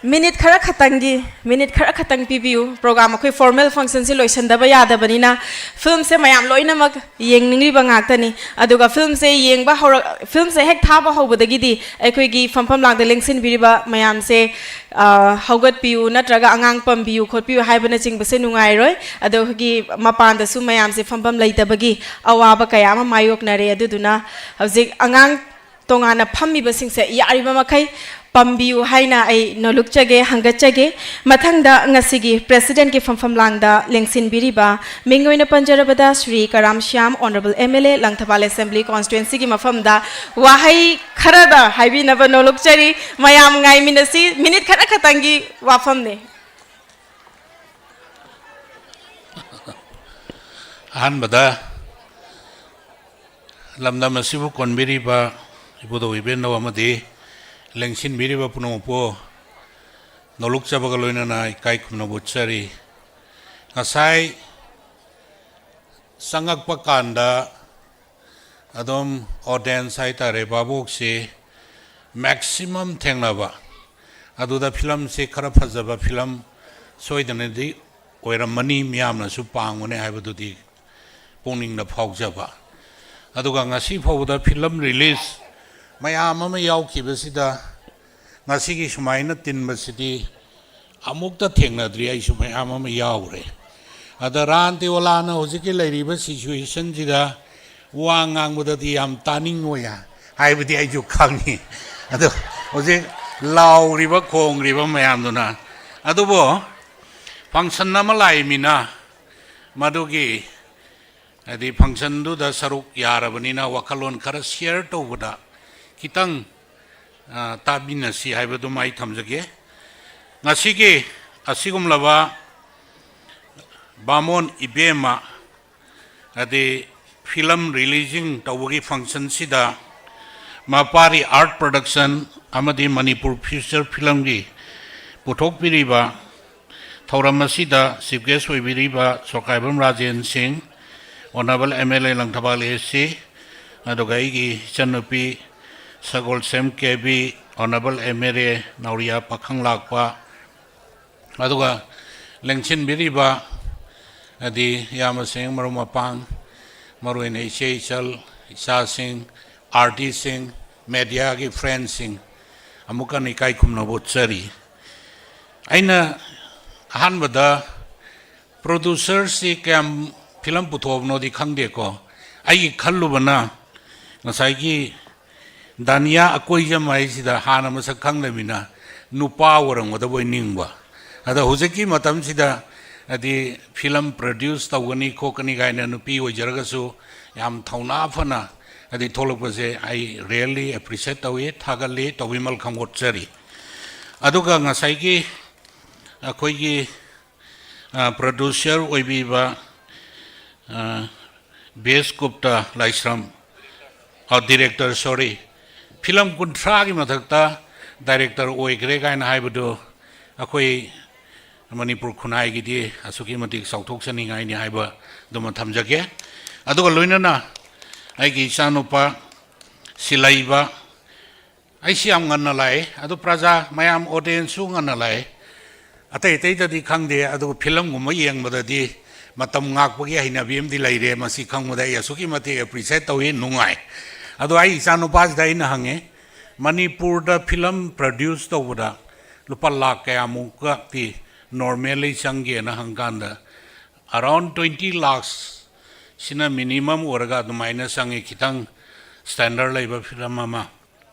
ꯃꯤꯅꯤꯠ ꯈꯔ ꯈꯛꯇꯪꯒꯤ, ꯃꯤꯅꯤꯠ ꯈꯔ ꯈꯛꯇꯪ ꯄꯤꯕꯤꯌꯨ꯫ ꯄ꯭ꯔꯣꯒ꯭ꯔꯥꯝ ꯑꯩꯈꯣꯏ ꯐꯣꯔꯃꯦꯜ ꯐꯪꯁꯟꯁꯤ ꯂꯣꯏꯁꯤꯟꯗꯕ ꯌꯥꯗꯕꯅꯤꯅ, ꯐꯤꯂꯝꯁꯦ ꯃꯌꯥꯝ ꯂꯣꯏꯅꯃꯛ ꯌꯦꯡꯅꯤꯡꯂꯤꯕ ꯉꯥꯛꯇꯅꯤ꯫ ꯑꯗꯨꯒ ꯐꯤꯂꯝꯁꯦ ꯌꯦꯡꯕ ꯍꯧꯔꯛ-, ꯐꯤꯂꯝꯁꯦ ꯍꯦꯛ ꯊꯥꯕ ꯍꯧꯕꯗꯒꯤꯗꯤ ꯑꯩꯈꯣꯏꯒꯤ ꯐꯝꯐꯝ ꯂꯥꯡꯗ ꯂꯦꯡꯁꯤꯟꯕꯤꯔꯤꯕ ꯃꯌꯥꯝꯁꯦ, ꯑ, ꯍꯧꯒꯠꯄꯤꯌꯨ ꯅꯠꯇ꯭ꯔꯒ ꯑꯉꯥꯡ ꯄꯝꯕꯤꯌꯨ ꯈꯣꯠꯄꯤꯌꯨ ꯍꯥꯏꯕꯅꯆꯤꯡꯕꯁꯦ ꯅꯨꯡꯉꯥꯏꯔꯣꯏ꯫ ꯑꯗꯣ ꯑꯩꯈꯣꯏꯒꯤ ꯃꯄꯥꯟꯗꯁꯨ ꯃꯌꯥꯝꯁꯦ ꯐꯝꯐꯝ ꯂꯩꯇꯕꯒꯤ ꯑꯋꯥꯕ ꯀꯌꯥ ꯑꯃ ꯃꯥꯌꯣꯛꯅꯔꯦ꯫ ꯑꯗꯨꯗꯨꯅ ꯍꯧꯖꯤꯛ ꯑꯉꯥꯡ ꯇꯣꯉꯥꯟꯅ ꯐꯝꯃꯤꯕꯁꯤꯡꯁꯦ ꯌꯥꯔꯤꯕ ꯃꯈꯩ ꯄꯝꯕꯤꯌꯨ ꯍꯥꯏꯅ ꯑꯩ ꯅꯣꯂꯨꯛꯆꯒꯦ, ꯍꯪꯒꯠꯆꯒꯦ꯫ ꯃꯊꯪꯗ ꯉꯁꯤꯒꯤ ꯄ꯭ꯔꯦꯁꯤꯗꯦꯟꯠꯀꯤ ꯐꯝꯐꯝ ꯂꯥꯡꯗ ꯂꯦꯡꯁꯤꯟꯕꯤꯔꯤꯕ, ꯃꯤꯡ ꯑꯣꯏꯅ ꯄꯟꯖꯔꯕꯗ, Shri Karam Shyam, honourable M L A, Langthabal assembly ꯀꯣꯟꯁꯇꯤꯇ꯭ꯋꯦꯟꯁꯤꯒꯤ ꯃꯐꯝꯗ ꯋꯥꯍꯩ ꯈꯔꯗ ꯍꯥꯏꯕꯤꯅꯕ ꯅꯣꯂꯨꯛꯆꯔꯤ꯫ ꯃꯌꯥꯝ ꯉꯥꯏꯃꯤꯟꯅꯁꯤ, ꯃꯤꯅꯤꯠ ꯈꯔ ꯈꯛꯇꯪꯒꯤ ꯋꯥꯐꯝꯅꯤ꯫ ꯑꯍꯥꯟꯕꯗ ꯂꯝꯗꯝ ꯑꯁꯤꯕꯨ ꯀꯣꯟꯕꯤꯔꯤꯕ ꯏꯕꯨꯙꯧ ꯏꯕꯦꯟꯅꯧ ꯑꯃꯗꯤ ꯂꯦꯡꯁꯤꯟꯕꯤꯔꯤꯕ ꯄꯨꯝꯅꯃꯛꯄꯨ ꯅꯣꯂꯨꯛꯆꯕꯒ ꯂꯣꯏꯅꯅ ꯏꯀꯥꯏ ꯈꯨꯝꯅꯕ ꯎꯠꯆꯔꯤ꯫ ꯉꯁꯥꯏ ꯆꯪꯉꯛꯄ ꯀꯥꯟꯗ ꯑꯗꯨꯝ ꯑꯣꯗꯤꯌꯦꯟꯁ ꯍꯥꯏꯇꯥꯔꯦ, ꯚꯥꯕꯣꯛꯁꯤ ꯃꯦꯛꯁꯤꯃꯝ ꯊꯦꯡꯅꯕ, ꯑꯗꯨꯗ ꯐꯤꯂꯝꯁꯤ ꯈꯔ ꯐꯖꯕ ꯐꯤꯂꯝ ꯁꯣꯏꯗꯅꯗꯤ ꯑꯣꯏꯔꯝꯃꯅꯤ, ꯃꯤꯌꯥꯝꯅꯁꯨ ꯄꯥꯝꯒꯅꯤ ꯍꯥꯏꯕꯗꯨꯗꯤ ꯄꯨꯛꯅꯤꯡꯗ ꯐꯥꯎꯖꯕ꯫ ꯑꯗꯨꯒ ꯉꯁꯤ ꯐꯥꯎꯕꯗ ꯐꯤꯂꯝ ꯔꯤꯂꯤꯖ ꯃꯌꯥꯝ ꯑꯃ ꯌꯥꯎꯈꯤꯕꯁꯤꯗ ꯉꯁꯤꯒꯤ ꯁꯨꯃꯥꯏꯅ ꯇꯤꯟꯕꯁꯤꯗꯤ ꯑꯃꯨꯛꯇ ꯊꯦꯡꯅꯗ꯭ꯔꯤ꯫ ꯑꯩꯁꯨ ꯃꯌꯥꯝ ꯑꯃ ꯌꯥꯎꯔꯦ꯫ ꯑꯗ ꯔꯥꯟ ꯇꯦꯋꯥꯂꯥꯅ ꯍꯧꯖꯤꯛꯀꯤ ꯂꯩꯔꯤꯕ ꯁꯤꯆꯨꯋꯦꯁꯟꯁꯤꯗ ꯋꯥ ꯉꯥꯡꯕꯗꯗꯤ ꯌꯥꯝ ꯇꯥꯅꯤꯡꯉꯣꯏ ꯍꯥꯏꯕꯗꯤ ꯑꯩꯁꯨ ꯈꯪꯉꯤ꯫ ꯑꯗꯣ ꯍꯧꯖꯤꯛ ꯂꯥꯎꯔꯤꯕ ꯈꯣꯡꯂꯤꯕ ꯃꯌꯥꯝꯗꯨꯅ, ꯑꯗꯨꯕꯨ ꯐꯪꯁꯟ ꯑꯃ ꯂꯥꯛꯏꯃꯤꯅ ꯃꯗꯨꯒꯤ ꯍꯥꯏꯗꯤ ꯐꯪꯁꯟꯗꯨꯗ ꯁꯔꯨꯛ ꯌꯥꯔꯕꯅꯤꯅ ꯋꯥꯈꯜꯂꯣꯟ ꯈꯔ ꯁꯤꯌꯔ ꯇꯧꯕꯗ ꯈꯤꯇꯪ, ꯑ, ꯇꯥꯃꯤꯟꯅꯁꯤ ꯍꯥꯏꯕꯗꯨꯃ ꯑꯩ ꯊꯝꯖꯒꯦ꯫ ꯉꯁꯤꯒꯤ ꯑꯁꯤꯒꯨꯝꯂꯕ ꯕꯥꯃꯣꯟ ꯏꯕꯦꯝꯃ ꯑꯗꯤ ꯐꯤꯂꯝ ꯔꯤꯂꯤꯖꯤꯡ ꯇꯧꯕꯒꯤ ꯐꯪꯁꯟꯁꯤꯗ ꯃꯄꯥꯔꯤ ꯑꯥꯔꯠ ꯄ꯭ꯔꯗꯛꯁꯟ ꯑꯃꯗꯤ ꯃꯅꯤꯄꯨꯔ ꯐ꯭ꯌꯨꯆꯔ ꯐꯤꯂꯝꯒꯤ ꯄꯨꯊꯣꯛꯄꯤꯔꯤꯕ ꯊꯧꯔꯝ ꯑꯁꯤꯗ ꯆꯤꯐ ꯒꯦꯁ ꯑꯣꯏꯕꯤꯔꯤꯕ Sorokhaibam Rajen Singh, honourable M L A Langthabal A C, ꯑꯗꯨꯒ ꯑꯩꯒꯤ ꯏꯆꯟꯅꯨꯄꯤ Sagolsem K B, honourable M L A Naoriya Pakhanglakpa, ꯑꯗꯨꯒ ꯂꯦꯡꯁꯤꯟꯕꯤꯔꯤꯕ ꯑꯗꯤ ꯏꯌꯥꯝꯕꯁꯤꯡ, ꯃꯔꯨꯞ ꯃꯄꯥꯡ, ꯃꯔꯨꯑꯣꯏꯅ ꯏꯆꯦ ꯏꯆꯜ, ꯏꯆꯥꯁꯤꯡ, ꯑꯥꯔꯇꯤꯁꯁꯤꯡ, ꯃꯦꯗꯤꯌꯥꯒꯤ ꯐ꯭ꯔꯦꯟꯁꯤꯡ, ꯑꯃꯨꯛꯀ ꯍꯟꯅ ꯏꯀꯥꯏ ꯈꯨꯝꯅꯕ ꯎꯠꯆꯔꯤ꯫ ꯑꯩꯅ ꯑꯍꯥꯟꯕꯗ ꯄ꯭ꯔꯣꯗ꯭ꯌꯨꯁꯔꯁꯤ ꯀꯌꯥꯝ ꯐꯤꯂꯝ ꯄꯨꯊꯣꯛꯑꯕꯅꯣꯗꯤ ꯈꯪꯗꯦꯀꯣ, ꯑꯩꯒꯤ ꯈꯜꯂꯨꯕꯅ ꯉꯁꯥꯏꯒꯤ ꯗꯥꯅꯤꯌꯥ ꯑꯀꯣꯏꯖꯝ ꯍꯥꯏꯁꯤꯗ ꯍꯥꯟꯅ ꯃꯁꯛ ꯈꯪꯗꯃꯤꯅ ꯅꯨꯄꯥ ꯑꯣꯏꯔꯝꯒꯗꯕꯣꯏ ꯅꯤꯡꯕ꯫ ꯑꯗ ꯍꯧꯖꯤꯛꯀꯤ ꯃꯇꯝꯁꯤꯗ ꯍꯥꯏꯗꯤ ꯐꯤꯂꯝ ꯄ꯭ꯔꯗ꯭ꯌꯨꯁ ꯇꯧꯒꯅꯤ ꯈꯣꯠꯀꯅꯤ ꯀꯥꯏꯅ ꯅꯨꯄꯤ ꯑꯣꯏꯖꯔꯒꯁꯨ ꯌꯥꯝ ꯊꯧꯅꯥ ꯐꯅ ꯍꯥꯏꯗꯤ ꯊꯣꯛꯂꯛꯄꯁꯦ ꯑꯩ ꯔꯤꯌꯦꯜꯂꯤ ꯑꯦꯄ꯭ꯔꯤꯁꯤꯌꯦꯠ ꯇꯧꯏ, ꯊꯥꯒꯠꯂꯤ, ꯇꯧꯕꯤꯃꯜ ꯈꯪꯒꯣꯠꯆꯔꯤ꯫ ꯑꯗꯨꯒ ꯉꯁꯥꯏꯒꯤ ꯑꯩꯈꯣꯏꯒꯤ ꯄ꯭ꯔꯗ꯭ꯌꯨꯁꯔ ꯑꯣꯏꯕꯤꯕ ꯕꯦꯁ ꯒꯨꯞꯇ ꯂꯥꯏꯁ꯭ꯔꯝ, ꯗꯤꯔꯦꯛꯇꯔ, ꯁꯣꯔꯤ, ꯐꯤꯂꯝ ꯀꯨꯟꯊ꯭ꯔꯥꯒꯤ ꯃꯊꯛꯇ ꯗꯥꯏꯔꯦꯛꯇꯔ ꯑꯣꯏꯈ꯭ꯔꯦ ꯀꯥꯏꯅ ꯍꯥꯏꯕꯗꯨ ꯑꯩꯈꯣꯏ ꯃꯅꯤꯄꯨꯔ ꯈꯨꯟꯅꯥꯏꯒꯤꯗꯤ ꯑꯁꯨꯛꯀꯤ ꯃꯇꯤꯛ ꯆꯥꯎꯊꯣꯛꯆꯅꯤꯡꯉꯥꯏꯅꯤ ꯍꯥꯏꯕꯗꯨꯃ ꯊꯝꯖꯒꯦ꯫ ꯑꯗꯨꯒ ꯂꯣꯏꯅꯅ ꯑꯩꯒꯤ ꯏꯆꯥꯅꯨꯄꯥ ꯁꯤꯂꯩꯕ, ꯑꯩꯁꯤ ꯌꯥꯝ ꯉꯟꯅ ꯂꯥꯛꯑꯦ, ꯑꯗꯨ ꯄ꯭ꯔꯖꯥ ꯃꯌꯥꯝ ꯑꯣꯗꯤꯌꯦꯟꯁꯁꯨ ꯉꯟꯅ ꯂꯥꯛꯑꯦ꯫ ꯑꯇꯩ ꯑꯇꯩꯗꯗꯤ ꯈꯪꯗꯦ, ꯑꯗꯨꯒ ꯐꯤꯂꯝꯒꯨꯝꯕ ꯌꯦꯡꯕꯗꯗꯤ ꯃꯇꯝ ꯉꯥꯛꯄꯒꯤ ꯍꯩꯅꯕꯤ ꯑꯃꯗꯤ ꯂꯩꯔꯦ꯫ ꯃꯁꯤ ꯈꯪꯕꯗ ꯑꯩ ꯑꯁꯨꯛꯀꯤ ꯃꯇꯤꯛ ꯑꯦꯄ꯭ꯔꯤꯁꯤꯌꯦꯠ ꯇꯧꯏ, ꯅꯨꯡꯉꯥꯏ꯫ ꯑꯗꯣ ꯑꯩ ꯏꯆꯥꯅꯨꯄꯥꯁꯤꯗ ꯑꯩꯅ ꯍꯪꯉꯦ, "ꯃꯅꯤꯄꯨꯔꯗ ꯐꯤꯂꯝ ꯄ꯭ꯔꯗ꯭ꯌꯨꯁ ꯇꯧꯕꯗ ꯂꯨꯄꯥ ꯂꯥꯈ ꯀꯌꯥꯃꯨꯛꯀꯗꯤ ꯅꯣꯔꯃꯦꯜꯂꯤ ꯆꯪꯒꯦꯅ?" ꯍꯪꯀꯥꯟꯗ, "ꯑꯔꯥꯎꯟ ꯇ꯭ꯋꯦꯟꯇꯤ ꯂꯥꯈꯁ ꯁꯤꯅ ꯃꯤꯅꯤꯃꯝ ꯑꯣꯏꯔꯒ ꯑꯗꯨꯃꯥꯏꯅ ꯆꯪꯉꯤ, ꯈꯤꯇꯪ ꯁ꯭ꯇꯦꯟꯗꯔꯗ ꯂꯩꯕ ꯐꯤꯂꯝ ꯑꯃ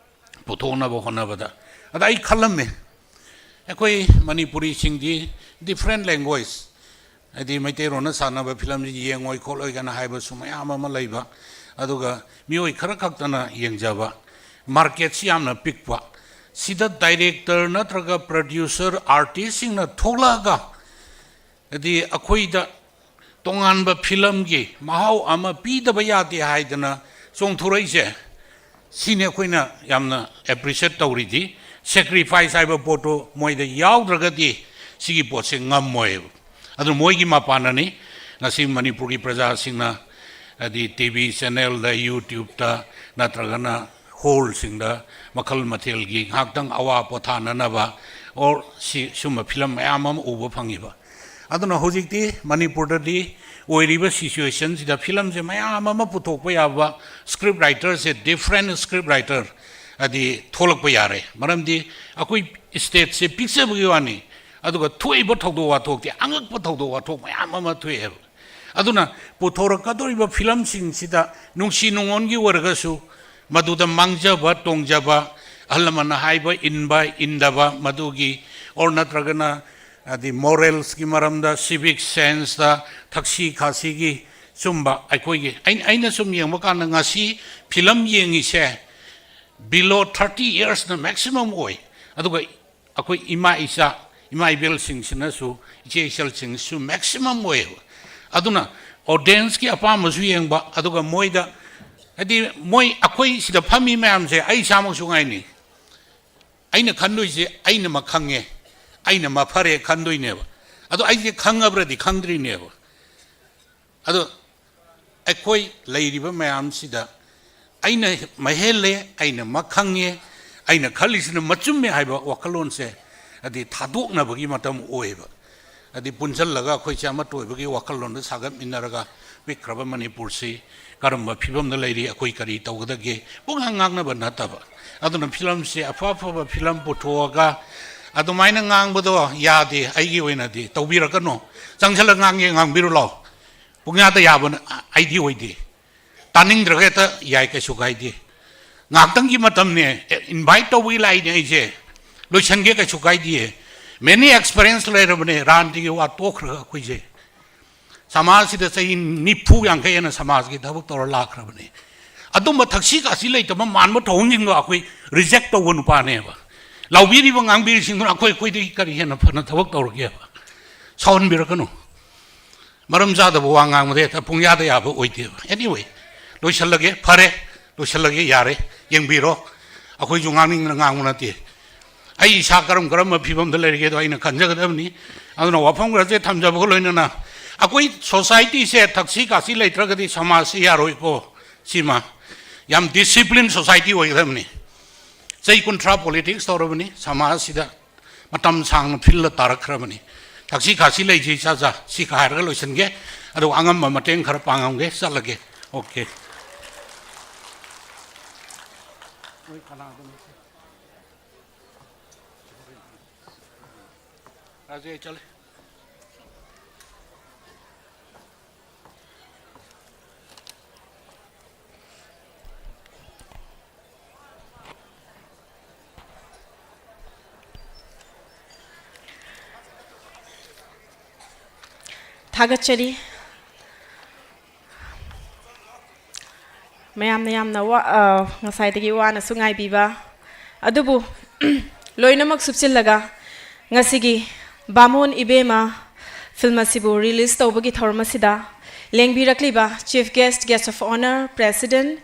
ꯄꯨꯊꯣꯛꯅꯕ ꯍꯣꯠꯅꯕꯗ꯫" ꯑꯗ ꯑꯩ ꯈꯜꯂꯝꯃꯦ, ꯑꯩꯈꯣꯏ ꯃꯅꯤꯄꯨꯔꯤꯁꯤꯡꯗꯤ ꯗꯤꯐ꯭ꯔꯦꯟ ꯂꯦꯡꯒ꯭ꯋꯦꯖ, ꯍꯥꯏꯗꯤ ꯃꯩꯇꯩꯔꯣꯟꯅ ꯁꯥꯟꯅꯕ ꯐꯤꯂꯝꯁꯤ ꯌꯦꯡꯉꯣꯏ ꯈꯣꯠꯂꯣꯏ ꯀꯥꯏꯅ ꯍꯥꯏꯕꯁꯨ ꯃꯌꯥꯝ ꯑꯃ ꯂꯩꯕ, ꯑꯗꯨꯒ ꯃꯤꯑꯣꯏ ꯈꯔ ꯈꯛꯇꯅ ꯌꯦꯡꯖꯕ, ꯃꯥꯔꯀꯦꯠꯁꯤ ꯌꯥꯝꯅ ꯄꯤꯛꯄ, ꯁꯤꯗ ꯗꯥꯏꯔꯦꯛꯇꯔ ꯅꯠꯇ꯭ꯔꯒ ꯄ꯭ꯔꯗ꯭ꯌꯨꯁꯔ, ꯑꯥꯔꯇꯤꯁꯁꯤꯡꯅ ꯊꯣꯛꯂꯛꯑꯒ ꯍꯥꯏꯗꯤ ꯑꯩꯈꯣꯏꯗ ꯇꯣꯉꯥꯟꯕ ꯐꯤꯂꯝꯒꯤ ꯃꯍꯥꯎ ꯑꯃ ꯄꯤꯗꯕ ꯌꯥꯗꯦ ꯍꯥꯏꯗꯅ ꯆꯣꯡꯊꯣꯔꯛꯏꯁꯦ, ꯁꯤꯅꯤ ꯑꯩꯈꯣꯏꯅ ꯌꯥꯝꯅ ꯑꯦꯄ꯭ꯔꯤꯁꯤꯌꯦꯠ ꯇꯧꯔꯤꯗꯤ꯫ ꯁꯦꯀ꯭ꯔꯤꯐꯥꯏꯁ ꯍꯥꯏꯕ ꯄꯣꯠꯇꯣ ꯃꯣꯏꯗ ꯌꯥꯎꯗ꯭ꯔꯒꯗꯤ ꯁꯤꯒꯤ ꯄꯣꯠꯁꯦ ꯉꯝꯃꯣꯏꯕ꯫ ꯑꯗꯨꯅ ꯃꯣꯏꯒꯤ ꯃꯄꯥꯟꯅꯅꯤ ꯉꯁꯤ ꯃꯅꯤꯄꯨꯔꯒꯤ ꯄ꯭ꯔꯖꯥꯁꯤꯡꯅ, ꯍꯥꯏꯗꯤ ꯇꯤ ꯚꯤ ꯆꯦꯅꯦꯜꯗ, ꯌꯨꯇ꯭ꯌꯨꯕꯇ ꯅꯠꯇ꯭ꯔꯒꯅ ꯍꯣꯜꯁꯤꯡꯗ ꯃꯈꯜ ꯃꯊꯦꯜꯒꯤ ꯉꯥꯏꯍꯥꯛꯇꯪ ꯑꯋꯥ ꯄꯣꯊꯥꯅꯅꯕ ꯑꯣꯔ ꯁꯤ ꯁꯨꯝꯕ ꯐꯤꯂꯝ ꯃꯌꯥꯝ ꯑꯃ ꯎꯕ ꯐꯪꯉꯤꯕ꯫ ꯑꯗꯨꯅ ꯍꯧꯖꯤꯛꯇꯤ ꯃꯅꯤꯄꯨꯔꯗꯗꯤ ꯑꯣꯏꯔꯤꯕ ꯁꯤꯆꯨꯋꯦꯁꯟꯁꯤꯗ ꯐꯤꯂꯝꯁꯦ ꯃꯌꯥꯝ ꯑꯃ ꯄꯨꯊꯣꯛꯄ ꯌꯥꯕ ꯁ꯭ꯀ꯭ꯔꯤꯞ ꯔꯥꯏꯇꯔꯁꯦ, ꯗꯤꯐ꯭ꯔꯦꯟ ꯁ꯭ꯀ꯭ꯔꯤꯞ ꯔꯥꯏꯇꯔ ꯍꯥꯏꯗꯤ ꯊꯣꯛꯂꯛꯄ ꯌꯥꯔꯦ꯫ ꯃꯔꯝꯗꯤ ꯑꯩꯈꯣꯏ ꯁ꯭ꯇꯦꯠꯁꯦ ꯄꯤꯛꯆꯕꯒꯤ ꯋꯥꯅꯤ, ꯑꯗꯨꯒ ꯊꯣꯛꯏꯕ ꯊꯧꯗꯣꯛ ꯋꯥꯊꯣꯛꯇꯤ ꯑꯉꯛꯄ ꯊꯧꯗꯣꯛ ꯋꯥꯊꯣꯛ ꯃꯌꯥꯝ ꯑꯃ ꯊꯣꯛꯑꯦꯕ꯫ ꯑꯗꯨꯅ ꯄꯨꯊꯣꯔꯛꯀꯗꯧꯔꯤꯕ ꯐꯤꯂꯝꯁꯤꯡꯁꯤꯗ ꯅꯨꯡꯁꯤ ꯅꯨꯡꯉꯣꯟꯒꯤ ꯑꯣꯏꯔꯒꯁꯨ ꯃꯗꯨꯗ ꯃꯥꯡꯖꯕ ꯇꯣꯡꯖꯕ, ꯑꯍꯜ ꯂꯃꯟꯅ ꯍꯥꯏꯕ ꯏꯟꯕ ꯏꯟꯗꯕ ꯃꯗꯨꯒꯤ, ꯑꯣꯔ ꯅꯠꯇ꯭ꯔꯒꯅ ꯍꯥꯏꯗꯤ ꯃꯣꯔꯦꯜꯁꯀꯤ ꯃꯔꯝꯗ, ꯁꯤꯚꯤꯛ ꯁꯦꯟꯁꯇ, ꯊꯛꯁꯤ ꯈꯥꯁꯤꯒꯤ ꯆꯨꯝꯕ ꯑꯩꯈꯣꯏꯒꯤ, ꯑꯩꯅ, ꯑꯩꯅ ꯁꯨꯝ ꯌꯦꯡꯕ ꯀꯥꯟꯗ ꯉꯁꯤ ꯐꯤꯂꯝ ꯌꯦꯡꯉꯤꯁꯦ below thirty yearsꯅ maximum ꯑꯣꯏ꯫ ꯑꯗꯨꯒ ꯑꯩꯈꯣꯏ ꯏꯃꯥ ꯏꯆꯥ, ꯏꯃꯥ ꯏꯕꯦꯜꯁꯤꯡꯁꯤꯅꯁꯨ, ꯏꯆꯦ ꯏꯆꯜꯁꯤꯡꯁꯤꯁꯨ maximum ꯑꯣꯏꯌꯦꯕ꯫ ꯑꯗꯨꯅ ꯑꯣꯗꯤꯌꯦꯟꯁꯀꯤ ꯑꯄꯥꯝꯕꯁꯨ ꯌꯦꯡꯕ, ꯑꯗꯨꯒ ꯃꯣꯏꯗ, ꯍꯥꯏꯗꯤ ꯃꯣꯏ ꯑꯩꯈꯣꯏ ꯁꯤꯗ ꯐꯝꯃꯤ ꯃꯌꯥꯝꯁꯦ ꯑꯩ ꯏꯁꯥꯃꯛꯁꯨ ꯉꯥꯏꯅꯤ꯫ ꯑꯩꯅ ꯈꯟꯗꯣꯏꯁꯦ ꯑꯩꯅ ꯃꯈꯪꯉꯦ, ꯑꯩꯅ ꯃꯐꯔꯦ ꯈꯟꯗꯣꯏꯅꯦꯕ꯫ ꯑꯗꯣ ꯑꯩꯁꯦ ꯈꯪꯉꯕ꯭ꯔꯗꯤ ꯈꯪꯗ꯭ꯔꯤꯅꯦꯕ꯫ ꯑꯗꯣ ꯑꯩꯈꯣꯏ ꯂꯩꯔꯤꯕ ꯃꯌꯥꯝꯁꯤꯗ ꯑꯩꯅ ꯃꯍꯦꯜꯂꯦ, ꯑꯩꯅ ꯃꯈꯪꯉꯦ, ꯑꯩꯅ ꯈꯜꯂꯤꯁꯤꯅ ꯃꯆꯨꯝꯃꯦ ꯍꯥꯏꯕ ꯋꯥꯈꯜꯂꯣꯟꯁꯦ ꯍꯥꯏꯗꯤ ꯊꯥꯗꯣꯛꯅꯕꯒꯤ ꯃꯇꯝ ꯑꯣꯏꯌꯦꯕ꯫ ꯍꯥꯏꯗꯤ ꯄꯨꯟꯁꯤꯜꯂꯒ ꯑꯩꯈꯣꯏꯁꯦ ꯑꯃꯠꯇ ꯑꯣꯏꯕꯒꯤ ꯋꯥꯈꯜꯂꯣꯟꯗ ꯁꯥꯒꯠꯃꯤꯟꯅꯔꯒ ꯄꯤꯛꯈ꯭ꯔꯕ ꯃꯅꯤꯄꯨꯔꯁꯤ ꯀꯔꯝꯕ ꯐꯤꯕꯝꯗ ꯂꯩꯔꯤ, ꯑꯩꯈꯣꯏ ꯀꯔꯤ ꯇꯧꯒꯗꯒꯦ, ꯄꯨꯡꯉꯥꯡ ꯉꯥꯡꯅꯕ ꯅꯠꯇꯕ꯫ ꯑꯗꯨꯅ ꯐꯤꯂꯝꯁꯦ ꯑꯐ ꯑꯐꯕ ꯐꯤꯂꯝ ꯄꯨꯊꯣꯛꯑꯒ ꯑꯗꯨꯃꯥꯏꯅ ꯉꯥꯡꯕꯗꯣ ꯌꯥꯗꯦ, ꯑꯩꯒꯤ ꯑꯣꯏꯅꯗꯤ ꯇꯧꯕꯤꯔꯛꯀꯅꯨ꯫ ꯆꯪꯁꯤꯜꯂꯒ ꯉꯥꯡꯒꯦ, ꯉꯥꯡꯕꯤꯔꯨ ꯂꯥꯎ꯫ ꯄꯨꯡꯌꯥꯗ ꯌꯥꯕ ꯑꯩꯗꯤ ꯑꯣꯏꯗꯦ꯫ ꯇꯥꯅꯤꯡꯗ꯭ꯔꯒ ꯍꯦꯛꯇ ꯌꯥꯏ, ꯀꯩꯁꯨ ꯀꯥꯏꯗꯦ꯫ ꯉꯥꯏꯍꯥꯛꯇꯪꯒꯤ ꯃꯇꯝꯅꯦ, ꯏꯟꯚꯥꯏꯠ ꯇꯧꯕꯒꯤ ꯂꯥꯛꯏꯅꯦ ꯑꯩꯁꯦ꯫ ꯂꯣꯏꯁꯟꯒꯦ, ꯀꯩꯁꯨ ꯀꯥꯏꯗꯦ꯫ ꯃꯦꯅꯤ ꯑꯦꯛꯁꯄꯔꯤꯌꯦꯟꯁ ꯂꯩꯔꯕꯅꯦ ꯔꯥꯟꯇꯤꯒꯤ ꯋꯥ ꯇꯣꯛꯈ꯭ꯔꯒ꯫ ꯑꯩꯈꯣꯏꯁꯦ ꯁꯃꯥꯖꯁꯤꯗ ꯆꯍꯤ ꯅꯤꯐꯨ ꯌꯥꯡꯈꯩ ꯍꯦꯟꯅ ꯁꯃꯥꯖꯀꯤ ꯊꯕꯛ ꯇꯧꯔ ꯂꯥꯛꯈ꯭ꯔꯕꯅꯦ꯫ ꯑꯗꯨꯝꯕ ꯊꯛꯁꯤ ꯈꯥꯁꯤ ꯂꯩꯇꯕ ꯃꯥꯟꯕ ꯊꯧꯑꯣꯡꯁꯤꯡꯗꯣ ꯑꯩꯈꯣꯏ ꯔꯤꯖꯦꯛ ꯇꯧꯕ ꯅꯨꯄꯥꯅꯦꯕ꯫ ꯂꯥꯎꯕꯤꯔꯤꯕ ꯉꯥꯡꯕꯤꯔꯤꯁꯤꯡꯗꯨꯅ ꯑꯩꯈꯣꯏ, ꯑꯩꯈꯣꯏꯗꯒꯤ ꯀꯔꯤ ꯍꯦꯟꯅ ꯐꯅ ꯊꯕꯛ ꯇꯧꯔꯒꯦꯕ? ꯁꯥꯎꯍꯟꯕꯤꯔꯛꯀꯅꯨ꯫ ꯃꯔꯝ ꯆꯥꯗꯕ ꯋꯥ ꯉꯥꯡꯕꯗꯤ ꯍꯦꯛꯇ ꯄꯨꯡꯌꯥꯗ ꯌꯥꯕ ꯑꯣꯏꯗꯦꯕ꯫ Anyway, ꯂꯣꯏꯁꯜꯂꯒꯦ, ꯐꯔꯦ, ꯂꯣꯏꯁꯜꯂꯒꯦ, ꯌꯥꯔꯦ, ꯌꯦꯡꯕꯤꯔꯣ꯫ ꯑꯩꯈꯣꯏꯁꯨ ꯉꯥꯡꯅꯤꯡꯗꯅ ꯉꯥꯡꯕ ꯅꯠꯇꯦ꯫ ꯑꯩ ꯏꯁꯥ ꯀꯔꯝ ꯀꯔꯝꯕ ꯐꯤꯕꯝꯗ ꯂꯩꯔꯤꯒꯦꯗꯣ ꯑꯩꯅ ꯈꯟꯖꯒꯗꯕꯅꯤ꯫ ꯑꯗꯨꯅ ꯋꯥꯐꯝ ꯈꯔꯁꯦ ꯊꯝꯖꯕꯒ ꯂꯣꯏꯅꯅ ꯑꯩꯈꯣꯏ societyꯁꯦ ꯊꯛꯁꯤ ꯈꯥꯁꯤ ꯂꯩꯇ꯭ꯔꯒꯗꯤ ꯁꯃꯥꯖꯁꯤ ꯌꯥꯔꯣꯏꯀꯣ꯫ ꯁꯤꯃ ꯌꯥꯝ discipline society ꯑꯣꯏꯒꯗꯕꯅꯤ꯫ ꯆꯍꯤ ꯀꯨꯟꯊ꯭ꯔꯥ politics ꯇꯧꯔꯕꯅꯤ, ꯁꯃꯥꯖꯁꯤꯗ ꯃꯇꯝ ꯁꯥꯡꯅ ꯐꯤꯜꯂ ꯇꯥꯔꯛꯈ꯭ꯔꯕꯅꯤ꯫ ꯊꯛꯁꯤ ꯈꯥꯁꯤ ꯂꯩꯁꯤ ꯏꯆꯥ ꯆꯥ, ꯁꯤ ꯍꯥꯏꯔꯒ ꯂꯣꯏꯁꯤꯟꯒꯦ꯫ ꯑꯗꯨꯒ ꯑꯉꯝꯕ ꯃꯇꯦꯡ ꯈꯔ ꯄꯥꯡꯉꯝꯒꯦ, ꯆꯠꯂꯒꯦ꯫ Okay꯫ ꯔꯥꯖꯦ, ꯑꯩ ꯆꯠꯂꯦ꯫ ꯊꯥꯒꯠꯆꯔꯤ꯫ ꯃꯌꯥꯝꯅ ꯌꯥꯝꯅ ꯋꯥ-, ꯑ, ꯉꯁꯥꯏꯗꯒꯤ ꯋꯥꯅꯁꯨ ꯉꯥꯏꯕꯤꯕ꯫ ꯑꯗꯨꯕꯨ ꯂꯣꯏꯅꯃꯛ ꯁꯨꯞꯆꯤꯜꯂꯒ ꯉꯁꯤꯒꯤ ꯕꯥꯃꯣꯟ ꯏꯕꯦꯝꯃ film ꯑꯁꯤꯕꯨ release ꯇꯧꯕꯒꯤ ꯊꯧꯔꯝ ꯑꯁꯤꯗ ꯂꯦꯡꯕꯤꯔꯛꯂꯤꯕ Chief Guest, Guest of Honour, President,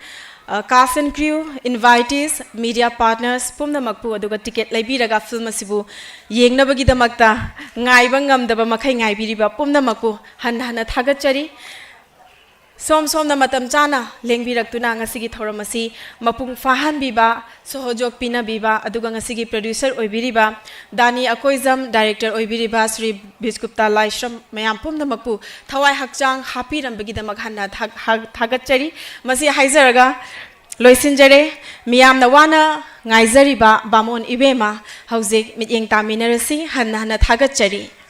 ꯑ, cast and crew, invitees, media partners ꯄꯨꯝꯅꯃꯛꯄꯨ, ꯑꯗꯨꯒ ticket ꯂꯩꯕꯤꯔꯒ film ꯑꯁꯤꯕꯨ ꯌꯦꯡꯅꯕꯒꯤꯗꯃꯛꯇ ꯉꯥꯏꯕ ꯉꯝꯗꯕ ꯃꯈꯩ ꯉꯥꯏꯕꯤꯔꯤꯕ ꯄꯨꯝꯅꯃꯛꯄꯨ ꯍꯟꯅ ꯍꯟꯅ ꯊꯥꯒꯠꯆꯔꯤ꯫ ꯁꯣꯝ ꯁꯣꯝꯅ ꯃꯇꯝ ꯆꯥꯅ ꯂꯦꯡꯕꯤꯔꯛꯇꯨꯅ ꯉꯁꯤꯒꯤ ꯊꯧꯔꯝ ꯑꯁꯤ ꯃꯄꯨꯡ ꯐꯥꯍꯟꯕꯤꯕ, ꯁꯍꯣꯖꯣꯛ ꯄꯤꯅꯕꯤꯕ, ꯑꯗꯨꯒ ꯉꯁꯤꯒꯤ producer ꯑꯣꯏꯕꯤꯔꯤꯕ ꯗꯥꯅꯤ ꯑꯀꯣꯏꯖꯝ, director ꯑꯣꯏꯕꯤꯔꯤꯕ ꯁ꯭ꯔꯤ ꯕꯤꯁꯒꯨꯞꯇ ꯂꯥꯏꯁ꯭ꯔꯝ, ꯃꯌꯥꯝ ꯄꯨꯝꯅꯃꯛꯄꯨ ꯊꯋꯥꯏ ꯍꯛꯆꯥꯡ ꯍꯥꯞꯄꯤꯔꯝꯕꯒꯤꯗꯃꯛ ꯍꯟꯅ ꯊꯥ-, ꯍꯥ-, ꯊꯥꯒꯠꯆꯔꯤ꯫ ꯃꯁꯤ ꯍꯥꯏꯖꯔꯒ ꯂꯣꯏꯁꯤꯟꯖꯔꯦ꯫ ꯃꯤꯌꯥꯝꯅ ꯋꯥꯅ ꯉꯥꯏꯖꯔꯤꯕ ꯕꯥꯃꯣꯟ ꯏꯕꯦꯝꯃ ꯍꯧꯖꯤꯛ ꯃꯤꯠꯌꯦꯡ ꯇꯥꯃꯤꯟꯅꯔꯁꯤ꯫ ꯍꯟꯅ ꯍꯟꯅ ꯊꯥꯒꯠꯆꯔꯤ꯫